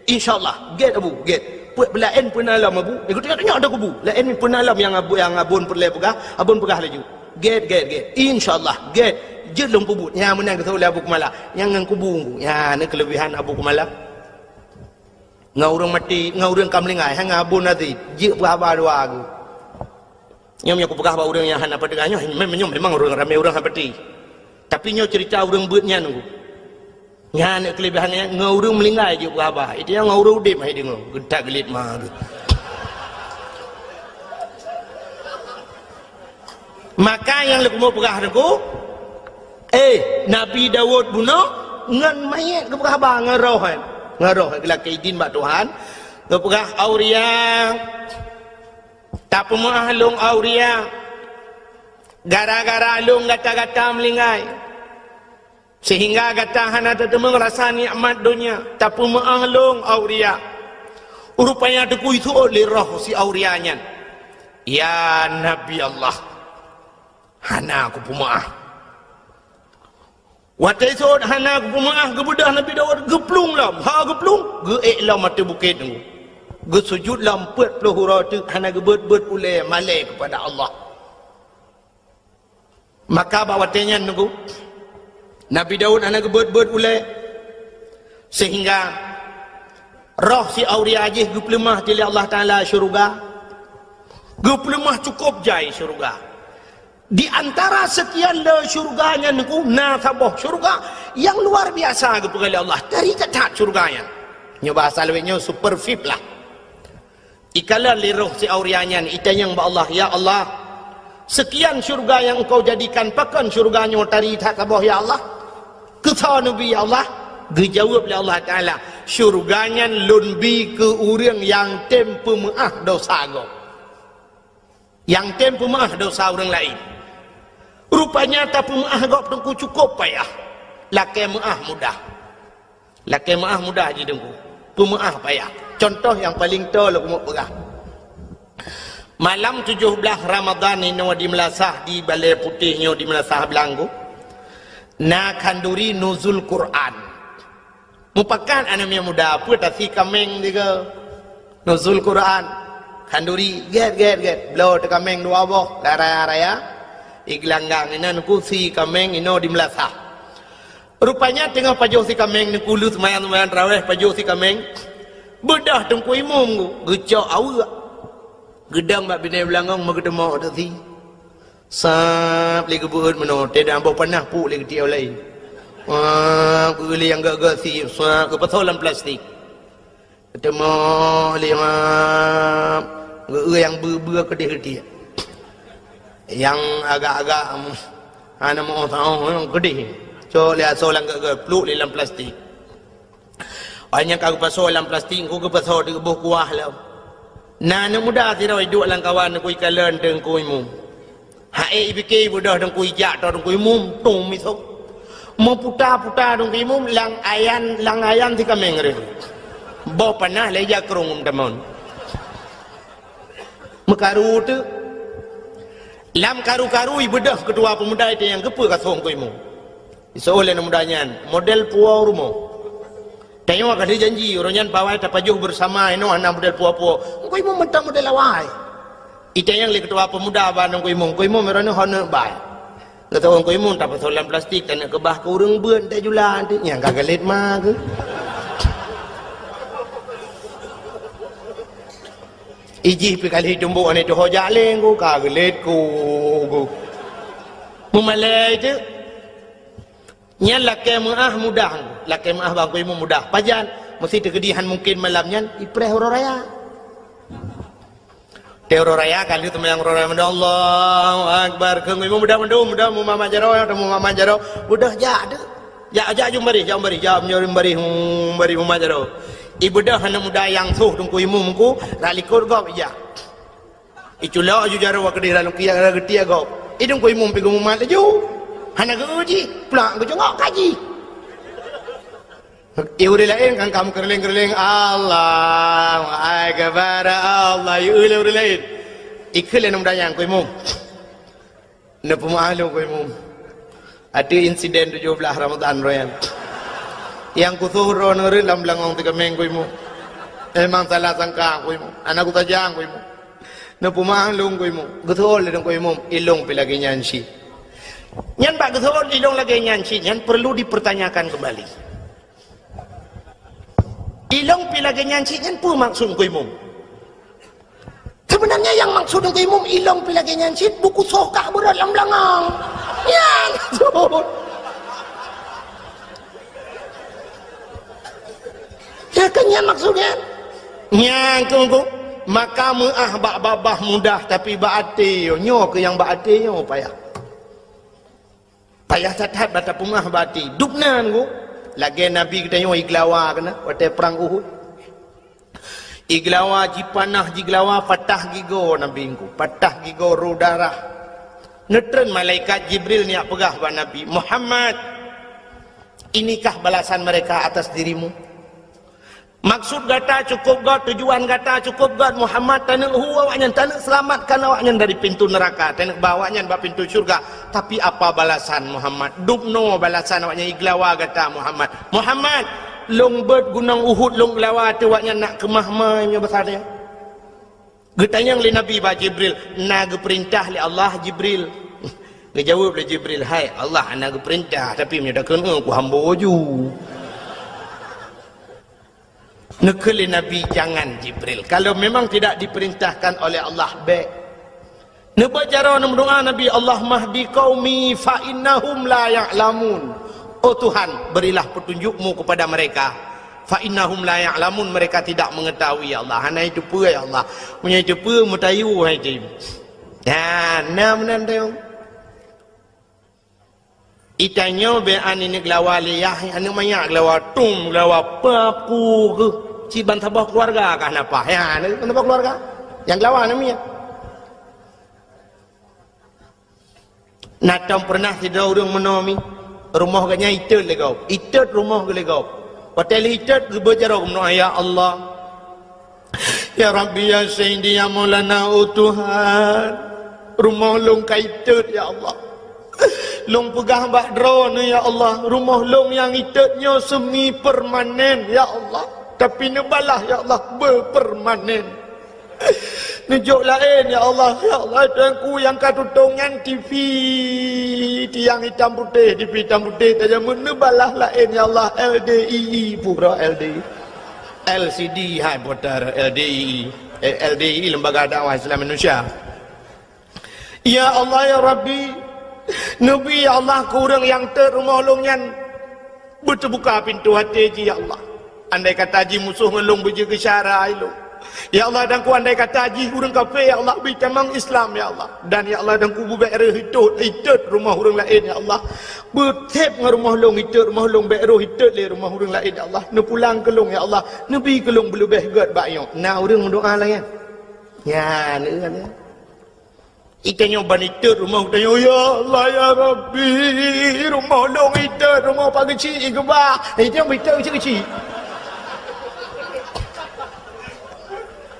Insyaallah, gèt, Abu, gèt. Peue laén peue na lom, Abu." Nyan geutanyoe, "Tanyoe, Teungku, Bu. Laén peue na lom nyang abu-, nyang abon peureulèe peugah, abon peugah laju. Gèt, gèt, gèt. Insyaallah, gèt. Jeuet lôn peubuet." Nyan meunan geuseuôt lé Abu Keumala. Nyan ngon kubu, nyan na keuleubehan Abu Keumala. Ngon ureueng maté, ngon ureueng ka meuninggai, hai ngon abon até, jeuet peuhaba dua geuh. Nyoe meunyoe kupeugah bak ureueng nyang hana peudeungoe, nyoe mem-, nyoe memang ureueng ramé ureueng hana peuti. Tapi nyoe ceurita ureueng beuet nyan, Teungku. Nyan keuleubehan nyan, ngon ureueng meuninggai jeuet peuhaba. Itu nyang ngon ureueng udép hai deungoe, geutak geulit ma geuh. Maka nyang lôn keumeung peugah Teungku, eh, Nabi Daud bunoe ngon manyét geupeugah haba ngon roh, eh. Ngon roh, eh, geulakèe idin bak Tuhan. Geupeugah, "Auria, tapeumeu'ah lôn, Auria. Gara-gara lôn gata-gata meuninggai. Seuhingga gata hana tateumeung rasa nikmat donya, tapeumeu'ah lôn, Auria." Rupanya Teungku iseuôt lé roh si Auria nyan, "Ya Nabi Allah, hana kupeumeu'ah." Watèe iseuôt hana kupeumeu'ah, geubeudôh Nabi Daud geuplueng lom. Ha geuplueng, geuék lom ateueh bukét Teungku. Geusujut lom peuet ploh uroe teuk hana geubeuet-beuet ulèe malèe keupada Allah. Maka bak watèe nyan Teungku, Nabi Daud hana geubeuet-beuet ulèe, seuhingga roh si Auria jih geupeuleumah lé Allah Taala syeuruga. Geupeuleumah cukôp jai syeuruga. Di antara seukian le syeuruga nyan Teungku, na saboh syeuruga nyang luar biasa geupeugah lé Allah. Tari that-that syeuruga nyan. Nyoe bahasa lawét nyoe super V I P lah. Ikalon lé roh si Auria nyan, itanyong bak Allah, "Ya Allah, seukian syeuruga nyang Engkau jadikan, pakon syeuruga nyoe tari that saboh, ya Allah?" "Keu soe neubi, ya Allah?" Geujaweueb lé Allah Taala, "Syeuruga nyan Lôn bi keu ureueng nyang tem peumeu'ah dosa gob." Nyang tem peumeu'ah dosa ureueng laén. Rupanya tapeumeu'ah gob Teungku cukôp payah. Lakèe meu'ah mudah. Lakèe meu'ah mudah jih Teungku. Peumeu'ah payah. Contoh nyang paleng toe lôn keumeung peugah. Malam tujoh blaih Ramadhan inoe di meulasah, di Balai Putéh nyoe di meulasah Beulanggu, na khanduri nuzul Quran. Mupakat aneuk miet muda, peue tasi kaméng tiga. Nuzul Quran. Khanduri, gét, gét, gét. Bloe teukaméng dua boh, lam raya-raya. Igelanggang inan kusi kaméng inoe di meulasah. Rupanya teungoh pajoh si kaméng, neukulu seumayang-seumayang tarawéh, pajoh si kaméng. Beudôh Teungku Imum geucok aweuek. Geudong bak binéh beulangong meugeuteumok teusi. Sab lé geubeuet meunoe, teudah boh panah puk lé geutiek laén. Wah, geueu lé nyang gak-gak si, sab geupasoe lam plastik. Geuteumok lé, wah, geueu nyang beu-beu keudeh geutiek. Nyang agak-agak, em, hana meu-oh saôh, nyang keudeh. Cok lé asoe lam gak-gak, pluek lé lam plastik. Óh nyang ka geupasoe lam plastik, Teungku geupasoe di boh kuah lom. Na aneuk muda sidroe iduek lam kawan Teungku ikalon Teungku Imum. Hai ipike beudôh Teungku ijak toe Teungku Imum, tung misok. Meuputa-puta Teungku Imum lam ayan, lam ayan si kaméng reuh. Boh panah lé jakrong tamon. Meukaru teuk. Lam karu-karu ibeudôh keutua peumuda itu nyang geupeu ka soe Teungku Imum. Iseuôt lé aneuk muda nyan, model puwoe rumoh. Tanyoe ka lheueh janji, uroe nyan bawai tapajoh beusama inoe hana model puwoe-puwoe. Teungku Imum mantong model awai. Itanyong lé keutua peumuda bak Teungku Imum, "Teungku Imum, uroe nyoe ho neuk bai?" Geutanyong Teungku Imum, "Tapasoe lam plastik, taneuk keubah keu ureueng beuet, teuh jula teuh." Nyang ka geulet ma keuh. Ijih pi kali tumbok aneuk tuho jak lé Teungku, ka geulet ku, ku. Meumalée teuk. Nyan lakée meuáh mudah, lakée meuáh bak Teungku Imum mudah. Pajan? Meusti teukeudi han mungken malam nyan ipreh uroe raya. Teuh uroe raya ka lheueh teumayang uroe raya mandum, Allahu Akbar. Keu Teungku Imum mudah mandum, mudah mumat jaroe, mumat jaroe. Mudah jak tu. Jak, jak jumbarih, jak jumbarih, jak jumbarih, jumbarih mumat jaroe. Ibeudôh aneuk muda nyang soh Teungku Imum ku, rot likot gob ijak. Iculok aju jaroe keudeh lam lukiak, lam geutiek gob. Idong Teungku Imum pi geumumat laju. Hana geu jih, plak geucongok kaji. I ureueng laén kan ka meukeureuléng-keureuléng, "Allahu Akbar, Allah." I ureueng laén. Ikheun lé aneuk muda nyan, "Teungku Imum, neupeumeuáh lôn Teungku Imum. Ateueh insiden tujoh blaih Ramadhan uroe nyan. Nyang kusoh droeneuh rot lam beulangong teukaméng Teungku Imum. Memang salah sangka Teungku Imum. Hana kutajang Teungku Imum. Neupeumeuáh lôn Teungku Imum." Geuseuôt lé Teungku Imum, "Ilôn pi lagée nyan cit." Nyan bak geuseuôt ilôn lagée nyan cit nyan perlu dipertanyakan kembali. Ilôn pi lagée nyan cit nyan peue maksud Teungku Imum? Sebenarnya nyang maksud Teungku Imum ilôn pi lagée nyan cit, buku soh kah beurot lam beulangong. Nyan maksud. Ya kan nyan maksud nyan? Nyan Teungku, maka meuáh bak babah mudah, tapi bak até nyoe, nyoe keuh nyang bak até nyoe payah. Payah that-that bak tapeumeuáh bak até. Dubna Teungku, lagée Nabi geutanyoe igeulawa keunan watée prang Uhud. Igeulawa, jipanah jigeulawa, patah gigoe Nabi Teungku, patah gigoe rô darah. Neutreun malaikat Jibril neujak peugah bak Nabi, "Muhammad, inikah balasan mereka atas dirimu? Maksud gata cukup göt, tujuan gata cukup göt, Muhammad, taneuk hu awaknyan, taneuk seulamatkan awaknyan dari pintu neuraka, taneuk ba awaknyan bak pintu syeuruga. Tapi apa balasan, Muhammad? Dubnoe balasan awaknyan igeulawa gata, Muhammad. Muhammad, lôn beuet gunong Uhud lôn geulawa ateueh awaknyan nak keumah ma meunyoe basa nyan." Geutanyong lé Nabi bak Jibril, "Na geupeurintah lé Allah, Jibril?" Geujaweueb lé Jibril, "Hai, Allah hana geupeurintah, tapi meunyoe takheun, eh, kuhambo ju." Neukheun lé Nabi, "Jangan, Jibril. Kalau memang tidak diperintahkan oleh Allah, bék." Neubeuet jaroe neumeudoá Nabi, "Allahumma hdi qaumi fa innahum la ya'lamun." "Oh Tuhan, berilah petunjuk-Mu kepada mereka. Fa innahum la ya'lamun, mereka tidak mengetahui, ya Allah." Hana jiteupeue, ya Allah. Meunyoe jiteupeue, meutayue hai jih. Nah, na meunan teuh. Itanyoe bék aneuk geulawa lé yah, aneuk manyak geulawa tum, geulawa papu keuh. Cit ban saboh keuluwarga kah na paih. Ya, ban saboh keuluwarga. Nyang geulawa aneuk miet. Na tom peureunah sidroe ureueng meunoe mi, rumoh geuh nyan itot lé gob. Itot rumoh geuh lé gob. Watée lheueh itot geubeuet jaroe geumeudoá, "Ya Allah, Ya Rabbi, ya Sayyidi, ya Maulana, oh Tuhan, rumoh lôn ka itot, ya Allah. Lôn peugah bak droeneuh, ya Allah, rumoh lôn nyang itot nyoe semi permanen, ya Allah. Tapi neubalah, ya Allah, beupermanen. Neujok laén, ya Allah. Ya Allah, Tuhanku, nyang ka tutong nyan T V, tiang itam putéh, T V itam putéh tajamut, neubalah laén, ya Allah, L D I I pura L D I. L C D hai putar L D I I. Eh, L D I I, Lembaga Dakwah Islam Indonesia. Ya Allah, ya Rabbi, neubi, ya Allah, keu ureuëng nyang tot rumoh lôn nyan beuteubuka pintoe até jih, ya Allah. Andai kata jih musoh ngon lôn beujeuet keu syara ilôn, ya Allah, dan ku andai kata jih ureuëng kafé, ya Allah, bri tamong Islam, ya Allah. Dan, ya Allah, dan ku beubék reuh itot, itot rumoh ureuëng laén, ya Allah. Beutép ngon rumoh lôn itot, rumoh lôn bék reuh itot lé rumoh ureuëng laén, ya Allah. Neupulang keu lôn, ya Allah. Neubi keu lôn beuleubeh gét bak nyoe. Na ureuëng meudoá lagée nyan? Nyan, nyan. Itanyoe ban itot rumoh, tanyoe, "Ya Allah, ya Rabbi, rumoh lôn itot, rumoh Pak Geuchik igeubah." Itanyoe ban itot keuchik-keuchik.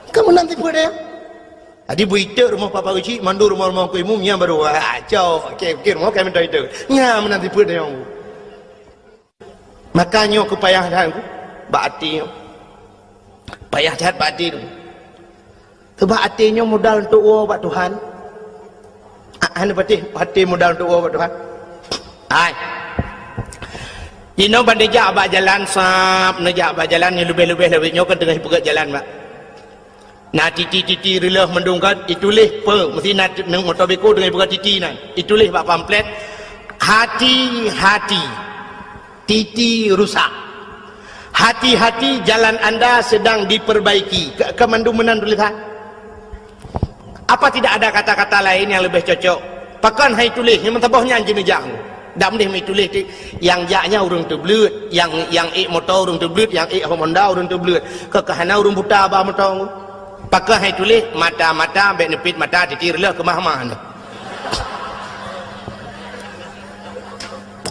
Kamu nanti pada. Jadi beu itot rumoh Pak Geuchik, mandum rumoh-rumoh ku imum, nyan baru, ah, cok, oke, oke, rumoh kami minta itot. Nyan nanti pada yang. Maka nyoe keu payah that bak até nyoe. Payah that bak até nyoe. Sabab até nyoe modal untuk woe bak Tuhan. Ah, hana patéh até modal untuk woe bak Tuhan. Hai. Inoe ban neujak bak jalan sab, neujak bak jalan nyang leubeh-leubeh lawét nyoe kan teungoh ipeugét jalan, Mak. Na titi-titi reuloh mandum kan, ituléh peue, meusti na t-, moto beko deungon buka titi nan. Ituléh bak pamflet, "Hati-hati, titi rusak. Hati-hati, jalan anda sedang diperbaiki." Ke, ke mandum meunan tulisan. Apa tidak ada kata-kata lain yang lebih cocok? Pakon hai tuléh, nyang meusaboh nyan jineujak. Dak meudeh meutuléh ti, nyang jak nyan ureuëng teubleuet, nyang, nyang ék moto ureuëng teubleuet, nyang ék Honda ureuëng teubleuet. Keu ka hana ureuëng buta ba moto. Pakon hai tuléh, mata-mata, bék neupit mata, titi reuloh keumah-mah nyoe.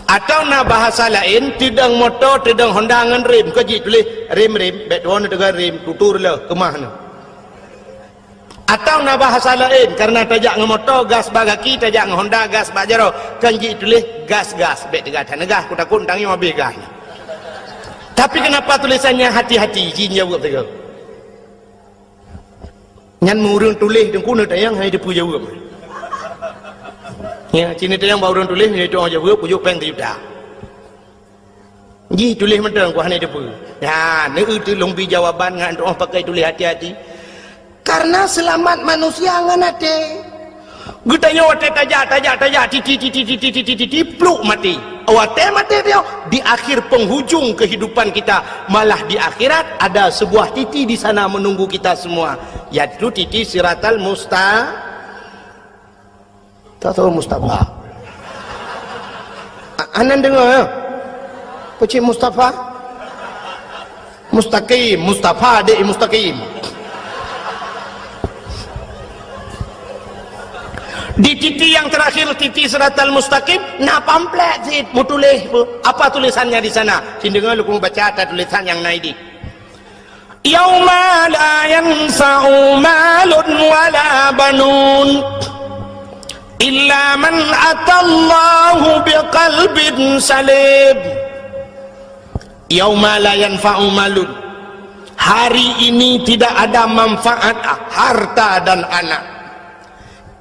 Atawa na bahasa laén, teudong moto, teudong Honda ngon rem, ka jituléh rem-rem, bék tuwoe neuteugah rem, tutu reuloh keumah nyoe. Atawa na bahasa laén, karena tajak ngon moto, gas bak gaki, tajak ngon Honda, gas bak jaroe, kan jituléh gas-gas. Bék teuga that neugas, kutakot tangieng habéh gas. Tapi kenapa tulisannya hati-hati, jin jaweueb teuk. Nyan meureueng tuléh teungku neutanyong hai teupeu jaweueb. Ya, cit neutanyong bak ureuëng tuléh, nyan itu jaweueb, ujuk péng teujuta. Jih tuléh mantong ku hana teupeu. Ya, neueu teulông bi jawaban ngon tu'oh pakai tuléh hati-hati. Karena selamat manusia ngon até. Geutanyoe watée tajak, tajak, tajak, titi, titi, titi, titi, titi, pluk maté. Watée maté dia, di akhir penghujung kehidupan kita, malah di akhirat ada sebuah titi di sana menunggu kita semua, yaitu titi siratal musta-, Tak tahu Mustafa. A-, anan dengar ya? Pecik Mustafa? Mustaqim, Mustafa dek Mustaqim. Di titi yang terakhir, titi Siratal Mustaqim, na pamflet sit meutuléh. Apa tulisannya di sana? Cit deungoe lôn baca ata tulisan nyang na idéh. Yauma la yanfa'u malun wala banun illa man atallaha biqalbin salim. Yauma la yanfa'u malun. Hari ini tidak ada manfaat harta dan anak.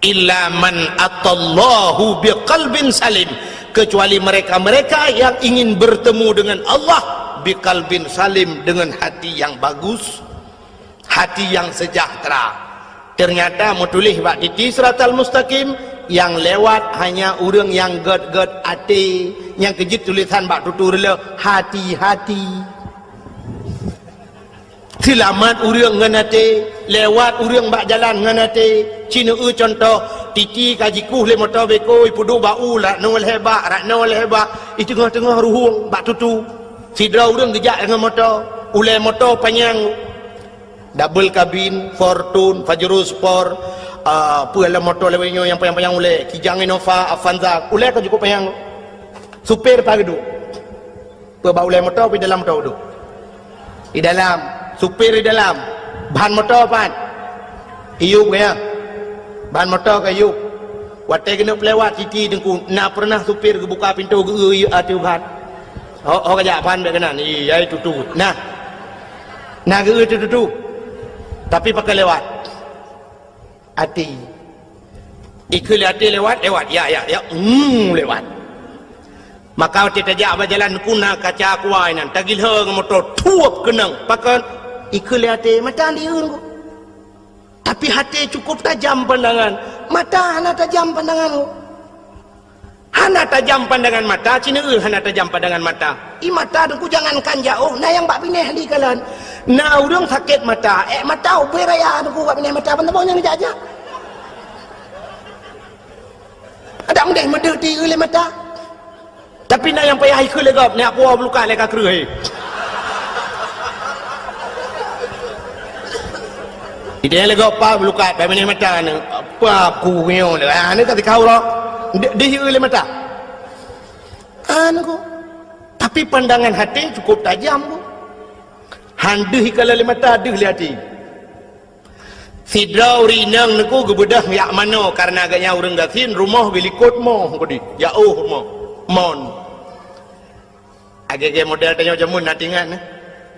Illa man atallaha biqalbin salim, kecuali mereka-mereka yang ingin bertemu dengan Allah biqalbin salim, dengan hati yang bagus, hati yang sejahtera. Ternyata meutuléh bak titi Siratal Mustaqim, yang lewat hanya ureuëng nyang gét-gét até, nyang keujeuet tulisan bak tutu reuloh, hati-hati. Seulamat ureuëng ngon até, lewat ureuëng bak jalan ngon até. Cit neueu cuntoh, titi ka jikueh lé moto beko, ipeuduek bak u, rak noe lhée bak, rak noe lhée bak, i teungoh-teungoh ruhueng bak tutu. Sidroe ureuëng geujak ngon moto, ulée moto panyang, double kabin, Fortuner, Pajero Sport, ah, peue lom moto lawét nyoe nyang panyang-panyang ulée, Kijang, Innova, Avanza, ulée ka cukup panyang. Supir pat geuduek? Peue bak ulée moto, peue di dalam moto duek? Di dalam. Supir di dalam. Ban moto pat. Iyup gaya. Ban moto ka iyup. Watée geuneuk lewat Citi Teungku, na pernah supir geubuka pintoe geu-eu ateueh ban. Ho, ho kajak ban bék keunan. Iya, itu tu. Nah. Na geu-eu tu, tu, tu. Tapi pakai lewat. Até. Ikeu lé até lewat, lewat. Ya, ya, ya. Hmm, lewat. Maka watée tajak bak jalan Teungku na kaca kuai nan, tagilhong moto, thuep keunong. Pakon? Ikeu lé até, mata diun ku. Tapi até cukup tajam pandangan, mata hana tajam pandangan ku. Hana tajam pandangan mata, cineue hana tajam pandangan mata. I mata Teungku jangankan jaoh, na nyang bak binéh di kalon. Na ureuëng sakét mata, ék mata ubé raya Teungku bak binéh mata, ban saboh nyang jak-jak. Adak meudeh meudeuh ti lé mata. Tapi na nyang payah ikeu lé gob, nyak puwoe bulukat lé ka kreueh. Idéh lé gob pa bulukat, bak binéh mata ni. Apa aku nyoe lé? Ah, ni ka tikau roh. Di, di lé mata. Anu ko. Tapi pandangan até cukup tajam ko. Han deuh ikalon lé mata, deuh lé até. Sidroe ureuëng inong Teungku geubeudôh jak manoe, kareuna geuhnyan ureuëng gasien, rumoh geulikot moh keudeh, jaoh rumoh. Mon. Agée-agée model tanyoe jameun na tingat, eh.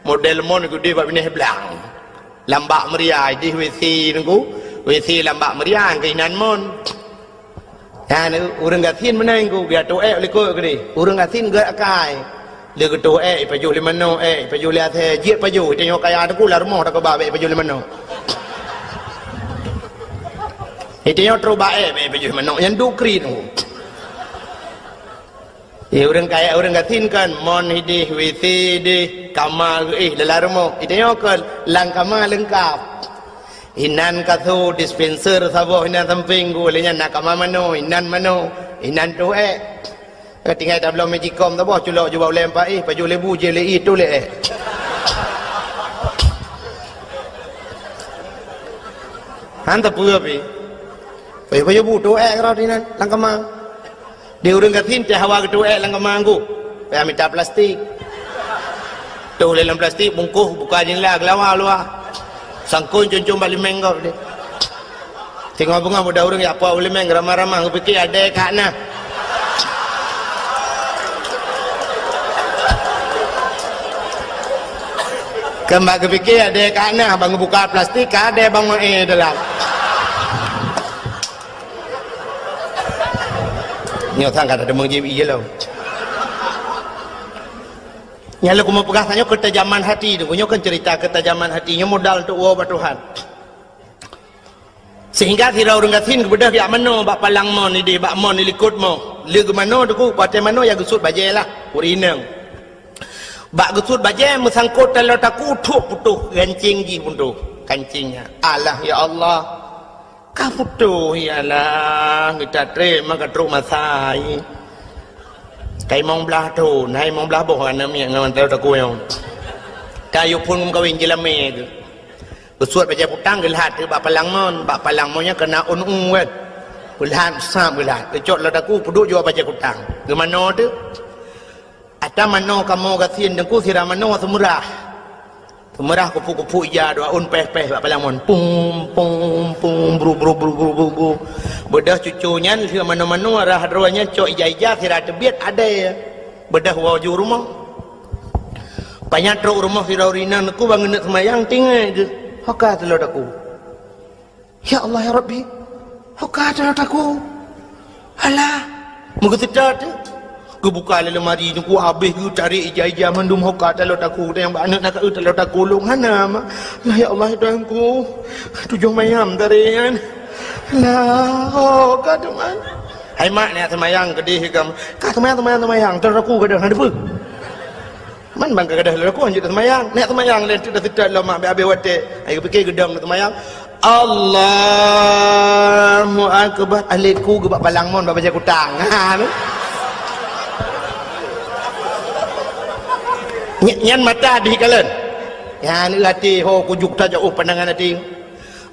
Model mon keudeh bak binéh blang. Lam bak meuria, idéh WC Teungku. WC lam bak meuria, keuinan mon. Nyan, ureuëng gasien meunan Teungku, geuteuék likot keudeh. Ureuëng gasien gét akai. Lé geuteuék, ipajoh lé manoe, ék, ipajoh lé asèe, jeuet pajoh, itanyoe kaya Teungku lam rumoh takeubah bék ipajoh lé manoe. Itanyoe trok bak ék, bék ipajoh lé manoe, nyan duek kriet Teungku. Eh, ureuëng kaya, ureuëng gasien kan, mon idéh, WC idéh, kama geuéh, dalam rumoh. Itanyoe kan, lam kama leungkap. Inan kasô, dispenser saboh inan sampéng, geuh lé nyan na kama manoe, inan manoe, inan teuék. Ka tinggai tabloe magicom saboh, culok jubah ulée paih, pajoh lé bu, jih lé ié, teuék. Han teupeu pih. Pajoh-pajoh bu teuék rot inan, lam kama. Di ureuëng gasien teuh hawa geuteuék lam kama Teungku. Payah mita plastik. Tôh lé lam plastik, bungkôh, buka jendela, geulawa luwa. Sangkon cun-cun bak limeng gob deh. Singoh beungoh muda ureuëng jak puwoe limeng, ramah-ramah, geupiké adée ka na. Keu bak geupiké adée ka na, ban geubuka plastik, ka adée ban meu'é dalam. Nyoe sang ka tadeungoe jieb ié lom. Nyang lôn keumeung peugah tanyoe keutajaman hati tu. Nyoe kan cerita keutajaman hati. Nyoe modal untuk woe bak Tuhan. Sehingga sidroe ureuëng gasien geubeudôh jak manoe bak palang mon idéh, bak mon ilikot moh. Lé geumanoe Teungku, watée manoe ya geusut bajée lah, ureuëng inong. Bak geusut bajée meusangkot taloe takue, thuek putôh gancéng jih putôh, kancéng nyan. Alah, ya Allah. Ka putôh, ya Allah, geuta treb maka trok masa. Ka limong blaih thon, hai limong blaih boh aneuk miet ngon taloe takue nyoe. Ka yue phon meukawen jeulamé geuh. Geusuet bajée kutang geulhat bak palang mon, bak palang mon nyan keunan ôn u kan. Geulhat, sam geulhat. Geucok taloe takue peuduek jua bajée kutang. Geumanoe teuh. Ata manoe kamoe gasien Teungku sira manoe seumeurah. Seumeurah kupu-kupu ija dua ôn péh-péh bak palang mon. Pum, pum, pum, bru, bru, bru, bru, bru, bru. Beudôh cucu nyan lheueh manoe-manoe rhah droe nyan cok ija-ija sira teubiet adée. Beudôh woe ju rumoh. Panyang trok rumoh sidroe ureuëng inong Teungku ban geuneuk seumayang tinggai geuh. Ho ka taloe takue. Ya Allah, ya Rabbi, ho ka taloe takue. Alah, meugeuseutôt teuh. Geubuka lé leumari Teungku habéh geutarek ija-ija mandum ho ka taloe takue. Dan nyang bak aneuk na ka eu taloe takue lôn hana, Mak. Alah, ya Allah, ya Tuhanku. Tujoh mayam tarek nyan. Alah, ho ka teuma. Hai mak, neujak seumayang keudeh ikam. Ka seumayang, seumayang, seumayang. Taloe takue gadôh, na teupeue. Man ban ka gadôh taloe takue hanjeuet seumayang. Neujak seumayang lé teuk seutôt lom mak, habéh watée. Ai geupike geudong seumayang. Allahu Akbar. Alet ku geubak palang mon bak bajée kutang. Ha, tu. Ny-, nyan mata dih kalon. Nyan até ho kujuk tajak oh pandangan até.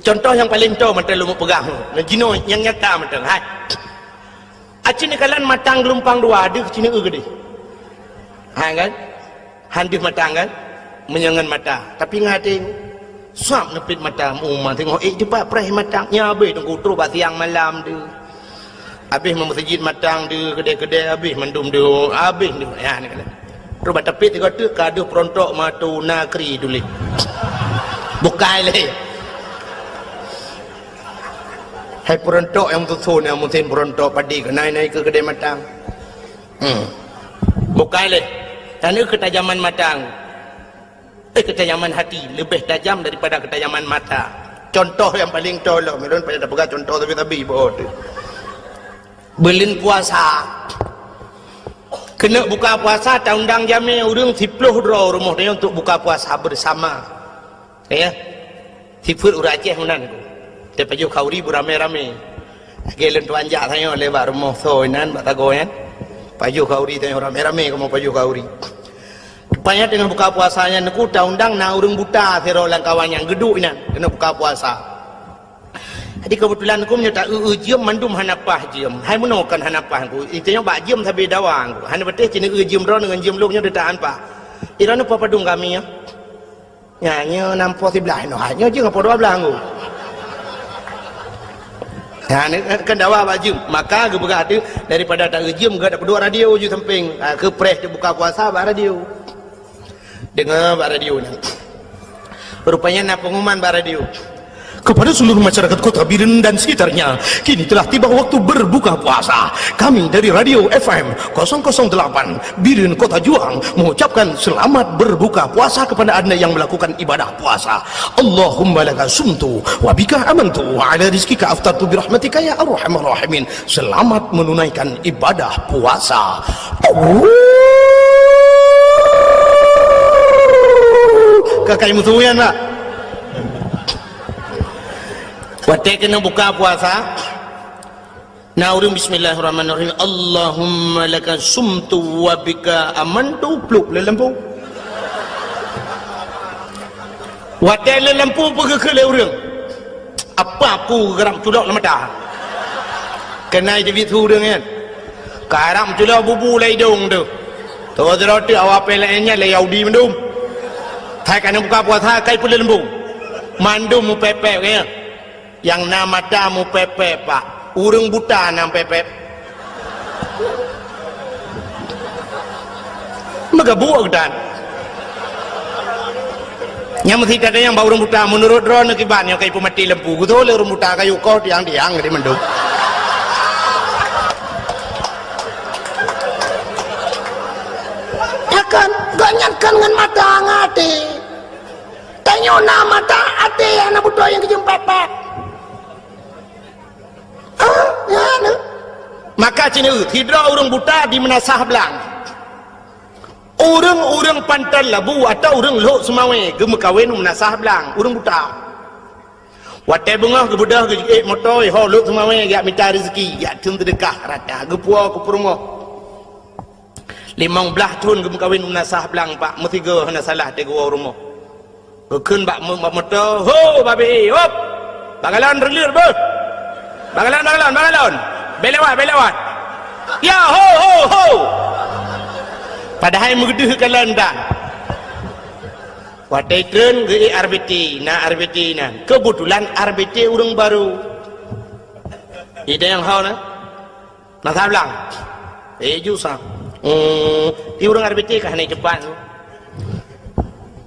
Contoh nyang paleng toe mantong lôn peugah. Nah, jinoe nyang nyata mantong. Hai. Aci neukalon matang geulumpang dua, deuh ci neueu keudeh. Ha kan? Han deuh matang kan? Meunyoe ngon mata. Tapi ngon até. Sab neupit mata, uma teungoh ék teupat preh mata. Nyan abéh teungku trok bak siang malam tu. Abéh meumeuseujid mata tu, keudè-keudè abéh mandum tu, abéh tu. Ya, ni kena. Trok bak tapit tiga tu, ka deuh peurontok mata na kri tuléh. Bukai lé. Hai peurontok nyang susun nyang musim peurontok padi keuh nai-nai keu keudè mata. Hmm. Bukai lé. Tanoh keutajaman mata. Eh, keutajaman hati lebih tajam daripada keutajaman mata. Contoh nyang paleng tolong, ulôn payah tapeugah contoh sabe-sabe bak tu. Buleuen puasa. Keuneuk buka puasa, taundang jamé ureuëng siplôh droe rumoh tanyoe untuk buka puasa bersama. Ya. Sifeuet ureuëng Aceh meunan ku. Tapajoh khauri beuramé-ramé. Lagèe lôn tuan jak tanyoe lé bak rumoh soe inan, bak sagoe nyan. Pajoh khauri tanyoe ramé-ramé kamoe pajoh khauri. Rupanya teungoh buka puasa nyan ku taundang na ureuëng buta sidroe lam kawan nyang geuduek inan keuneuk buka puasa. Jadi keubeutulan ku meunyoe ta-eu-eu jeuem mandum hana paih jeuem. Hai meunoe kon hana paih ku. Itanyoe bak jeuem sabe dawa ku. Hana patéh cit neu-eu jeuem droeneuh ngon jeuem lôn nyoe teutaan paih. Droeneuh padum kami nyoe. Nyan, nyoe nam po siblaih noh, nyoe jeueng po dua blaih nggu. Nyan, kan dawa bak jeuem. Maka geupeugah tu, daripada ta-eu jeuem, geupeugah tapeuduek radio ju sampéng. Ha, keu preh teubuka puasa bak radio. Deungoe bak radio nyan. Rupanya na pengumuman bak radio. Kepada seluruh masyarakat Kota Biren dan sekitarnya, kini telah tiba waktu berbuka puasa. Kami dari Radio F M kosong kosong delapan Biren Kota Juang mengucapkan selamat berbuka puasa kepada anda yang melakukan ibadah puasa. Allahumma laka sumtu wa bika amantu wa ala rizkika aftartu birahmatika ya arhamar rahimin. Selamat menunaikan ibadah puasa. Kakai musuh nyan, Pak. Watèe keuneuk buka puasa, na ureuëng bismillahirrahmanirrahim, Allahumma laka sumtu wa bika amantu, pluek lé lampu. Watèe lé lampu peugah keu lé ureuëng. Apa aku geurab culok lam mata? Keunan jibiet su ureuëng nyan. Karab culok bubu lam idong tu. Tuh, sidroe teuk awak pih laén nyan lé Yahudi mandum. Hai ka na buka puasa, kai peuleueng leumbong. Mandum mupèp-pèp kayèe. Nyang na mata mupèp-pèp, Pak. Ureuëng buta na mupèp-pèp. Meugabuk geutan. Nyang meusi tanyong bak ureuëng buta, meunurot droeneuh kiban nyang ka ipeumaté lampu, geutoh lé ureuëng buta ka yue koh tiang-tiang di mandum. Ya kan, gobnyan kan ngon mata ngon até. Tanyoe na mata, até hana beutôi nyang geujeuem pat-pat. Ah, ya, na. Maka cit neu, sidroe ureuëng buta di Meunasah Blang. Ureuëng-ureuëng Panton Labu atau ureuëng Lhok Seumawé geumeukawen u Meunasah Blang, ureuëng buta. Watèe beungoh geubeudôh geujiék moto, ho Lhok Seumawé geujak mita reuzeki, jak theun seudeukah rata, geupuwoe keu peurumoh. Limong blaih thon geumeukawen u Meunasah Blang, Pak, meusigoe hana salah teuh geuwoe u rumoh. Geukheun bak mo-, bak moto, "Ho, babe, hop! Bak galon reuleuet beuh! Bak galon, bak galon, bak galon! Bèk lewat, bèk lewat! Ya, ho, ho, ho!" Padahai meudeuh galon dah. Watèe treun geuék R B T, na R B T na. Keubeutulan R B T ureuëng barô. Idéh nyang ho na. Meunasah Blang. Eh, ju sa. Hmm, di ureuëng R B T ka hana teumpat.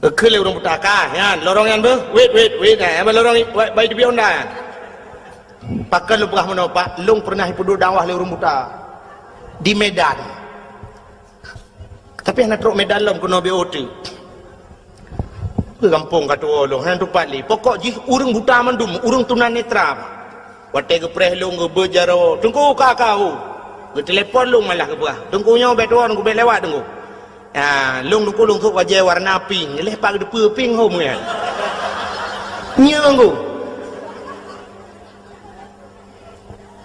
Geukheun lé ureuëng buta ka, nyan, lorong nyan beuh. Wait, wait, wait, eh, lorong ni, wait, bai di Honda nyan. Pakon lôn peugah meunoe, Pak, lôn pernah ipeuduek dakwah lé ureuëng buta di Medan. Tapi hana trok Medan lom keunoe B O T. Peue gampông ka tuwoe lôn, hana teumpat lé. Pokok jih ureuëng buta mandum, ureuëng tunanetra. Watèe geupreh lôn geubeuet jaroe, "Teungku, ka, ka, ho." Geutelepon lôn malah geupeugah, "Teungku nyoe bèk tuwoe, Teungku bèk lewat, Teungku." Ya, lôn Teungku lôn sôk bajèe warna pink, lheuh pat geuteupeue pink hom nyan. Nyoe Teungku.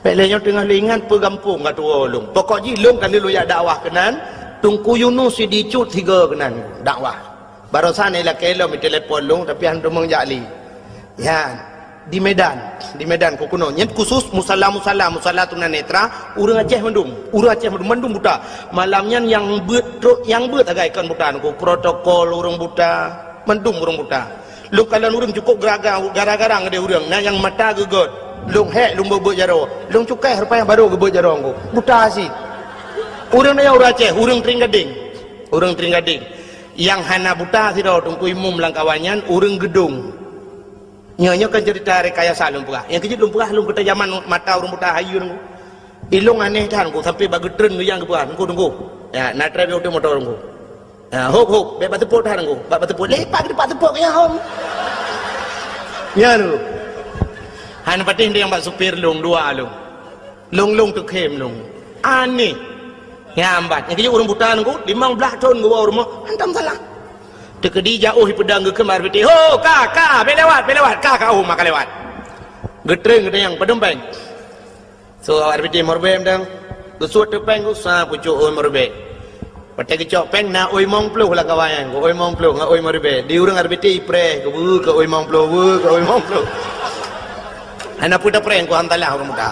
Bèk lé nyoe teungoh lé ingat peue gampông ka tuwoe lôn. Pokok jih lôn ka lheueh lôn jak dakwah keunan, Teungku Yunus Sidicut sigoe keunan dakwah. Barosan ilakèe lom itelepon lôn, tapi han teumong jak lé. Nyan, di Medan, di Medan keu keunoe. Nyan khusus musala-musala, musala tunanetra, ureuëng Aceh mandum, ureuëng Aceh mandum, mandum buta. Malam nyan nyang beuet trok, nyang beuet sagai kon buta, Teungku, protokol ureuëng buta, mandum ureuëng buta. Lôn kalon ureuëng cukup geraga-, gara-gara ngon ureuëng, na nyang mata geugét. Lôn hék lôn beuet-beuet jaroe. Lôn cukai rupa nyang barô geubeuet jaroe ngku. Buta cit. Ureuëng nyan ureuëng Aceh, ureuëng Tring Gadeng. Ureuëng Tring Gadeng. Nyang hana buta sidroe Teungku Imum lam kawan nyan, ureuëng Geudong. Nyoe, nyoe kan cerita rekayasa lôn peugah. Nyang keujeuet lôn peugah lôn keuta jaman mata ureuëng buta hayeue ngku. Ilôn aneh that ngku, sampai bak geutreun geuyang geupeugah, "Ngku, ngku." Ya, na trep yoh motor ngku. Ha, hop, hop, bèk bak teupot that ngku. Bak, bak teupot. Lepak di bak teupot keu nyang hom. Nyan tu. Han patéh nyang bak supir lôn, dua lôn. Lôn, lôn teukhém lôn. Aneh. Nyang bat. Nyang keujeuet ureuëng buta ngku, limong blaih thon geuwoe u rumoh, hantom salah. Teukeudi jak oh ipeudong geukhém R B T. "Ho, ka, ka, bèk lewat, bèk lewat, ka, ka, oh, maka lewat." Geutreun geutanyoe, padum péng. So, R B T meuribèe mantong. Geusuet teuk péng, geusa pucok oi meuribèe. Watèe geucok péng, na oi limong ploh lam kawan nyan, oi limong ploh ngon oi meuribèe. Di ureuëng R B T ipreh, geubeue keu oi limong ploh, beue keu oi limong ploh. Hana peue tapreh, ku hantalah ureuëng buta.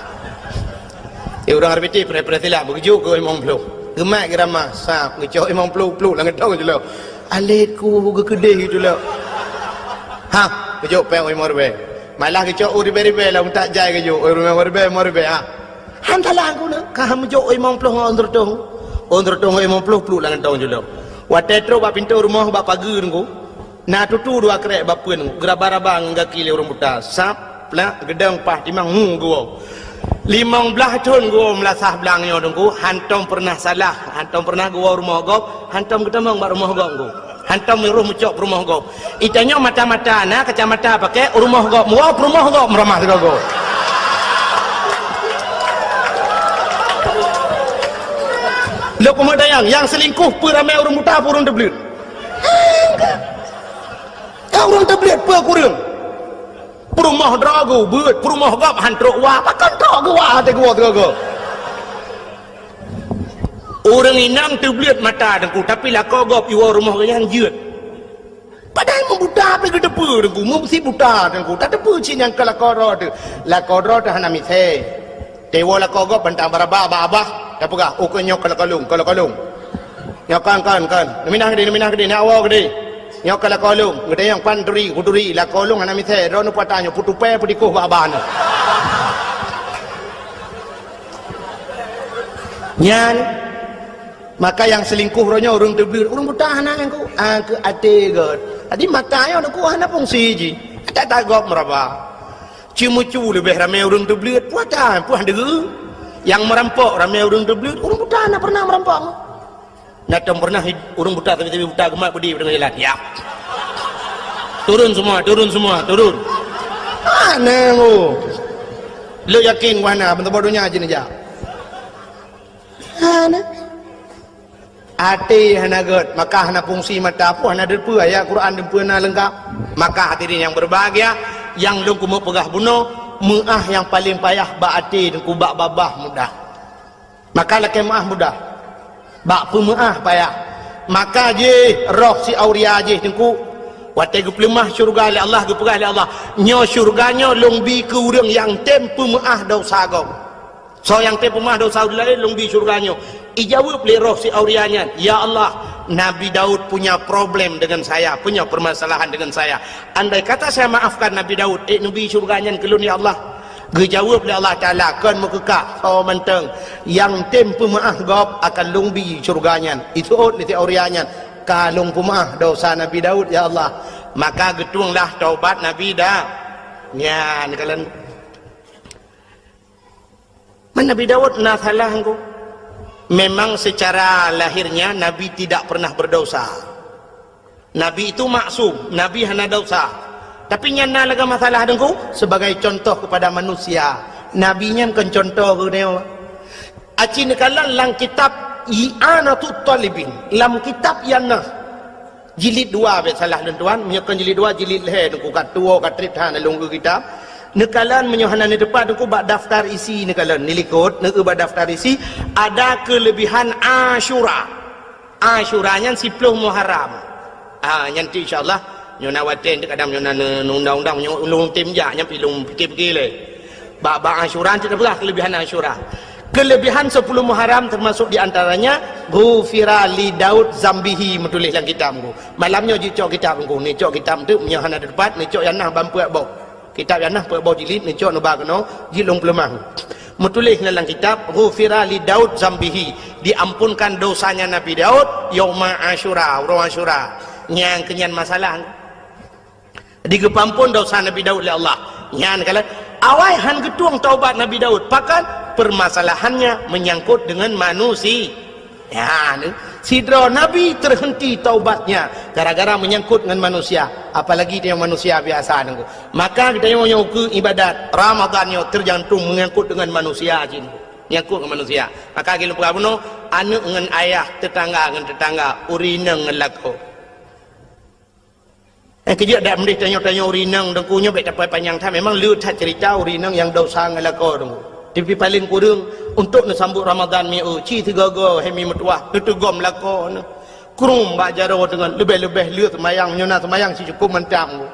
Di ureuëng R B T ipreh-preh silah, beugeujok keu oi limong ploh. Geumat geurama, sab, geucok oi limong ploh, ploh lam geutong jilok. Alet ku geukeudeh gitu lah. Ha, geujok péng oi limong ribèe. Malah geucok oi ribèe-ribèe lah, utak jai geujok oi ribèe-ribèe, limong ribèe, ha. Han salah ku na, ka han meujok oi limong ploh ngon oi seureutôh. Oi seureutôh ngon oi limong ploh pluek lam geutong jilok. Watèe trok bak pintoe rumoh bak pageue ngku, na tutu dua krek bak peuen ngku, geuraba-raba ngon gaki lé ureuëng buta. Sab, plak, geudong, paih, timang, hu, geuwoe. Limong blaih thon geuwoe meulasah blang nyoe Teungku, hantom peureunah salah, hantom peureunah geuwoe u rumoh gob, hantom geutamong bak rumoh gob Teungku. Hantom rôh meucok peurumoh gob. Itanyoe mata-mata na kacamata pakai, u rumoh gob meuwoe, peurumoh gob meuramah sigoe-goe. Lôn keumeudayang, nyang seulingkoh peue ramé ureuëng buta, peue ureuëng teubleuet? Ka ureuëng teubleuet peue kureueng? Peurumoh droe geuh beuet, peurumoh gob han trok wa, pakon trok geuh wa até geuwoe sigoe-goe. Ureuëng inong teubleuet mata Teungku, tapi lakoe gob iwoe rumoh geuh nyan jeuet. Padahai meubuta pih geuteupeue Teungku, meusi buta Teungku, tateupeue cit nyang keu lakoe droe teuh. Lakoe droe teuh hana misée. Teuwoe lakoe gob bantang baraba bak abah, tapeugah, "Oh, keu nyoe keu lakoe lôn, keu lakoe lôn." Nyoe kon, kon, kon. Neuminah keudeh, neuminah keudeh, neuwoe keudeh. Nyoe keu lakoe lôn, geutanyong, "Pan turi, kuturi, lakoe lôn hana misée, droeneuh peue ata nyoe, peutupée, peutikoh bak abah nyoe." Nyan, maka nyang seulingkoh uroe nyoe ureuëng teubleuet, ureuëng buta hana nyang ku, ah, keu até gét. Jadi mata nyoe ku hana fungsi jih. Ata-ata gob meuraba. Ceumeucue leubeh ramé ureuëng teubleuet, peue ata, peue han deuh. Nyang meurampok ramé ureuëng teubleuet, ureuëng buta hana peureunah meurampok. Na tom peureunah ureuëng buta, tapi, tapi buta geumat beudé deungon jalan. Ya. Turun semua, turun semua, turun. Hana, oh. Lôn yakin wahana, meuteumé donya jih neujak. Hana. Até hana gét, maka hana fungsi mata pun hana deupeue ayat Quran deupeue na leungkap. Maka hadirin yang berbahagia, nyang lôn keumeung peugah bunoe, meuáh nyang paleng payah bak até Teungku, bak babah mudah. Maka lakée meuáh mudah. Bak peumeuáh payah. Maka jih roh si auria jih Teungku, watée geupeuleumah syeuruga lé Allah, geupeugah lé Allah, "Nyoe syeuruga nyoe lôn bi keu ureuëng nyang tem peumeuáh desya gob." Soe nyang tem peumeuáh desya ureuëng laén lôn bi syeuruga nyoe. Ijaweueb lé roh si auria nyan, "Ya Allah, Nabi Daud punya problem dengan saya, punya permasalahan dengan saya. Andai kata saya maafkan Nabi Daud, ék neubi syeuruga nyan keu lôn, ya Allah?" Geujaweueb lé Allah Taala, "Kon meukeukah, soe mantong nyang tem peumeuáh gob akan lôn bi syeuruga nyan." Iseuôt lé si auria nyan, "Ka lôn peumeuáh desya Nabi Daud, ya Allah." Maka geutuenglah taubat Nabi Da-, nyan kalon. Man Nabi Daud na salah Teungku. Memang secara lahirnya Nabi tidak pernah berdosa. Nabi itu maksum, Nabi hana dosa. Tapi nyan na lagée masalah Teungku, sebagai contoh kepada manusia. Nabi nyan kon contoh keu nyoe. Aci neukalon lam kitab I'anatut Talibin, lam kitab nyan na. Jilid dua, bèk salah lôn tuan. Meunyoe kon jilid dua, jilid lhèe Teungku, ka tuwoe ka trép that na lôn eu kitab. Neukalon meunyoe hana neuteupat Teungku bak daftar isi neukalon. Neulikot, neueu bak daftar isi, ada kelebihan Asyura. Asyura nyan siploh Muharram. Ah, nyan tu insya Allah. Nyoe na watèe kadang nyoe na ne-, undang-undang nyoe ulôn tem jak nyan pi lôn pikir-pikir lé. Bak, bak Asyura tu dah peugah kelebihan Asyura. Keulebihan sepuluh Muharram teumasok di antaranya, "Ghufira li Daud zambihi," meutuléh lam kitab Teungku. Malam nyoe jicok kitab Teungku. Neucok kitab tu, meunyoe hana teupat, neucok nyang na ban peuet boh. Kitab nyang na peuet boh jilid, neucok neuba keunoe, jilôn peuleumah. Meutuléh lam kitab, "Ghufira li Daud zambihi," diampunkan dosanya Nabi Daud, yauma Asyura, uroe Asyura. Nyang keunyan masalah. Digeupampon dosa Nabi Daud lé Allah. Nyan kala awai han geutueng taubat Nabi Daud. Pakon? Permasalahannya menyangkut dengan manusia. Ya, ni. Sidroe nabi terhenti taubatnya gara-gara menyangkut dengan manusia. Apalagi dia manusia biasa nunggu. Maka kita nyoe nyoe ke ibadat Ramadan nyoe tergantung menyangkut dengan manusia jin. Menyangkut dengan manusia. Maka kita bunoe aneuk ngon ayah, tetangga ngon tetangga, ureueng inong ngon lakoe. Eh, keujeuet dak meudeh tanyoe-tanyoe ureueng inong Teungku nyoe bèk tapanyang that. Memang le that cerita ureueng inong nyang dosa ngon lakoe Teungku. Tapi paling kureueng untuk neusambot Ramadan mi eu, ci sigoe-goe hai mi meutuwah, neuteugom lakoe neuh. Krum bak jaroe deungon leubeh-leubeh le seumayang, meunyoe na seumayang sicukop mantong.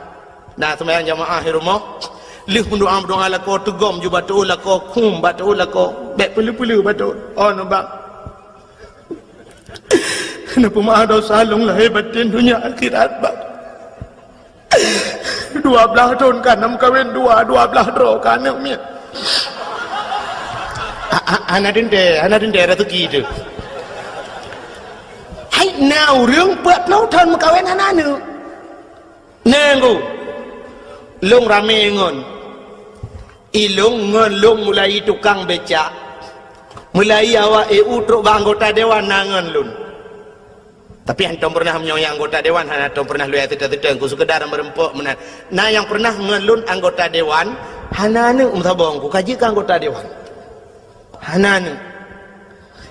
Na seumayang jamaah di rumoh, lheueh meudoa-meudoa lakoe teugom ju bak teuôt lakoe, krum bak teuôt lakoe, bèk peuleu-peuleu bak teuôt. Oh, nubak. Neupeumaaf dosa lôn lahé batén donya akhirat, Bang. Dua blaih thôn ka na meukawen dua, dua blaih droe ka aneuk miet. Ha-, ha-, hana teuntèe, hana teuntèe raseuki teuh. Hai, na ureueng peuet ploh thôn meukawen hana aneuk. Nyan ku, lôn ramé ngon. Ilôn ngon lôn mulai tukang becak, mulai awak E U trok bak anggota dewan na ngon lôn. Tapi hantom pernah meunyoe nyang anggota dewan hana tom pernah lôn seutôt-seutôt, ku sekedar meureumpok meunan. Na nyang pernah ngon lôn anggota dewan, hana aneuk meusaboh ku ka jeuet keu anggota dewan. Hana aneuk.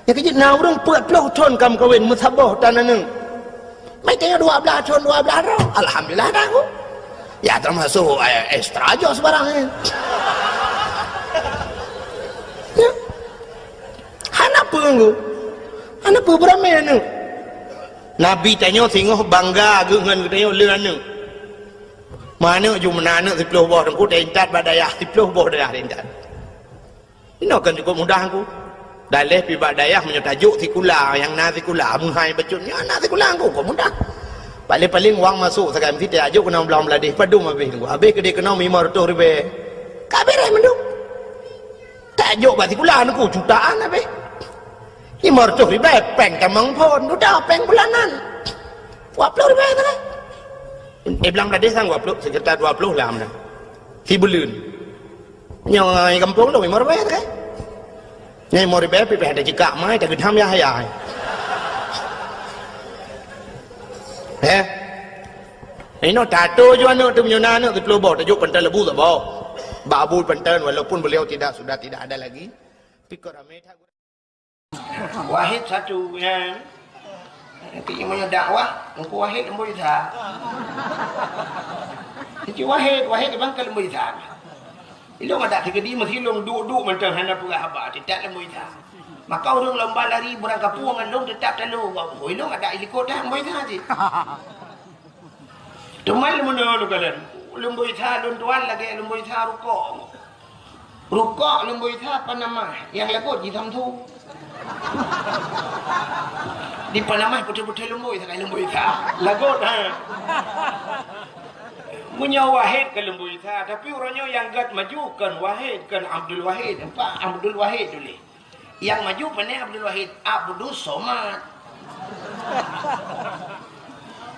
Nyang keujeuet na ureueng peuet ploh thôn ka meukawen meusaboh tan aneuk. Meukawen dua blaih thôn, dua blaih droe. Alhamdulillah dah ku. Ya, termasuk, eh, ekstra jo sebarang, eh. Ya. Hana peue ku. Hana peue beuramé aneuk. Nabi tanyoe singoh bangga geuh ngon geutanyoe le aneuk. Meuaneuk ju meunan aneuk siploh boh Teungku, teuintat bak dayah siploh boh dayah teuintat. Inoe kan cukup mudah ku. Daleh pi bak dayah meunyoe tajok sikula, nyang na sikula, meuhai bacut nyan na sikula ku, kok mudah. Paling-paling wang masok sagai meusitai ajok keunoe blang Bladeh, padum habéh ku. Habéh keudéh keunoe limong reutôh ribèe. Ka beres mandum. Tajok bak sikula ku jutaan habéh. Limong reutôh ribèe, péng tamong phôn, udah péng bulanan. Dua ploh ribèe sagai. Eh, blang Bladeh sang dua ploh, sekitar dua ploh lah meunan. Sibuleuen. Nyoe gampông lôn limong ribèe sagai. Nyoe limong ribèe pih ada jikak mai, tageudam ya hai. Eh? Inoe tato ju aneuk teuh meunyoe na aneuk siploh boh, tajok panton leubeh saboh. Bak Abu panton, walaupun beliau tidak, sudah tidak ada lagi. Pikir ramé that. Wahid satu, ya. Tapi meunyoe dakwah, Teungku Wahid leumboi sa. Teungku Wahid, Wahid bang ka leumboi sa. Ilôn adak sigeudi meusilong duek-duek mantong hana peugah haba, teutap leumboi sa. Maka ureueng lomba lari beurangkapeue ngon lôn teutap talo. Ilôn adak ilikot dah leumboi sa cit. Teuma leumono lôn kalon, leumboi sa lôn tuan lagèe leumboi sa rukok. Rukok leumboi sa panamah, nyang lagot ji Samsu. Di panamah putih-putih leumboi sagai leumboi sa. Lagot, ha. Meunyoe Wahid ka leumboi sa, tapi uroe nyoe nyang gèt maju kon Wahid, kon Abdul Wahid. Nampak Abdul Wahid tuléh. Nyang maju pane Abdul Wahid, Abdus Somad.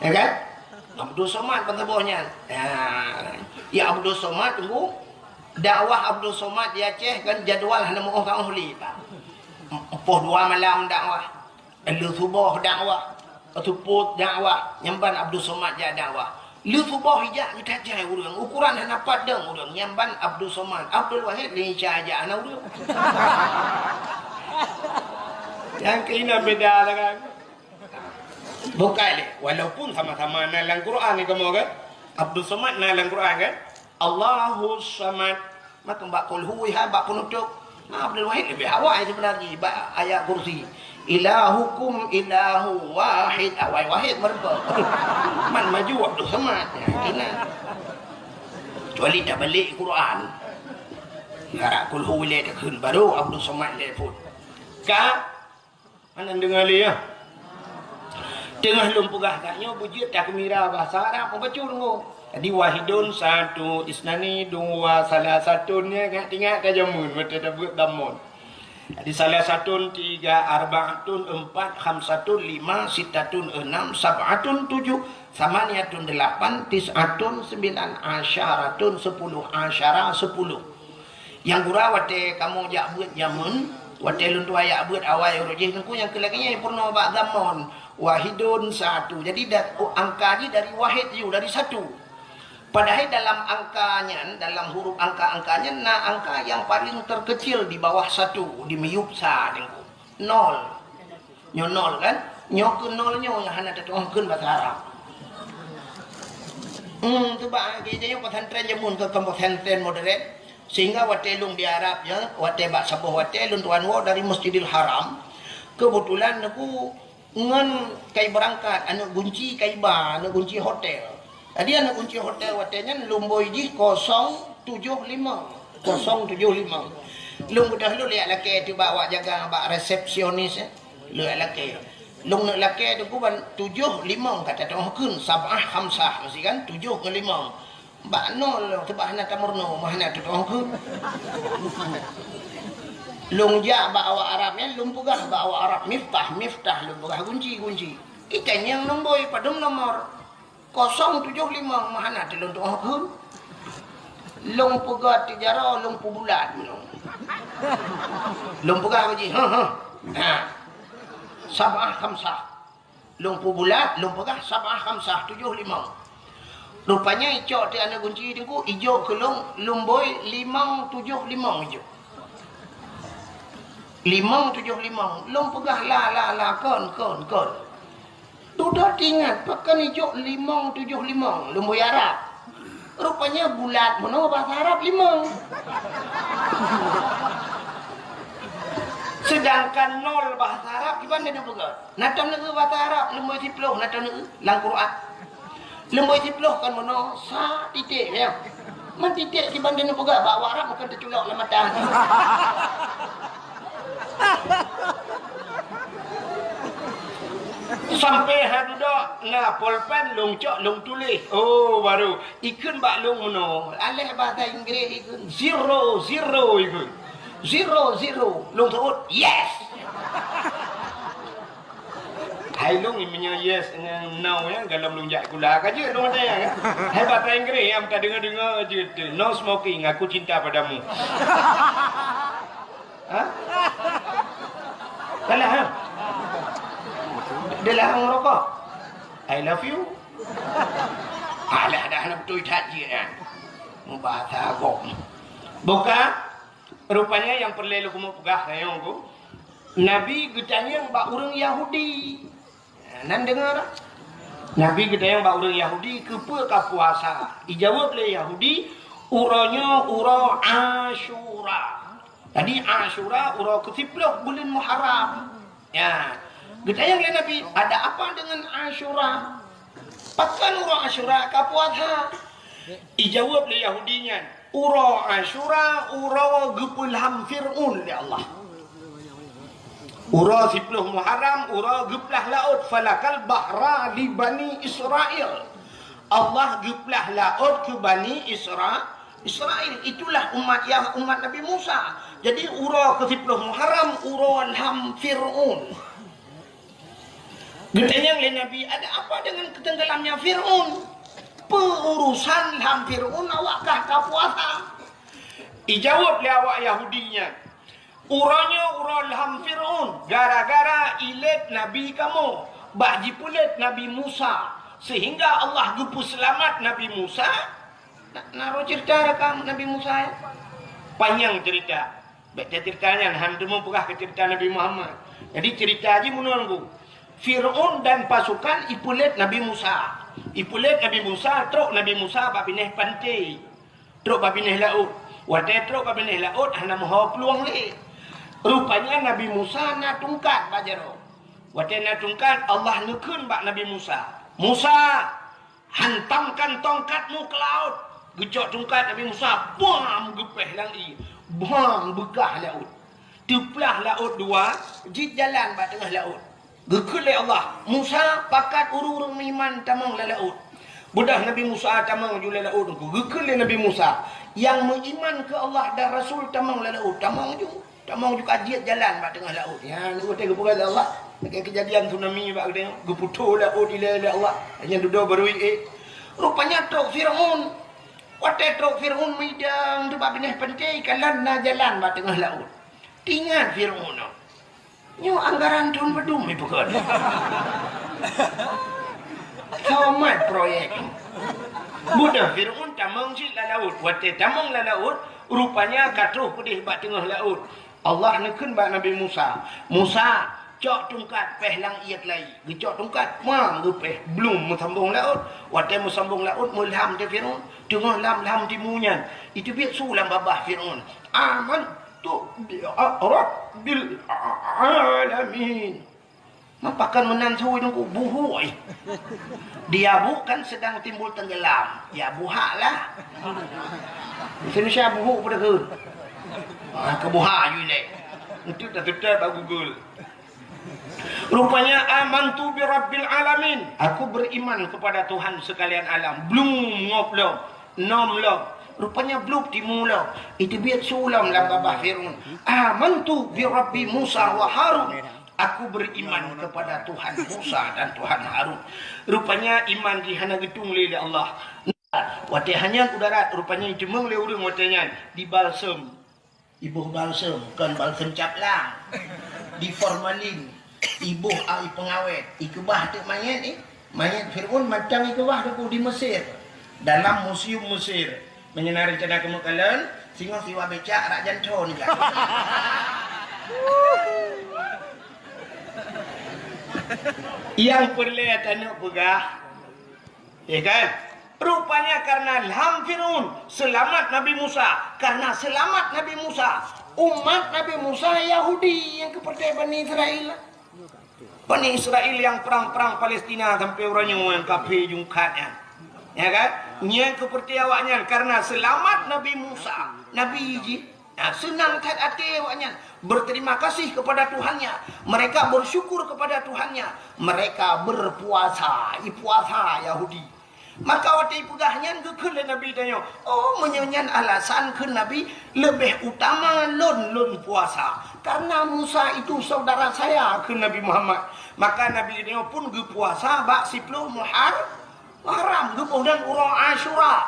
Ya kan? Abdus Somad ban saboh nyan. Ya. Ya Abdus Somad Teungku. Dakwah Abdus Somad di Aceh kan jadwal hana meuoh-oh lé, Pak. Poh dua malam dakwah. Lheuh suboh dakwah, seupôt dakwah, nyan ban Abdul Somad jak dakwah. Lheuh suboh ijak geutajai ureueng, ukuran hana pat dong ureueng, nyan ban Abdul Somad, Abdul Wahid lé Isa jak hana ureueng. Nyang keunan beda lah kan. Bukai lé, walaupun sama-sama na lam Quran ni kamoe kan. Abdul Somad na lam Quran kan. Allahus Samad. Maka bak kulhu, ha, bak penutup. Ha, Abdul Wahid lebih awai sebenarnya bak ayat kursi. Ilahukum ilahu wahid. Awai Wahid meureumpok. Man maju Abdul Samad. Ya, kena. Kecuali tak balik Quran. Karab kulhu ilée takheun baru Abdus Somad ilée phon. Ka Hana deungoe lé, ya. Teungoh lôn peugah gata nyoe beujeuet takeumira bahasa Arab, mubacut deungoe. Jadi, wahidun, satu, isnani, dua, salasatun, ya, ingat-ingat ka jameun, watée tabeuet damon. Jadi, salasatun, tiga, arba'atun, empat, khamsatun, lima, sittatun, enam, sab'atun, tujuh, samaniatun, delapan, tis'atun, sembilan, asyaratun, sepuluh, asyara, sepuluh. Nyang gura watée kamoe jak beuet jameun, watée lôn tuan jak beuet awai uroe jih teungku nyang keu lagée nyan peurunoe bak zamon, wahidun satu. Jadi da-, oh, angka jih dari wahid ju, dari satu. Padahai dalam angka nyan, dalam huruf angka-angka nyan na angka nyang paleng terkecil di bawah satu, di miyueb sa teungku. Nol. Nyoe nol kan? Nyoe keu nol nyoe nyang hana tatu'oh kheun basa Arab. Hmm, tu bak geujak nyoe pesantren jameun keu, keu pesantren modern. Sehingga watée lôn di Arab nyoe, watée bak saboh watée lôn tuan woe dari Masjidil Haram. Keubeutulan neuk ngon kai beurangkat, aneuk gunci kai ba, aneuk gunci hotel. Jadi aneuk gunci hotel watée nyan lumboi jih kosong tujoh limong. Kosong tujoh limong. Lôn beudôh lôn jak lakée teuh bak awak jaga, bak resepsionis, eh. Lôn jak lakée. Lôn neuk lakée teuh kuban tujoh limong ka tatu'oh kheun, sab'ah khamsah meusti kan, tujoh ngon limong. Bak nol teuh bak hana tameurunoe, mah hana tatu'oh kheun. Lôn jak bak awak Arab nyan, lôn peugah bak awak Arab, miftah, miftah, lôn peugah gunci, gunci. Itanyong lumboi padum nomor. Kosong tujoh limong mah hana teuh lôn tu'oh kheun. Lôn peugah tijaroe, lôn peubulat meunoe. Lôn peugah bak jih, "Heh, heh." Ha. Sab'ah khamsah. Lôn peubulat, lôn peugah sab'ah khamsah, tujoh limong. Rupanya icok teuh aneuk gunci teungku, ijok keu lôn, lumboi limong tujoh limong ijok. Limong tujoh limong. Lôn peugah la, la, la, kon, kon, kon. Dudoe teuingat, pakon ijok limong tujoh limong, lumboi Arab. Rupanya bulat meunoe bahasa Arab limong. Sedangkan nol bahasa Arab kiban neupeugah. Na tom neueu bahasa Arab, lumboi siploh na tom neueu lam Quran. Lumboi siploh kon meunoe sa titek, ya. Man titek kiban neupeugah bak awak Arab bukan teuculok lam mata. Sampai ha dudoe na polpen lôn cok lôn tuléh. Oh, baru ikheun bak lôn meunoe. Aléh bahasa Inggris ikheun zero, zero ikheun. Zero, zero. Lôn seuôt, yes! Hai lôn meunyoe yes ngon no ya, galom lôn jak sikula ka jeuet lôn watée nyan. Hai bahasa Inggris nyang tadeungoe-deungoe jeuet, "No smoking, aku cinta padamu." Ha? Salah, ha? Dia larang rokok. "I love you." Alah, dah hana beutôi that jih nyan. Bahasa agam. Buka, rupanya nyang peureulée lôn keumeung peugah rayeuk ku. Nabi geutanyong bak ureuëng Yahudi. Nan deungoe dak? Nabi geutanyong bak ureuëng Yahudi, "Keupeue ka puasa?" Ijaweueb lé Yahudi, "Uroe nyoe uroe Asyura." Jadi Asyura uroe keusiploh buleuen Muharram. Ya. Geutanyong lé Nabi, "Ada apa dengan Asyura? Pakon uroe Asyura ka puasa?" Ijaweueb lé Yahudi nyan, "Uroe Asyura uroe geupeulham Fir'aun lé Allah." Uroe siploh Muharram, uroe geuplah laôt, "Falakal bahra li Bani Israil." Allah geuplah laôt keu Bani Isra-, Israil. Itulah umat Yah-, umat Nabi Musa. Jadi, uroe keusiploh Muharram, uroe lham Fir'aun. Geutanyong lé Nabi, "Ada apa dengan ketenggelamnya Fir'aun? Peu urusan lham Fir'aun awak kah ka puasa?" Ijaweueb lé awak Yahudi nyan, "Uroe nyoe uroe lham Fir'aun, gara-gara ilét nabi kamoe, bak jipeulét Nabi Musa, sehingga Allah geupeuseulamat Nabi Musa." Na, na roh ceurita rakam Nabi Musa, ya? Panyang ceurita. Bék taceurita nyan, han teuma peugah keu ceurita Nabi Muhammad. Jadi, ceurita jih meunoe, Teungku. Fir'aun dan pasukan ipeulét Nabi Musa. Ipeulét Nabi Musa, trok Nabi Musa bak binéh panté. Trok bak binéh laôt. Watée trok bak binéh laôt, hana meuho plueng lé. Rupanya Nabi Musa na tungkat bak jaroe. Watée na tungkat, Allah neukheun bak Nabi Musa, "Musa, hantamkan tongkatmu ke laut." Geucok tungkat Nabi Musa, bam geupéh lam ié, bam beukah laôt. Teuplah laôt dua, jeuet jalan bak teungoh laôt. Geukheun lé Allah, "Musa, pakat ureuëng-ureuëng meuiman tamong lam laôt." Beudôh Nabi Musa tamong ju lam laôt, geukheun lé Nabi Musa, "Nyang meuiman keu Allah dan Rasul tamong lam laôt." Tamong ju. Tamong ju ka jeuet jalan bak teungoh laôt. Nyan watée geupeugah lé Allah, lagée keujadian tsunami bak geutanyoe, geuputôh laôt ilée lé Allah. Nyan dudoe barui ék. Rupanya trok Firaun. Watée trok Firaun meudang teubak binéh panté, kalon na jalan bak teungoh laôt. Teuingat Firaun nyoe. Nyoe anggaran thon padum ipeugah. Somat proyek. Beudôh Firaun tamong cit lam laôt. Watée tamong lam laôt, rupanya ka troh peudeh bak teungoh laôt. Allah neukheun bak Nabi Musa, "Musa, cok tungkat péh lam ié keulayi." Geucok tungkat, pang geupéh, blum meusambong laôt. Watée meusambong laôt, meulam teuh Firaun. Teungoh lam-lam timu nyan, iteubiet su lam babah Firaun, "Amantu bi rabbil alamin." Meupakan meunan su Teungku, buhuk. Di Abu kan sedang timbul tenggelam. Ya, buhak lah. Indonesia buhuk pada ke? Ah, ke buhak ju ilée. Itu dah tetap bak Google. Rupanya, "Amantu bi rabbil alamin." Aku beriman kepada Tuhan sekalian alam. Blum ngop lom, nom lom. Rupanya blum timu lom. Iteubiet su lom lam babah Firaun. "Amantu bi rabbi Musa wa Harun." Aku beriman kepada Tuhan Musa dan Tuhan Harun. Rupanya iman jih hana geutung lé, lé Allah. Watée hana u darat, rupanya jimeueng lé ureuëng watée nyan di balsem. Iboh balsem, kon balsem caplang. Di formalin, iboh ai peungawét, ikeubah teuk manyét, eh. Manyét Firaun mantong ikeubah Teungku di Mesir. Dalam museum Mesir. Meunyoe na reuncana keumeung kalon, singoh siwa becak rak janto nyan. Nyang peureulée tanyoe peugah, ya kan? Rupanya karena lam Firaun seulamat Nabi Musa. Karena seulamat Nabi Musa, umat Nabi Musa Yahudi nyang keupeureuté Bani Israel. Bani Israel nyang prang-prang Palestina sampoe uroe nyoe nyang kafé jungkat nyan. Ya kan? Nyang keupeureuté awaknyan karena seulamat Nabi Musa, nabi jih. Nah, seunang that até awaknyan, berterima kasih kepada Tuhannya. Mereka bersyukur kepada Tuhannya. Mereka berpuasa. Ipuasa Yahudi. Maka watée ipeugah nyan geukheun lé Nabi tanyoe, "Oh, meunyoe nyan alasan," kheun Nabi, "leubeh utama lôn, lôn puasa. Karena Musa itu saudara saya," kheun Nabi Muhammad. Maka Nabi tanyoe pun geupuasa bak siploh Muhar-, Muharram, geuboh dan uroe Asyura.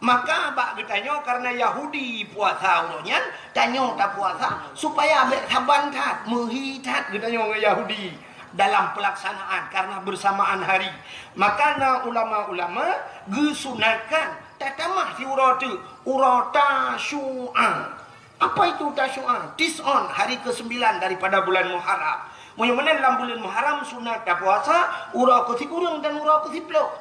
Maka bak geutanyoe karena Yahudi puasa uroe nyan, tanyoe tapuasa supaya bék saban that, meuhi that geutanyoe ngon Yahudi dalam pelaksanaan karena bersamaan hari. Maka na ulama-ulama geusunatkan tatamah siuroe teuk, uroe Tasyu'a. Apa itu Tasyu'a? Tis'on, hari kesembilan daripada bulan Muharram. Meunyoe meunan lam buleuen Muharram sunat tapuasa uroe keusikureueng dan uroe keusiploh.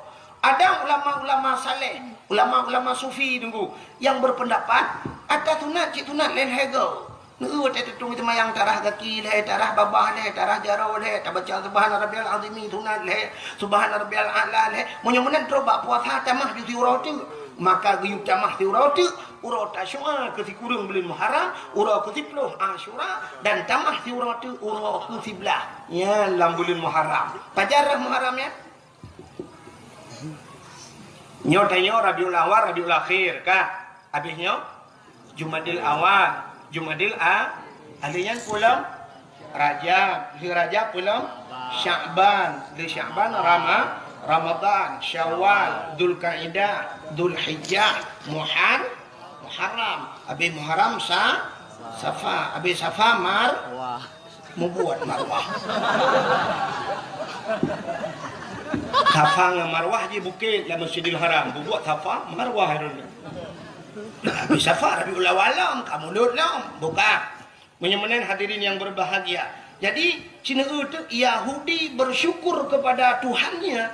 Ada ulama-ulama saleh, ulama-ulama sufi Teungku, yang berpendapat ata sunat cit sunat lé lhèe goe. Neu watèe teutung seumayang tarah gaki lhèe, tarah babah lhèe, tarah jaroe lhèe, tabaca Subhana Rabbiyal Azimi sunat lhèe, Subhana Rabbiyal A'la lhèe. Meunyoe meunan trôk bak puasa tamah ju siuroe teuk, maka geuyue tamah siuroe teuk, uroe Tasyu'a keu sikureueng buleuen Muharram, uroe keu siploh Asyura, dan tamah siuroe teuk uroe keu siblaih nyan lam buleuen Muharram. Pajan rhah Muharram nyan? Nyoe tanyoe Rabiul Awal, Rabiul Akhir, ka? Habis nyoe Jumadil Awal, Jumadil A, ahli nyan peulom Rajab, lheueh Rajab peulom Sya'ban, lheueh Sya'ban Rama-, Ramadan, Syawal, Dzulkaidah, Dzulhijjah, Muhar-, Muharram, habis Muharram Sa-, Safa, habis Safa Mar-, Mubuet Marwah. Safa ngon Marwah jih bukét lam Masjidil Haram. Bubuet Safa, Marwah lom. Tapi Safa Rabiul Awal lom, ka mulod lom. Bukan. Meunyoe meunan hadirin yang berbahagia. Jadi, sineuk teuk Yahudi bersyukur kepada Tuhannya,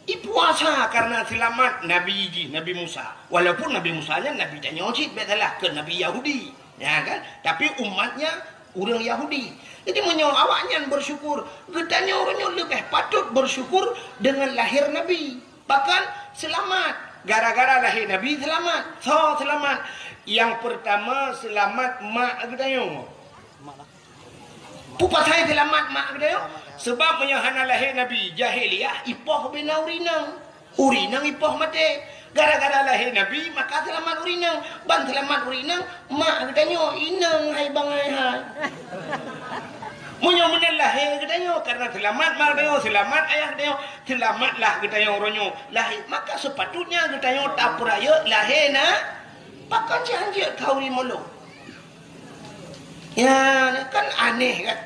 ipuasa karena selamat Nabi jih, Nabi Musa. Walaupun Nabi Musa nyan Nabi tanyoe cit, bèk salah, keu Nabi Yahudi. Ya kan? Tapi umatnya ureueng Yahudi. Jadi meunyoe awaknyan bersyukur, geutanyoe ureueng nyoe leubeh patut bersyukur dengan lahir Nabi. Bahkan selamat Gara-gara lahé Nabi seulamat. Soe seulamat? Nyang peurtama seulamat mak geutanyoe. Peue pasai seulamat mak geutanyoe? Seubab meunyoe hana lahé Nabi, jahiliyah ipoh bina ureueng inong. Ureueng inong ipoh maté. Gara-gara lahé Nabi, maka seulamat ureueng inong. Ban seulamat ureueng inong, mak geutanyoe inong hai bangai hai. Meunyoe meunan lahé geutanyoe, karena seulamat mak geutanyoe, seulamat ayah geutanyoe, seulamatlah geutanyoe uroe nyoe lahé, maka sepatutnya geutanyoe tapeurayeuk lahé na. Pakon cit hanjeuet khauri mulod? Ya, kan aneh kan?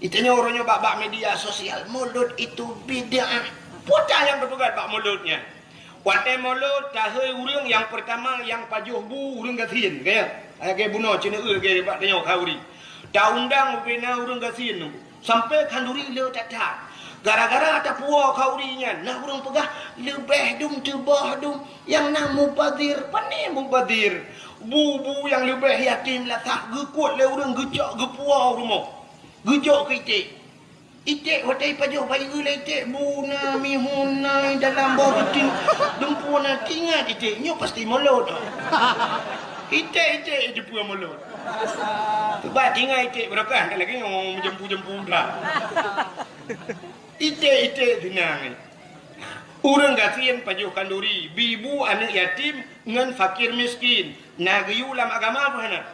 Geutanyoe uroe nyoe bak-bak media sosial, mulod itu bid'ah. Peue nyang geupeugah bak mulod nyan? Watée mulod, tahôi ureueng nyang peurtama nyang pajoh bu ureueng gasien, ka ya? Lagée bunoe ceuneue lagée bak tanyoe khauri. Taundang ubena ureueng gasien nyoe, sampoe khanduri le that-that. Gara-gara tapuwoe khauri nyan, na ureueng peugah leubeh dum teuboh dum nyang na mubazir. Pane mubazir? Bu-bu nyang leubeh yatim lasah geukuet lé ureueng geucok geupuwoe u rumoh. Geujok keu iték. Iték watée ipajoh bayeue lé iték, bu na, mihun na, dalam boh ruti, dumpeue na, teuingat iték nyoe pasti mulod. Iték-iték jipeu mulod. Cuba teuingat iték barokah, kan lagée nyoe meujampu-jampu dah. Iték-iték seunang. Ureueng gasien pajoh khanduri, bi bu aneuëk yatim ngon fakir miskin. Na geuyue lam agama peue hana?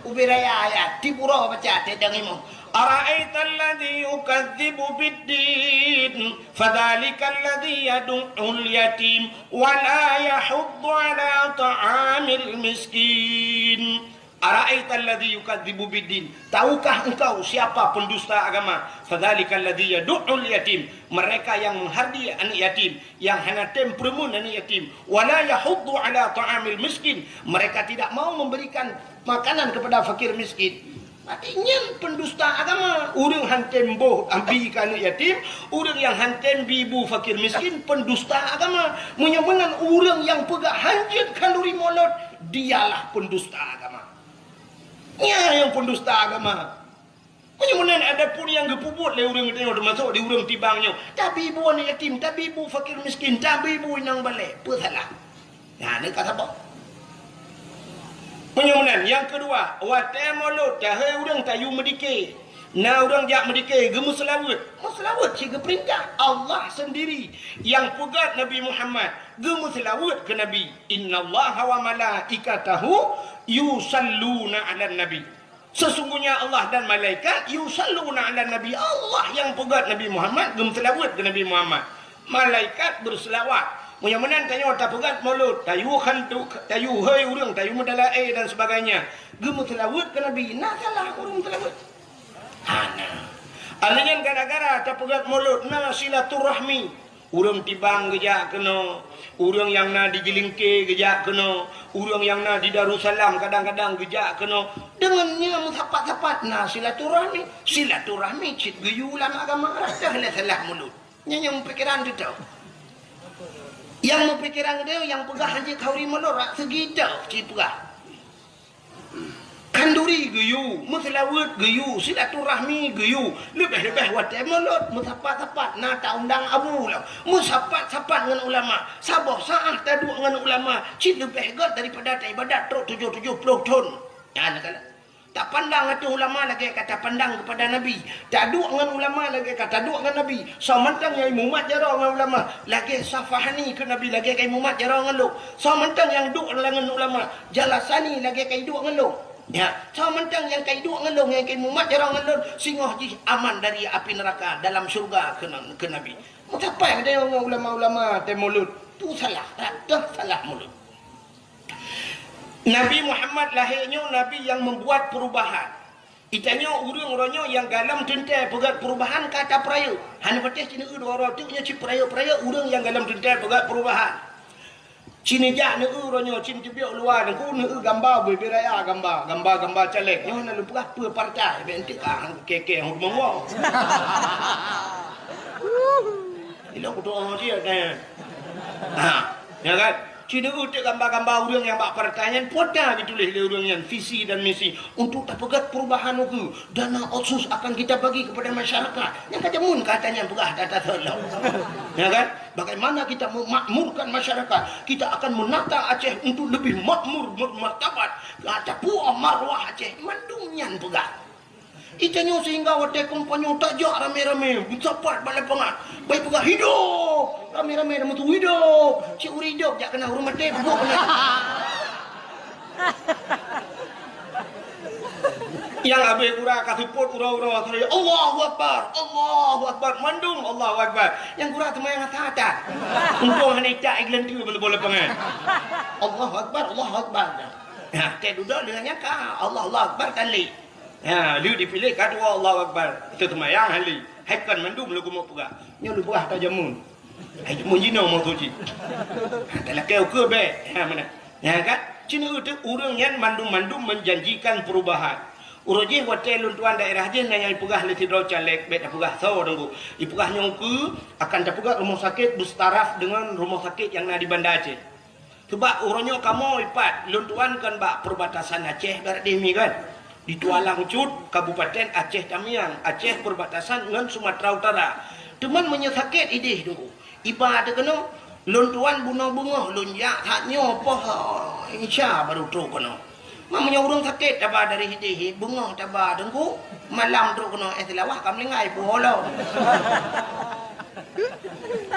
Ubé raya ayat, tiep uroe baca teuh dang imum. Ara'aital ladzi yukadzibu biddin, fadzalikal ladzi yadu'ul yatim, wa la yahuddu ala ta'amil miskin. Ara'aital ladzi yukadzibu biddin. Tahukah engkau siapa pendusta agama? Fadzalikal ladzi yadu'ul yatim. Mereka yang menghardi anak yatim, yang hana tem peureumeun anak yatim. Wa la yahuddu ala ta'amil miskin. Mereka tidak mau memberikan makanan kepada fakir miskin. Berarti nyan pendusta agama. Ureueng han tem boh abi keu anak yatim, ureueng nyang han tem bi bu fakir miskin, pendusta agama. Meunyoe meunan ureueng nyang peugah hanjeuet khanduri mulod, dialah pendusta agama. Nyan nyang pendusta agama. Meunyoe meunan adapun nyang geupeubuet lé ureueng tanyoe, teumasok di ureueng Tibang nyoe, tabi bu aneuk yatim, tabi bu fakir miskin, tabi bu inong balek, peue salah? Nyan ka saboh. Meunyoe meunan, nyang keudua, watée mulod, tahôi ureueng tayue meudike. Na ureueng jak meudike, geumeuseulaweuet. Meuseulaweuet cit geupeurintah Allah sendiri nyang peugah Nabi Muhammad. Geumeuseulaweuet keu Nabi, "Innallaha wa malaikatahu yusalluna 'alan nabi." Sesungguhnya Allah dan malaikat yusalluna 'alan nabi. Allah nyang peugah Nabi Muhammad, geumeuseulaweuet keu Nabi Muhammad. Malaikat beuseulaweuet. Meunyoe meunan tanyoe tapeugah mulod, tayue khantu, tayue hôi ureueng, tayue meudalaé dan sebagainya. Geumeuseulaweuet keu Nabi, na salah ureueng meuseulaweuet? Hana. Alheuh nyan gara-gara tapeugah mulod na silaturahmi. Ureueng Tibang geujak keunoe, ureueng nyang na di Jeulingke geujak keunoe, ureueng nyang na di Darussalam kadang-kadang geujak keunoe. Deungon nyan meusapat-sapat na silaturahmi. Silaturahmi cit geuyue lam agama, rasa lé salah mulod. Nyan nyang meupikiran teutoe. Nyang meupikiran teutoe nyang peugah hanjeuet khanduri mulod, rak seugi toh cit peugah. Khanduri geuyue, meuseulaweuet geuyue, silaturahmi geuyue, leubeh-leubeh watée mulod, meusapat-sapat na taundang abu lom, meusapat-sapat ngon ulama, saboh saát taduek ngon ulama, cit leubeh gét daripada taibadat trok tujoh tujoh ploh thon. Nyan ka lheueh. Tapandang ateueh ulama lagée ka tapandang keupada Nabi. Taduek ngon ulama lagée ka taduek ngon Nabi. Soe mantong nyang imumat jaroe ngon ulama, lagée safahani keu Nabi, lagée ka imumat jaroe ngon lôn. Soe mantong nyang duek lam ngon ulama, jalasani lagée ka iduek ngon lôn. Ya, soe mantong nyang ka iduek ngon lôn, nyang ka imumat jaroe ngon lôn, singoh jih aman dari api neuraka, dalam syeuruga keu, keu Nabi. Meusapat geutanyoe ngon ulama-ulama teu mulod, tu salah, rata salah mulod. Nabi Muhammad lahé nyoe nabi nyang meubuat peurubahan. Geutanyoe ureuëng uroe nyoe nyang galom teuntée peugét peurubahan ka tapeurayeuk. Hana patéh cit neu dua uroe teuk nyoe cit peurayeuk-peurayeuk ureuëng nyang galom teuntée peugét peurubahan. Cit neujak neu uroe nyoe cit teubiet luwa neu, neu gamba bubé raya gamba, gamba-gamba caleg. Nyoe na lôn peugah peue partai, bèk enteuk ka keu-keu hot monggo. Ilok kutu oh cit, eh. Ha, ya kan? Ci neueu teuk gamba-gamba ureuëng nyang bak partai nyan, peue ata geutuléh lé ureuëng nyan visi dan misi untuk tapeugét perubahan ukeue. Dana otsus akan kita bagi kepada masyarakat. Nyang ka jameun kata nyan peugah data seulom. Ya kan? Bagaimana kita memakmurkan masyarakat? Kita akan menata Aceh untuk lebih makmur, bermartabat. Kata peue marwah Aceh, mandum nyan peugah. Itanyoe sehingga watée kampanye tajak ramé-ramé, meusapat bak lapangan. Bai peugah, "Hidup!" Ramé-ramé dah meusu, "Hidup!" Cit ureuëng hidup jak keunan ureuëng maté, buet keunan. Nyang habéh gura ka seupôt uroe-uroe, "Allahu Akbar! Allahu Akbar!" Mandum Allahu Akbar. Nyang gura teuma nyang hata-hata. Untông hana icak i geuleuntue bak lapangan. "Allahu Akbar! Allahu Akbar!" Nah, teuh dudoe deungon nyang ka, "Allah, Allahu Akbar!" Kali. Ha, lheueh dipiléh ka dua Allahu Akbar. Teuseumayang hali. Hai kon mandum lôn keumeung peugah. Nyoe lôn peugah ka jameun. Hai jameun jinoe meutuji. Ha, talakée ukeue bék. Ha, meunan. Nyan kan? Ci neueu teuk ureuëng nyan mandum-mandum menjanjikan perubahan. Uroe jih watée lôn tuan daerah jih na nyang ipeugah lé sidroe caleg, bék tapeugah soe teungku. Ipeugah nyoe ukeue akan tapeugah rumoh sakét beustaraf deungon rumoh sakét nyang na di Banda Aceh. Sabab uroe nyoe kamoe ipat, lôn tuan kan bak perbatasan Aceh barat deh mi kan. Di Tualang Cut, Kabupaten Aceh Tamiang, Aceh perbatasan ngon Sumatera Utara. Teuma meunyoe sakét ideh teungku, iba teuh keunoe, lôn tuan bunoe beungoh lôn jak that nyoe poh Isya baru trok keunoe. Ma meunyoe ureuëng sakét taba dari ideh, beungoh taba teungku, malam trok keunoe, eh, Seulawah ka meulinggai puhôi lom.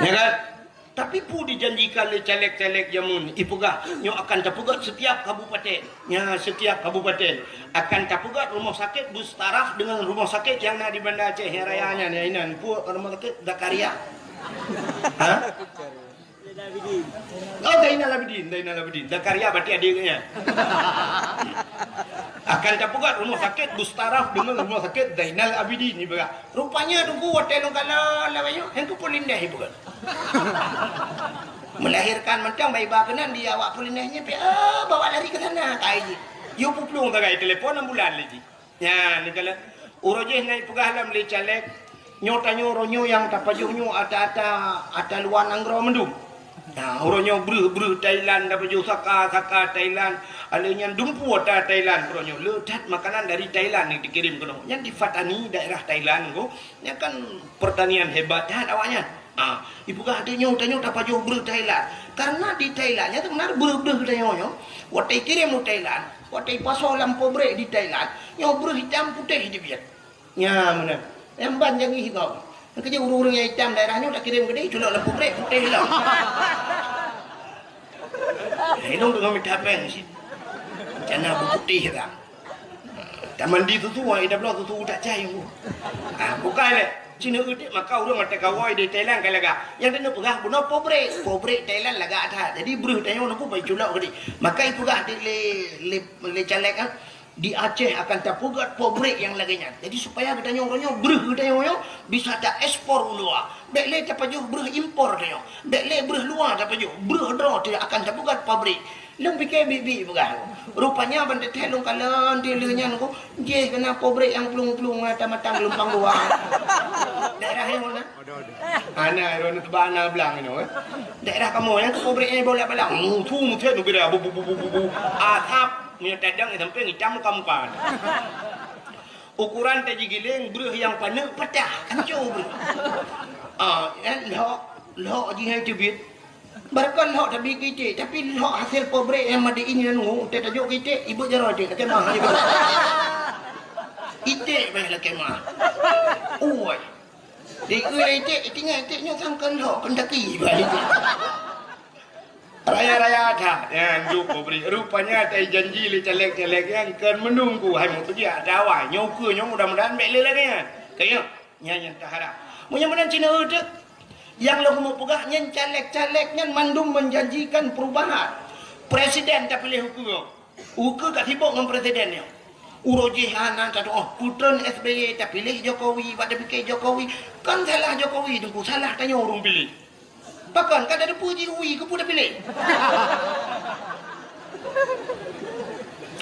Ya kan? Tapi peue dijanjikan lé caleg-caleg jameun, ipeugah nyoe akan tapeugét setiap kabupaten. Nya, setiap kabupaten akan tapeugét rumoh sakét beustaraf deungon rumoh sakét nyang na di Banda Aceh nyang raya nyan, nyang inan. Peue rumoh sakét Zakaria? Ha? Oh, Zainal Abidin, Zainal Abidin. Zakaria berarti adiknya. Akan tapeugét rumoh sakét beustaraf deungon rumoh sakét Zainal Abidin ipeugah. Rupanya teungku watée lôn kalon lawét nyoe, hana keupeue lindeh ipeugah. Melahirkan mantong bai ba keunan di awak pulineh nyan, pi, ah, bawa lari ke sana, kai jih. Yue peuplueng sagai telepon ambulan lé jih. Nyan, neukalon uroe jih na ipeugah lom lé caleg, nyoe tanyoe uroe nyoe nyang tapajoh nyoe ata-ata, ata luwa nanggroe mandum. Nah, uroe nyoe breuh-breuh Thailand tapajoh, saka-saka Thailand, alheuh nyan dumpeue ata Thailand uroe nyoe. Le that makanan dari Thailand nyang dikirém keunoe. Nyan di Pattani, daerah Thailand ko. Nyan kan pertanian hebat that awaknyan. Ah, ipeugah tanyoe, tanyoe tapajoh breuh Thailand. Karena di Thailand nyan sebenarnya breuh-breuh tanyoe nyoe, watée ikirém u Thailand, watée ipasoe lam pabrik di Thailand, nyoe breuh itam putéh jeubiet. Nya meunan. Nyang ban jangi gob. Nyang keujeuet ureuëng-ureuëng nyang itam daerah nyoe takirém keudeh, culok lam pabrik putéh lom. Hidong deungon mita péng cit. Cana beuputéh ka. Tamandi susu, ai dabloe susu tak cai. Ah, bukai lé. Cina udik maka ureuëng mata kawai di Thailand ka lagak. Nyang teuneuk peugah bunoe pabrik. Pabrik Thailand lagak that. Jadi breuh tanyoe nunggu bai culok keudeh. Maka ipeugah di lé, lé, lé caleg, ah, di Aceh akan tapeugét pabrik nyang lagée nyan. Jadi supaya geutanyoe uroe nyoe breuh geutanyoe nyoe bisa taekspor u luwa. Bék lé tapajoh breuh impor tanyoe. Bék lé breuh luwa tapajoh. Breuh droe teuh akan tapeugét pabrik. Lôn pike biet-biet peugah. Rupanya ban teuthée lôn kalon di lheueh nyan ko, jih keunan pabrik nyang plueng-plueng mata-mata geulumpang dua. Daerah nyang mana? Ana ron teuba ana blang inoe, eh. Daerah kamoe nyang pabrik nyang bolak-balak. Mutu mutet nubira bu bu bu bu bu bu. Asap meunyoe tadang sampai ngitam muka-muka. Ukuran taji giléng breuh nyang paneuk patah, hancô breuh. Ah, eh, lhok, lhok jih hai teubiet. Barokon lhok tabi kiték, tapi lhok hasil pabrik nyang made in nyan ngu, teuh tajok kiték, ibeut jaroe iték, lakée mah ibeut. Iték bah lakée mah. Ui. Di ui iték, itingat iték nyoe sangkon lhok, Kentucky bah iték. Raya-raya that, nyan juk pabrik. Rupanya tai janji lé caleg-caleg nyan kon meununggu, hai meutuju ada awai. Nyoe ukeue nyoe mudah-mudahan bék lé lagée nyan. Kaya, nyan nyang taharap. Meunyoe meunan Cina uteuk, Nyang lôn keumeung peugah nyan caleg-caleg nyan mandum menjanjikan perubahan. Presiden tapiléh ukeue. Ukeue ka sibok ngon presiden nyoe. Uroe jih hana tatu'oh, putreun S B Y tapiléh Jokowi, bak tapike Jokowi. Kan salah Jokowi teungku, salah tanyoe ureuëng piléh. Pakon ka tateupeue jih uwi keupeue tapiléh.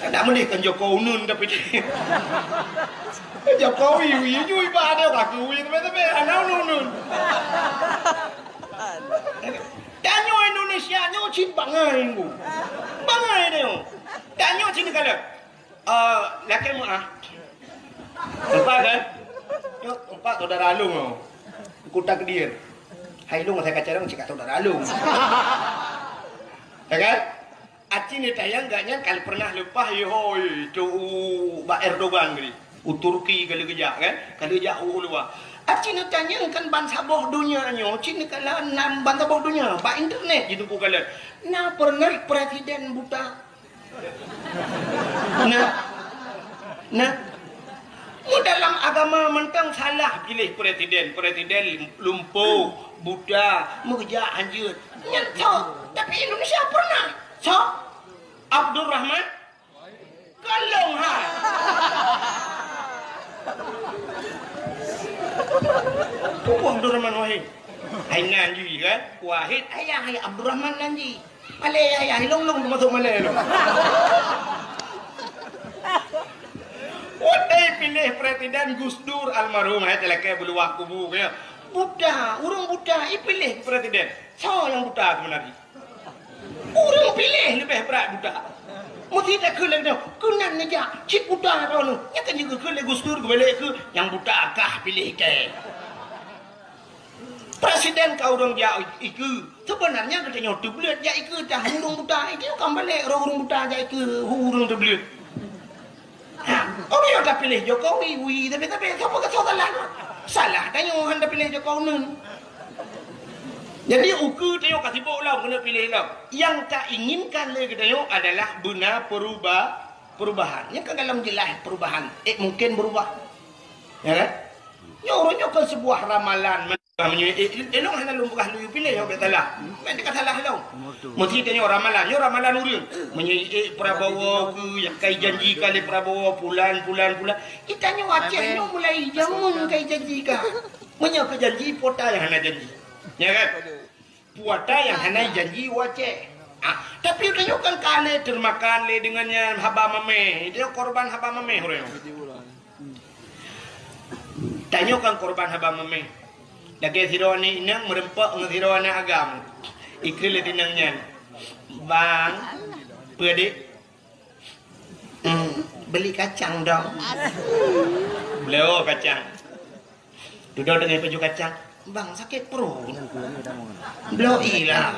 Kada meuleh kan Joko Uneun tapi Jokowi wi ju iba ada ka keu wi tapi tapi ana unun-unun. Tanyoe Indonesia nyoe cit bangai, Bu. Bangai nyoe. Tanyoe cit kalon. Eh, lakée meu'ah. Empat kan? Nyoe empat saudara lôn nyoe. Kuta Kedir. Hai lôn saya kacang cit ka saudara lôn. Ya kan? Aci neutanyong gobnyan ka pernah leupah yue hôi tu u bak Erdogan tadi. U Turki ka lheueh geujak kan? Ka lheueh jak u luwa. Aci neutanyong kan bansaboh donya nyoe, cit neukalon nan bansaboh donya bak internet jiteupeue kalon. Na pernah presiden buta? Nah. Nah. Mu dalam agama mantong salah pilih presiden. Presiden lumpuh, buta, meukeujak hanjeuet. Nyan sok. Tapi Indonesia pernah. Sok. Abdurrahman. Kalong ha. Pupuh Abdurrahman Wahid. Hai nan jih kan? Wahid ayah, hai Abdurrahman nan jih. Malée ayah, ilong-long termasuk malée lom. Watée piléh presiden Gus Dur almarhum, hai talakée beuluwah kubu keu buta, ureuëng buta ipiléh presiden. Soe nyang buta sebenarnya? Ureuëng piléh leubeh brat buta. Meusti takheun lagée nyoe, keunan neujak cit buta droeneuh. Nyan kan jikheun lé Gus Dur geubalek keu nyang buta kah piléh teuh. Presiden ka ureuëng jak ikeue. Sebenarnya geutanyoe teubleuet jak ikeue tah ureuëng buta. Ikeue kan balek roh ureuëng buta jak ikeue ureuëng teubleuet. Ha, ureuëng nyang tapiléh Jokowi, wi, tapi, tapi, sapa keu soe salah? Salah tanyoe hana tapiléh Jokowi uneun. Jadi, ukeue tanyoe ka sibok lom keuneuk piléh lom. Nyang tainginkan lé geutanyoe adalah beuna peruba-, perubahan. Nyang ka galom jeulaih perubahan. Eh, mungkin berubah. Ya kan? Nyoe uroe nyoe kon seubuah ramalan. Meunyoe, eh, eh, ilong hana lôn peugah lôn piléh, nyoe bèk salah. Meunan ka salah lôn. Meusti tanyoe ramalan, nyoe ramalan ureueng. Meunyoe, eh, Prabowo keu nyang kai janji ka lé Prabowo, pulan, pulan, pulan. Geutanyoe Aceh nyoe mulai jameun kai janji ka. Meunyoe keu janji, peue ata nyang hana janji. Ya kan? Peue ata nyang hana janji u Aceh. Ah, tapi tanyoe kan ka lé teurmakan lé deungon nyan haba mamèh. Itu korban haba mamèh ureueng. Tanyoe kan korban haba mamèh. Lagèe sidroe aneuk inong meureumpok ngon sidroe aneuk agam. Ikheun lé inong nyan, "Bang, peue dek?" "Hmm, beli kacang dong." Bloe kacang. Dudoe deungon paju kacang, "Bang, sakét pruet." "Bloe ilah."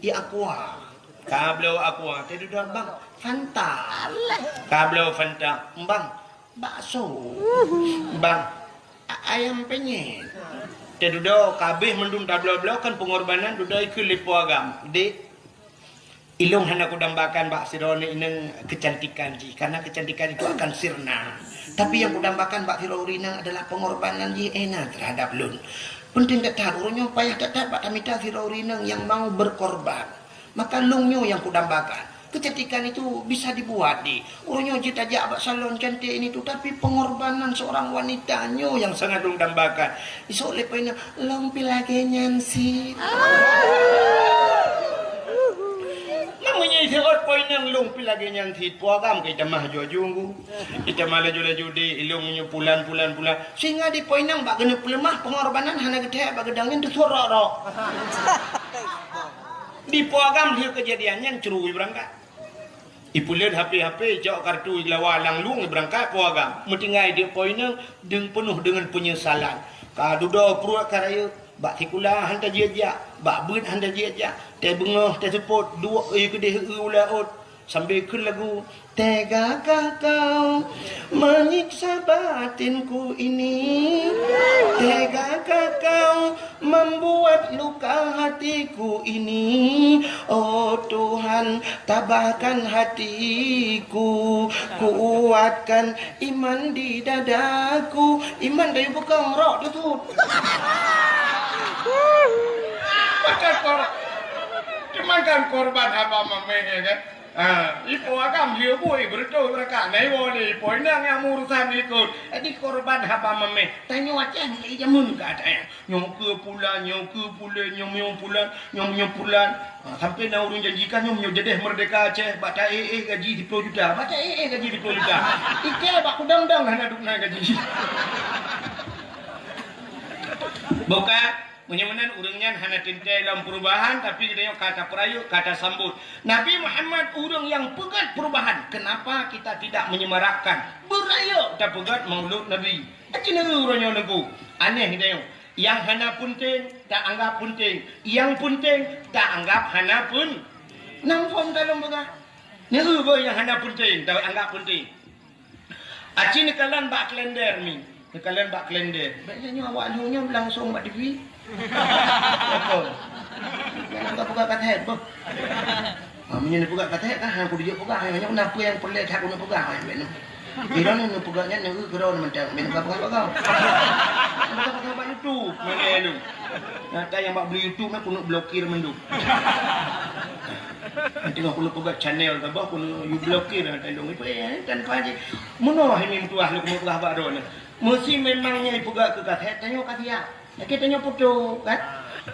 "Ié aqua." Ka bloe aqua, teududoe, "Bang, Fanta." Ka bloe Fanta, "Bang, bakso." "Bang, a-, ayam penyet." Teududoe, ka abéh mandum tabloe-bloe kan peungorbanan, dudoe ikheun lé po agam, "Dek, ilong hana kudambakan bak sidroe aneuk inong keucantikan jih, karena keucantikan itu akan sirna. Tapi nyang kudambakan bak sidroe ureueng inong adalah peungorbanan jih Ena terhadap lôn. Peunteng that-that, uroe nyoe payah that-that bak tamita sidroe ureueng inong nyang mau berkorban. Maka lôn nyoe nyang kudambakan. Keucantikan itu bisa dibuat, dek. Uroe nyoe jeuet tajak bak salon cantik ini tu, tapi pengorbanan seorang wanita nyoe nyang sangat lôn dambakan." Isok lé po inong, "Lôn pih lagèe nyan sit." Meunyoe iseuôt po inong, "Lôn pih lagèe nyan sit," po agam ka itamah aju-aju nggu. Itamah laju-laju, "Dek, ilong nyoe pulan, pulan, pulan." Sehingga di po inong bak keuneuk peuleumah, pengorbanan hana geuthèe bak geudong nyan teusuet rok-rok. Di po agam lheueh keujadian nyan cru ibeurangkat. Ipeuleuet H P-H P, ijok kartu, ijlawa lam lueng, ibeurangkat po agam. Meutinggai di po inong, deueng peunoh deungon peunyesalan. Ka dudoe pruet ka rayeuk, bak sikula han tajak-jak, bak beuet han tajak-jak, teubeungoh teuseupôt, duek ie keudeh u laôt, sambil kheun lagu, "Tegakah kau menyiksa batinku ini? Tegakah kau membuat luka hatiku ini? Oh Tuhan, tabahkan hatiku, kuatkan iman di dadaku." Iman dari peukong rok tu tu. Makan kor-, cuman kan korban haba mamèh, ya kan? Ha, ipo agam dia bui beureutoh beurakat. Nah, iwoe lé ipo inong nyang meurusan ikot. Jadi korban haba mamèh. Tanyoe Aceh mulai jameun ka ada nyan. Nyoe keu pulan, nyoe keu pulan, nyoe, nyoe pulan, nyoe, nyoe pulan. Ha, sampai na ureueng janjikan nyoe, nyoe jadeh merdeka Aceh, bak ta-éh-éh gaji siploh juta. Bak ta-éh-éh gaji siploh juta. Ikei bak kudang-dang hana duek na gaji. Bukan? Meunyoe meunan ureuëng nyan hana teuntée lom perubahan, tapi geutanyoe ka tapeurayeuk, ka tasambot. Nabi Muhammad ureuëng nyang peugét perubahan. Kenapa kita tidak menyemarakkan? Beurayeuk tapeugét Maulud Nabi. Aci neu uroe nyoe neuku. Aneh geutanyoe. Nyang hana peunteng, taanggap peunteng. Nyang peunteng, taanggap hana pun. Nam phom talom peugah. Neu beu nyang hana peunteng, taanggap peunteng. Aci neukalon bak kalender mi. Neukalon bak kalender. Bèk nyoe awak lheueh nyoe langsong bak T V. Betul. Jangan peugah-peugah kat head, boh. Ah, meunyoe neupeugah kat head, kan, hana kupeujeuet peugah, nyoe na peue nyang peureulèe that keuneuk peugah, ah, bèk nyoe. Di droeneuh neupeugah nyan, neu keudroe mantong, bèk neupeugah-peugah. Peugah-peugah bak YouTube, mana lu? Nyata nyang bak beli YouTube, meh keuneuk blokir mandum. Teungoh keuneuk peugah channel saboh, keuneuk you blokir, nyata lôn ipe, eh, tanpa je. Meunoe hai meutuah lôn keuneuk peugah bak droeneuh. Meusi memang nyan ipeugah keu kat head, tanyoe ka siap. Lagèe tanyoe poto, kan?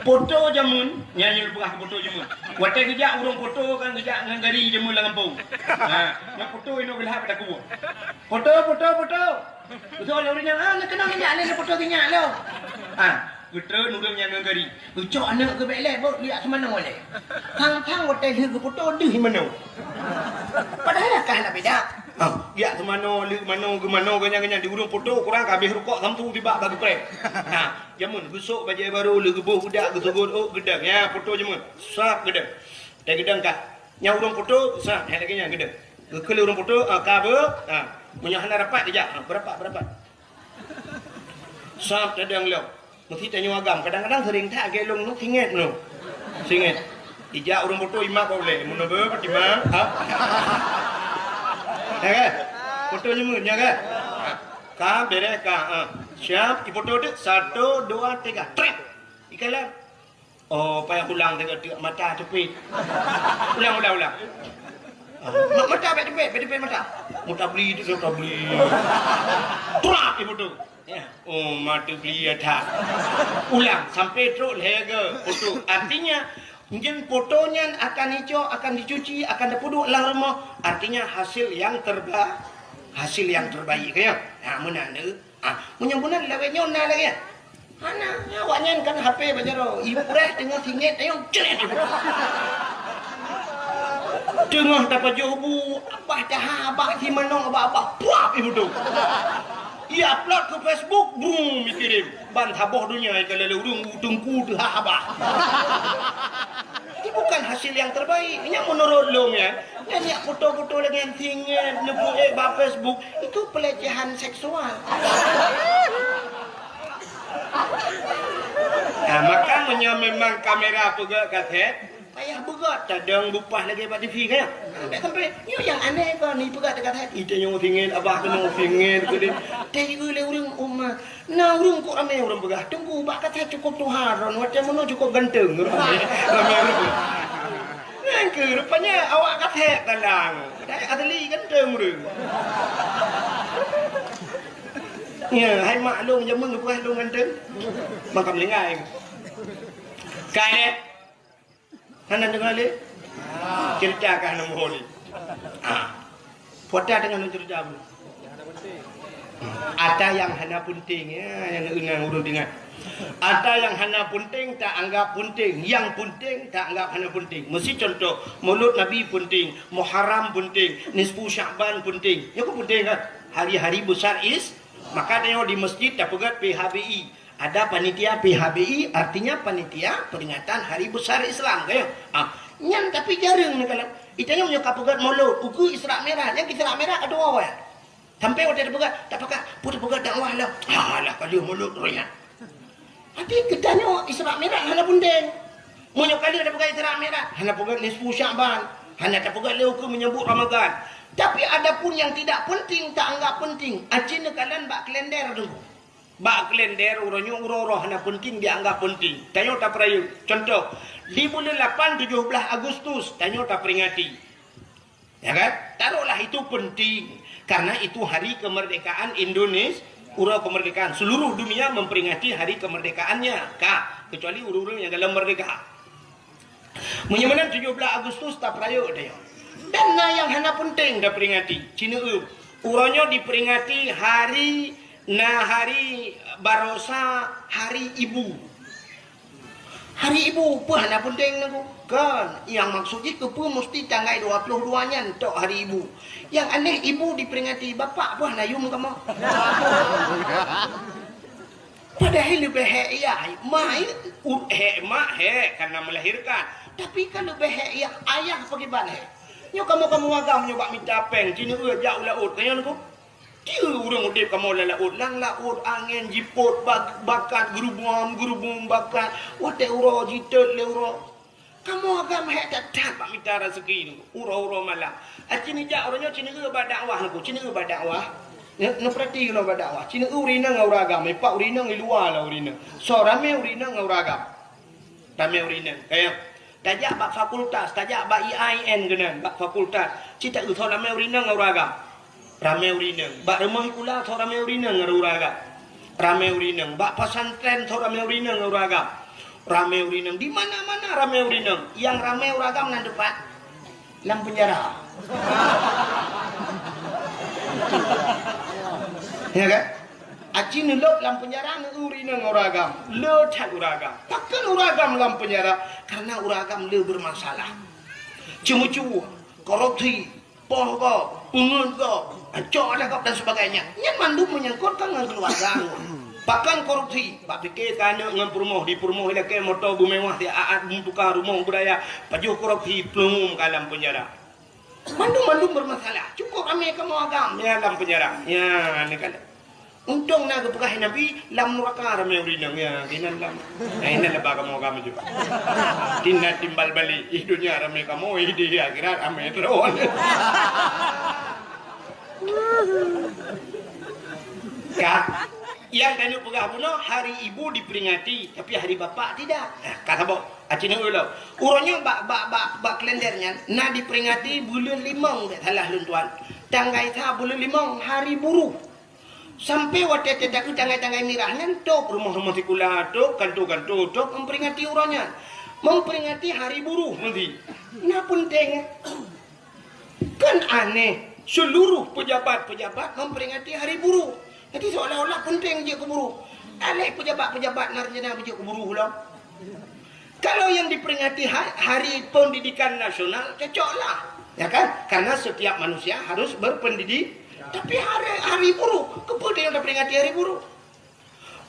Poto jameun, nyan nyang peugah poto jameun. Watèe geujak ureueng poto kan geujak ngon gari jameun lam gampông. Ha, nyan poto inoe geulhab bak takue. Poto, poto, poto. Beutôi lé ureueng nyan, ah, neukeunong jak lé poto sinyak lom. Ha, geutreun ureueng nyan ngon gari. Geucok aneuk geuh bèk lé, bôh, liak seumanoe lé. Thang-thang watèe lheueh geupoto deuh manoe. Padahai ka hana beda. Ha, liak seumanoe, lheueh manoe, geumanoe, geuh nyan, geuh nyan, di ureueng poto kurang ka abéh rukok samsu tibak bak geupreh. Ha, Jameun geusok bajèe barô, lheueh geuboh bedak, geuseugot ôk, geudong. Nyan poto jameun. Sab geudong. Watèe geudong ka. Nyan ureueng poto, sab, nyan lagèe nyan geudong. Geukheun lé ureueng poto, ah, ka beu, ah, meunyoe hana rapat dijak, ah, beurapat, beurapat. Sab tadong lom. Meusi tanyoe agam, kadang-kadang seuring that lagèe lôn nyoe, singét nyoe. Singét. Ijak ureueng poto imat bak ulèe, meunoe beu, Pak Imam, ha? Ya kan? Poto jameun, ya kan? Ha. Ka, bèrèh ka, ha. Siap, ipoto deuh, satu, dua, tiga, trép. Ikalon. Oh, payah ulang teuka teuk mata teupit. Ulang, ulang, ulang. Ah, ma-, mata bèk teupit, bèk teupit mata. Mata beli tu, mata beli. Trap ipoto. Ya. Oh, mata beli ya that. Ulang sampai trok lhèe geuh poto. Artinya, jeuet poto nyan akan icok, akan dicuci, akan dipeuduek lam rumoh. Artinya hasil yang terba-, hasil yang terbaik, ya. Ha, meunan deuh. Ah, meunyoe meunan lawét nyoe na lagèe nyan. Hana, awak nyan kan H P bak jaroe. Ibu Quraih teungoh singét, ayo, cret ibu. Teungoh tapajoh bu, abah taha, abah si manok, abah, abah, puap ibu tu. I-upload keu Facebook, brum, ikirim. Ban saboh donya ikalon lé ureueng, u teungku teuhah abah. Ini bukan hasil yang terbaik. Nyan menurut lôn nyan. Nyan yak foto-foto lagèe nyan singét, neupeuék bak Facebook, itu pelecehan seksual. Nah, maka meunyoe memang kamera peugöt kasét, payah beugöt, tadong bupah lagèe bak T V kan? Sampai, sampai, nyoe nyang aneh kon, ni peugöt kasét. Ite nyoe singét, abah keunoe singét, keudeh. Teuieu lé ureueng umat. Na ureueng kok ramé ureueng peugah, "Teungku, bak kasét cukôp tuha droen, watèe meunoe cukôp ganteng." Ramé, ramé ureueng. Nyan keuh rupanya awak kasét tandang. Dai asli ganteng ureueng. Ya, hai mak lôn jameun geupeugah lôn ganteng. Maka meulinggai. Kasét. Hana deungoe lé? Cerita ka hana muhôi lé. Ah. Puata deungoe lôn cerita dulu. Ata nyang hana peunteng, ya, nyang ingat ureueng ingat. Ata nyang hana peunteng ta anggap peunteng, nyang peunteng ta anggap hana peunteng. Meusi contoh, Maulud Nabi peunteng, Muharram peunteng, Nisfu Sya'ban peunteng. Nyoe kan peunteng kan? Hari-hari besar is, maka tanyoe di masjid tapeugöt P H B I. Ada panitia P H B I, artinya panitia peringatan hari besar Islam, kan? Ah, nyan tapi jareueng neukalon. Itanyoe nyoe ka peugöt Maulud, ukeue Isra Mi'raj, nyan Isra Mi'raj ka tuwoe. Sampai watèe tapeugöt, tapeugöt, peue tapeugöt dakwah lah. Alah, ka lheueh Maulud roh nyan. Tapi geutanyoe Isra Mi'raj hana peunteng. Meunyoe ka lheueh tapeugöt Isra Mi'raj, hana peugöt nisfu Sya'ban, hana tapeugöt lé ukeue menyambut Ramadan. Tapi adapun yang tidak penting, ta anggap penting. Aci neukalon bak kalender tu. Bak kalender uroe nyoe uroe-uroe hana peunteng dianggap peunteng. Tanyoe tapeurayeuk. Contoh, di buleuen lapan tujoh blaih Agustus, tanyoe taperingati. Ya kan? Taruhlah itu penting. Karena itu hari kemerdekaan Indonesia, uroe kemerdekaan. Seluruh dunia memperingati hari kemerdekaannya. Ka, kecuali ureueng-ureueng nyang galom merdeka. Meunyoe meunan tujoh blaih Agustus tapeurayeuk tanyoe. Dan na nyang hana peunteng taperingati. Cineuk, uroe nyoe diperingati hari, na hari baroesa, hari ibu. Hari ibu, peue hana peunteng nangku? Kon, nyang maksud jih keupeue musti tanggai dua ploh dua nyan tok hari ibu. Nyang aneh ibu diperingati, bapak peue hana yum kamoe? Padahai leubeh hék yah, ma, u-, hék mak hék karena melahirkan. Tapi kan leubeh hék yah, ayah pakriban hék. Nyoe kamoe-kamoe agam nyoe bak mita péng, jineuk jak u laôt, ka nyan nangku. Tiep ureuëng udeb kamoe lam laôt, lam laôt angén jipot bak-, bakat, geurubum-geurubum bakat. Watée uroe jitot lé uroe. Kamoe agam hék that-that bak mita raseuki nyoe, uroe-uroe malam. Aci neujak uroe nyoe, ci neueu bak dakwah nangku, ci neueu bak dakwah. Neu-, neupeurati keunoe bak dakwah. Ci neueu ureuëng inong ngon ureuëng agam, ipak ureuëng inong i luwa lah ureuëng inong. Soe ramé ureuëng inong ngon ureuëng agam. Ramé ureuëng inong. Kayang. Tajak bak fakultas, tajak bak I A I N keunan, bak fakultas. Ci taeu soe ramé ureuëng inong ngon ureuëng agam. Ramé ureuëng inong. Bak rumoh sikula soe ramé ureuëng inong ngon ureuëng agam. Ramé ureuëng inong. Bak pesantren soe ramé ureuëng inong ngon ureuëng agam. Ramé ureuëng inong. Di mana-mana ramé ureuëng inong. Nyang ramé ureuëng agam nan dipat? Lam penjara. Ya kan? Aci neulôb lam penjara ngon ureuëng inong ngon ureuëng agam. Le that ureuëng agam. Pakon ureuëng agam lam penjara? Karena ureuëng agam le bermasalah. Ceumeucue, korupsi, poh gob, peungeut gob, cok adak gob dan sebagainya. Nyan mandum menyangkutkan ngon keuluwarga. Pakon korupsi? Bak pike ka aneuk ngon peurumoh, di peurumoh ilakée moto beumewah, di aat meutuka rumoh beuraya, pajoh korupsi, plueng ka lam penjara. Mandum-mandum bermasalah. Cukup ramé kamoe agam, ya, lam penjara. Ya, ni kan. Untông na geupeugah Nabi, lam nuraka ramé ureuëng inong, ya, keunan lam. Nah, inan leubeh kamoe agam juga. Tina timbal balik, ih dunia ramé kamoe, ih di akhirat ramé droe. Ka, nyang tanyoe peugah bunoe, hari ibu diperingati, tapi hari bapak tidak. Nah, ka saboh. Aci neueu lom. Uroe nyoe bak, bak, bak, bak kalender nyan na diperingati buleuen limong, bék salah lôn tuan. Tanggai sa buleuen limong, hari buruh. Sampai watée teutakeu tanggai-tanggai mirah nyan, top rumoh-rumoh sikula, top kanto-kanto, top memperingati uroe nyan. Memperingati hari buruh meusti. Na peunteng. Kan aneh, seluruh pejabat-pejabat memperingati hari buruh. Jadi seolah-olah peunteng jeuet keu buruh. Aléh pejabat-pejabat na rencana beujeuet keu buruh lom. Kalau yang diperingati ha-, Hari Pendidikan Nasional, cocoklah. Ya kan? Karena setiap manusia harus berpendidik. Tapi hari, hari buruh, keupeue tanyoe taperingati hari buruh?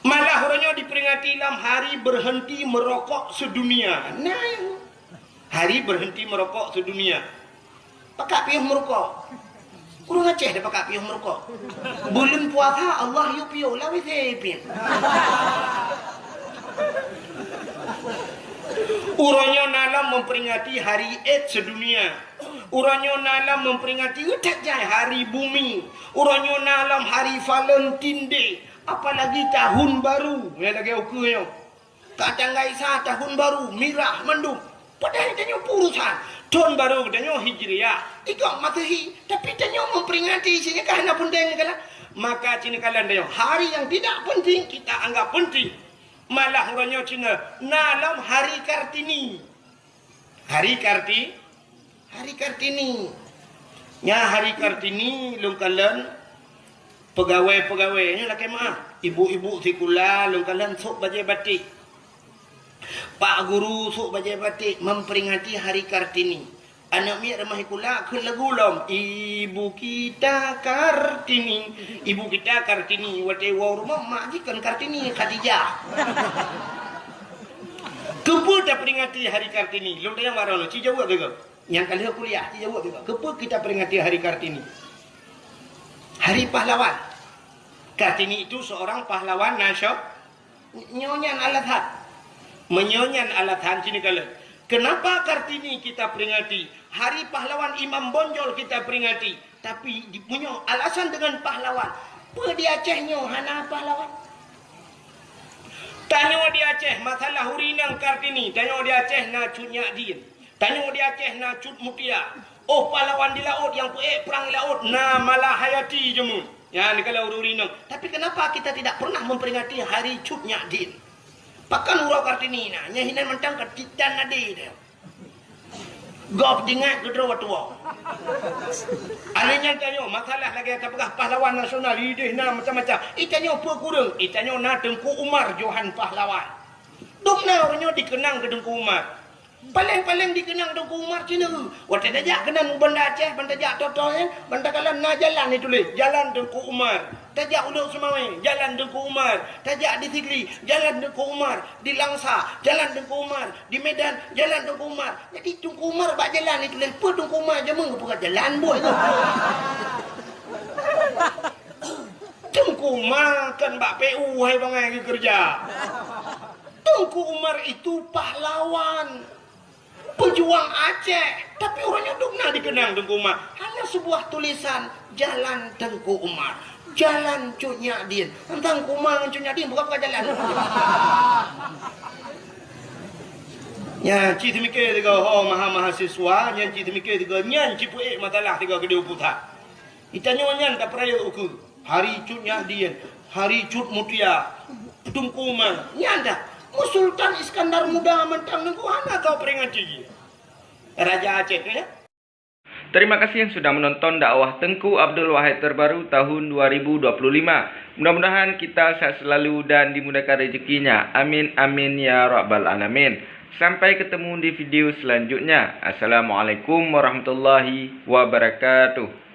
Malah uroe nyoe diperingati lam hari berhenti merokok sedunia. Nah, hari berhenti merokok sedunia. Pakak piôh meurukok? Ureuëng Aceh dak pakak piôh meurukok? Buleuen puasa Allah yue piôh, lawét se piôh. Uroe nyoe na lom memperingati hari AIDS sedunia. Uroe nyoe na lom memperingati, ih that jai, hari bumi. Uroe nyoe na lom hari Valentine Day. Apalagi tahun baru, ya, lagée ukeue nyoe. Ka tanggai sa tahun baru, mirah mandum. Padahai tanyoe peue urusan. Thon baru tanyoe Hijriah, igoe Masehi, tapi tanyoe memperingati, ci nyan ka hana peunteng nyan kan. Maka ci nyan kalon tanyoe, hari yang tidak penting kita anggap penting. Malah uroe nyoe ci nyan na lom Hari Kartini. Hari Karti-, Hari Kartini. Nya Hari Kartini lôn kalon pegawai-pegawai nyoe lakée meuah. Ibu-ibu sikula lôn kalon sôk bajée batik. Pak guru sôk bajée batik memperingati Hari Kartini. Aneuk miet rumoh sikula kheun lagu lom, "Ibu kita Kartini, ibu kita Kartini." Watée woe rumoh mak jih kon Kartini, Khadijah. Keupeue taperingati Hari Kartini? Lôn tanyong baroe nyoe, ci jaweueb lé gob. Nyang ka lheueh kuliah, ci jaweueb lé gob. Keupeue kita peringati Hari Kartini? Hari Pahlawan. Kartini itu seorang pahlawan nasio-, nyoe nyan alasan. Meunyoe nyan alasan, ci neukalon. Kenapa Kartini kita peringati? Hari Pahlawan Imam Bonjol kita peringati. Tapi di, meunyoe alasan dengan pahlawan, peue di Aceh nyoe hana pahlawan? Tanyoe di Aceh, masalah ureuëng inong Kartini, tanyoe di Aceh na Cut Nyak Dien. Tanyoe di Aceh na Cut Mutia. Oh, pahlawan di laôt nyang peuék prang di laôt na Malahayati jameun. Nyan keuh ureuëng inong. Tapi kenapa kita tidak pernah memperingati hari Cut Nyak Dien? Pakon uroe Kartini na, nyan hinan mantong ka titan nadi teuh. Gob jingat keudroe tuwoe. Aneuëk nyan tanyoe, masalah lagée tapeugah pahlawan nasional, ideh na macam-macam. Itanyoe peue kureueng, itanyoe na Teungku Umar Johan Pahlawan. Dum na uroe nyoe dikeunang keu Teungku Umar. Paléng-paléng dikeunang Teungku Umar cina. Watée tajak keunan u Banda Aceh, ban tajak Totoh nyan, ban takalon na jalan dituléh, Jalan Teungku Umar. Tajak u Lhokseumawe, Jalan Teungku Umar. Tajak di Sigli, Jalan Teungku Umar. Di Langsa, Jalan Teungku Umar. Di Medan, Jalan Teungku Umar. Jadi Teungku Umar bak jalan dituléh, peue Teungku Umar jameun geupeugah jalan buet tu. Teungku Umar kan bak P U hai bangai geukeureuja. Teungku Umar itu pahlawan, pejuang Aceh. Tapi uroe nyoe dum na dikeunang Teungku Umar. Hanya sebuah tulisan, Jalan Teungku Umar. Jalan Cut Nyak Dien. Teuntang Teungku Umar ngon Cut Nyak Dien bukan, bukan jalan. Nyan cit teumike tiga ho maha mahasiswa, nyan cit teumike tiga, nyan cit peuék masalah tiga keudeh u pusat. Itanyoe nyan tapeurayeuk ukeue. Hari Cut Nyak Dien, Hari Cut Mutia, Teungku Umar, nyan dah. Mu Sultan Iskandar Muda mantong Teungku hana tao peringati jih. Raja Aceh tu ya. Terima kasih yang sudah menonton dakwah Tengku Abdul Wahid terbaru tahun dua ribu dua puluh lima. Mudah-mudahan kita sehat selalu dan dimudahkan rezekinya. Amin, amin, ya rabbal alamin. Sampai ketemu di video selanjutnya. Assalamualaikum warahmatullahi wabarakatuh.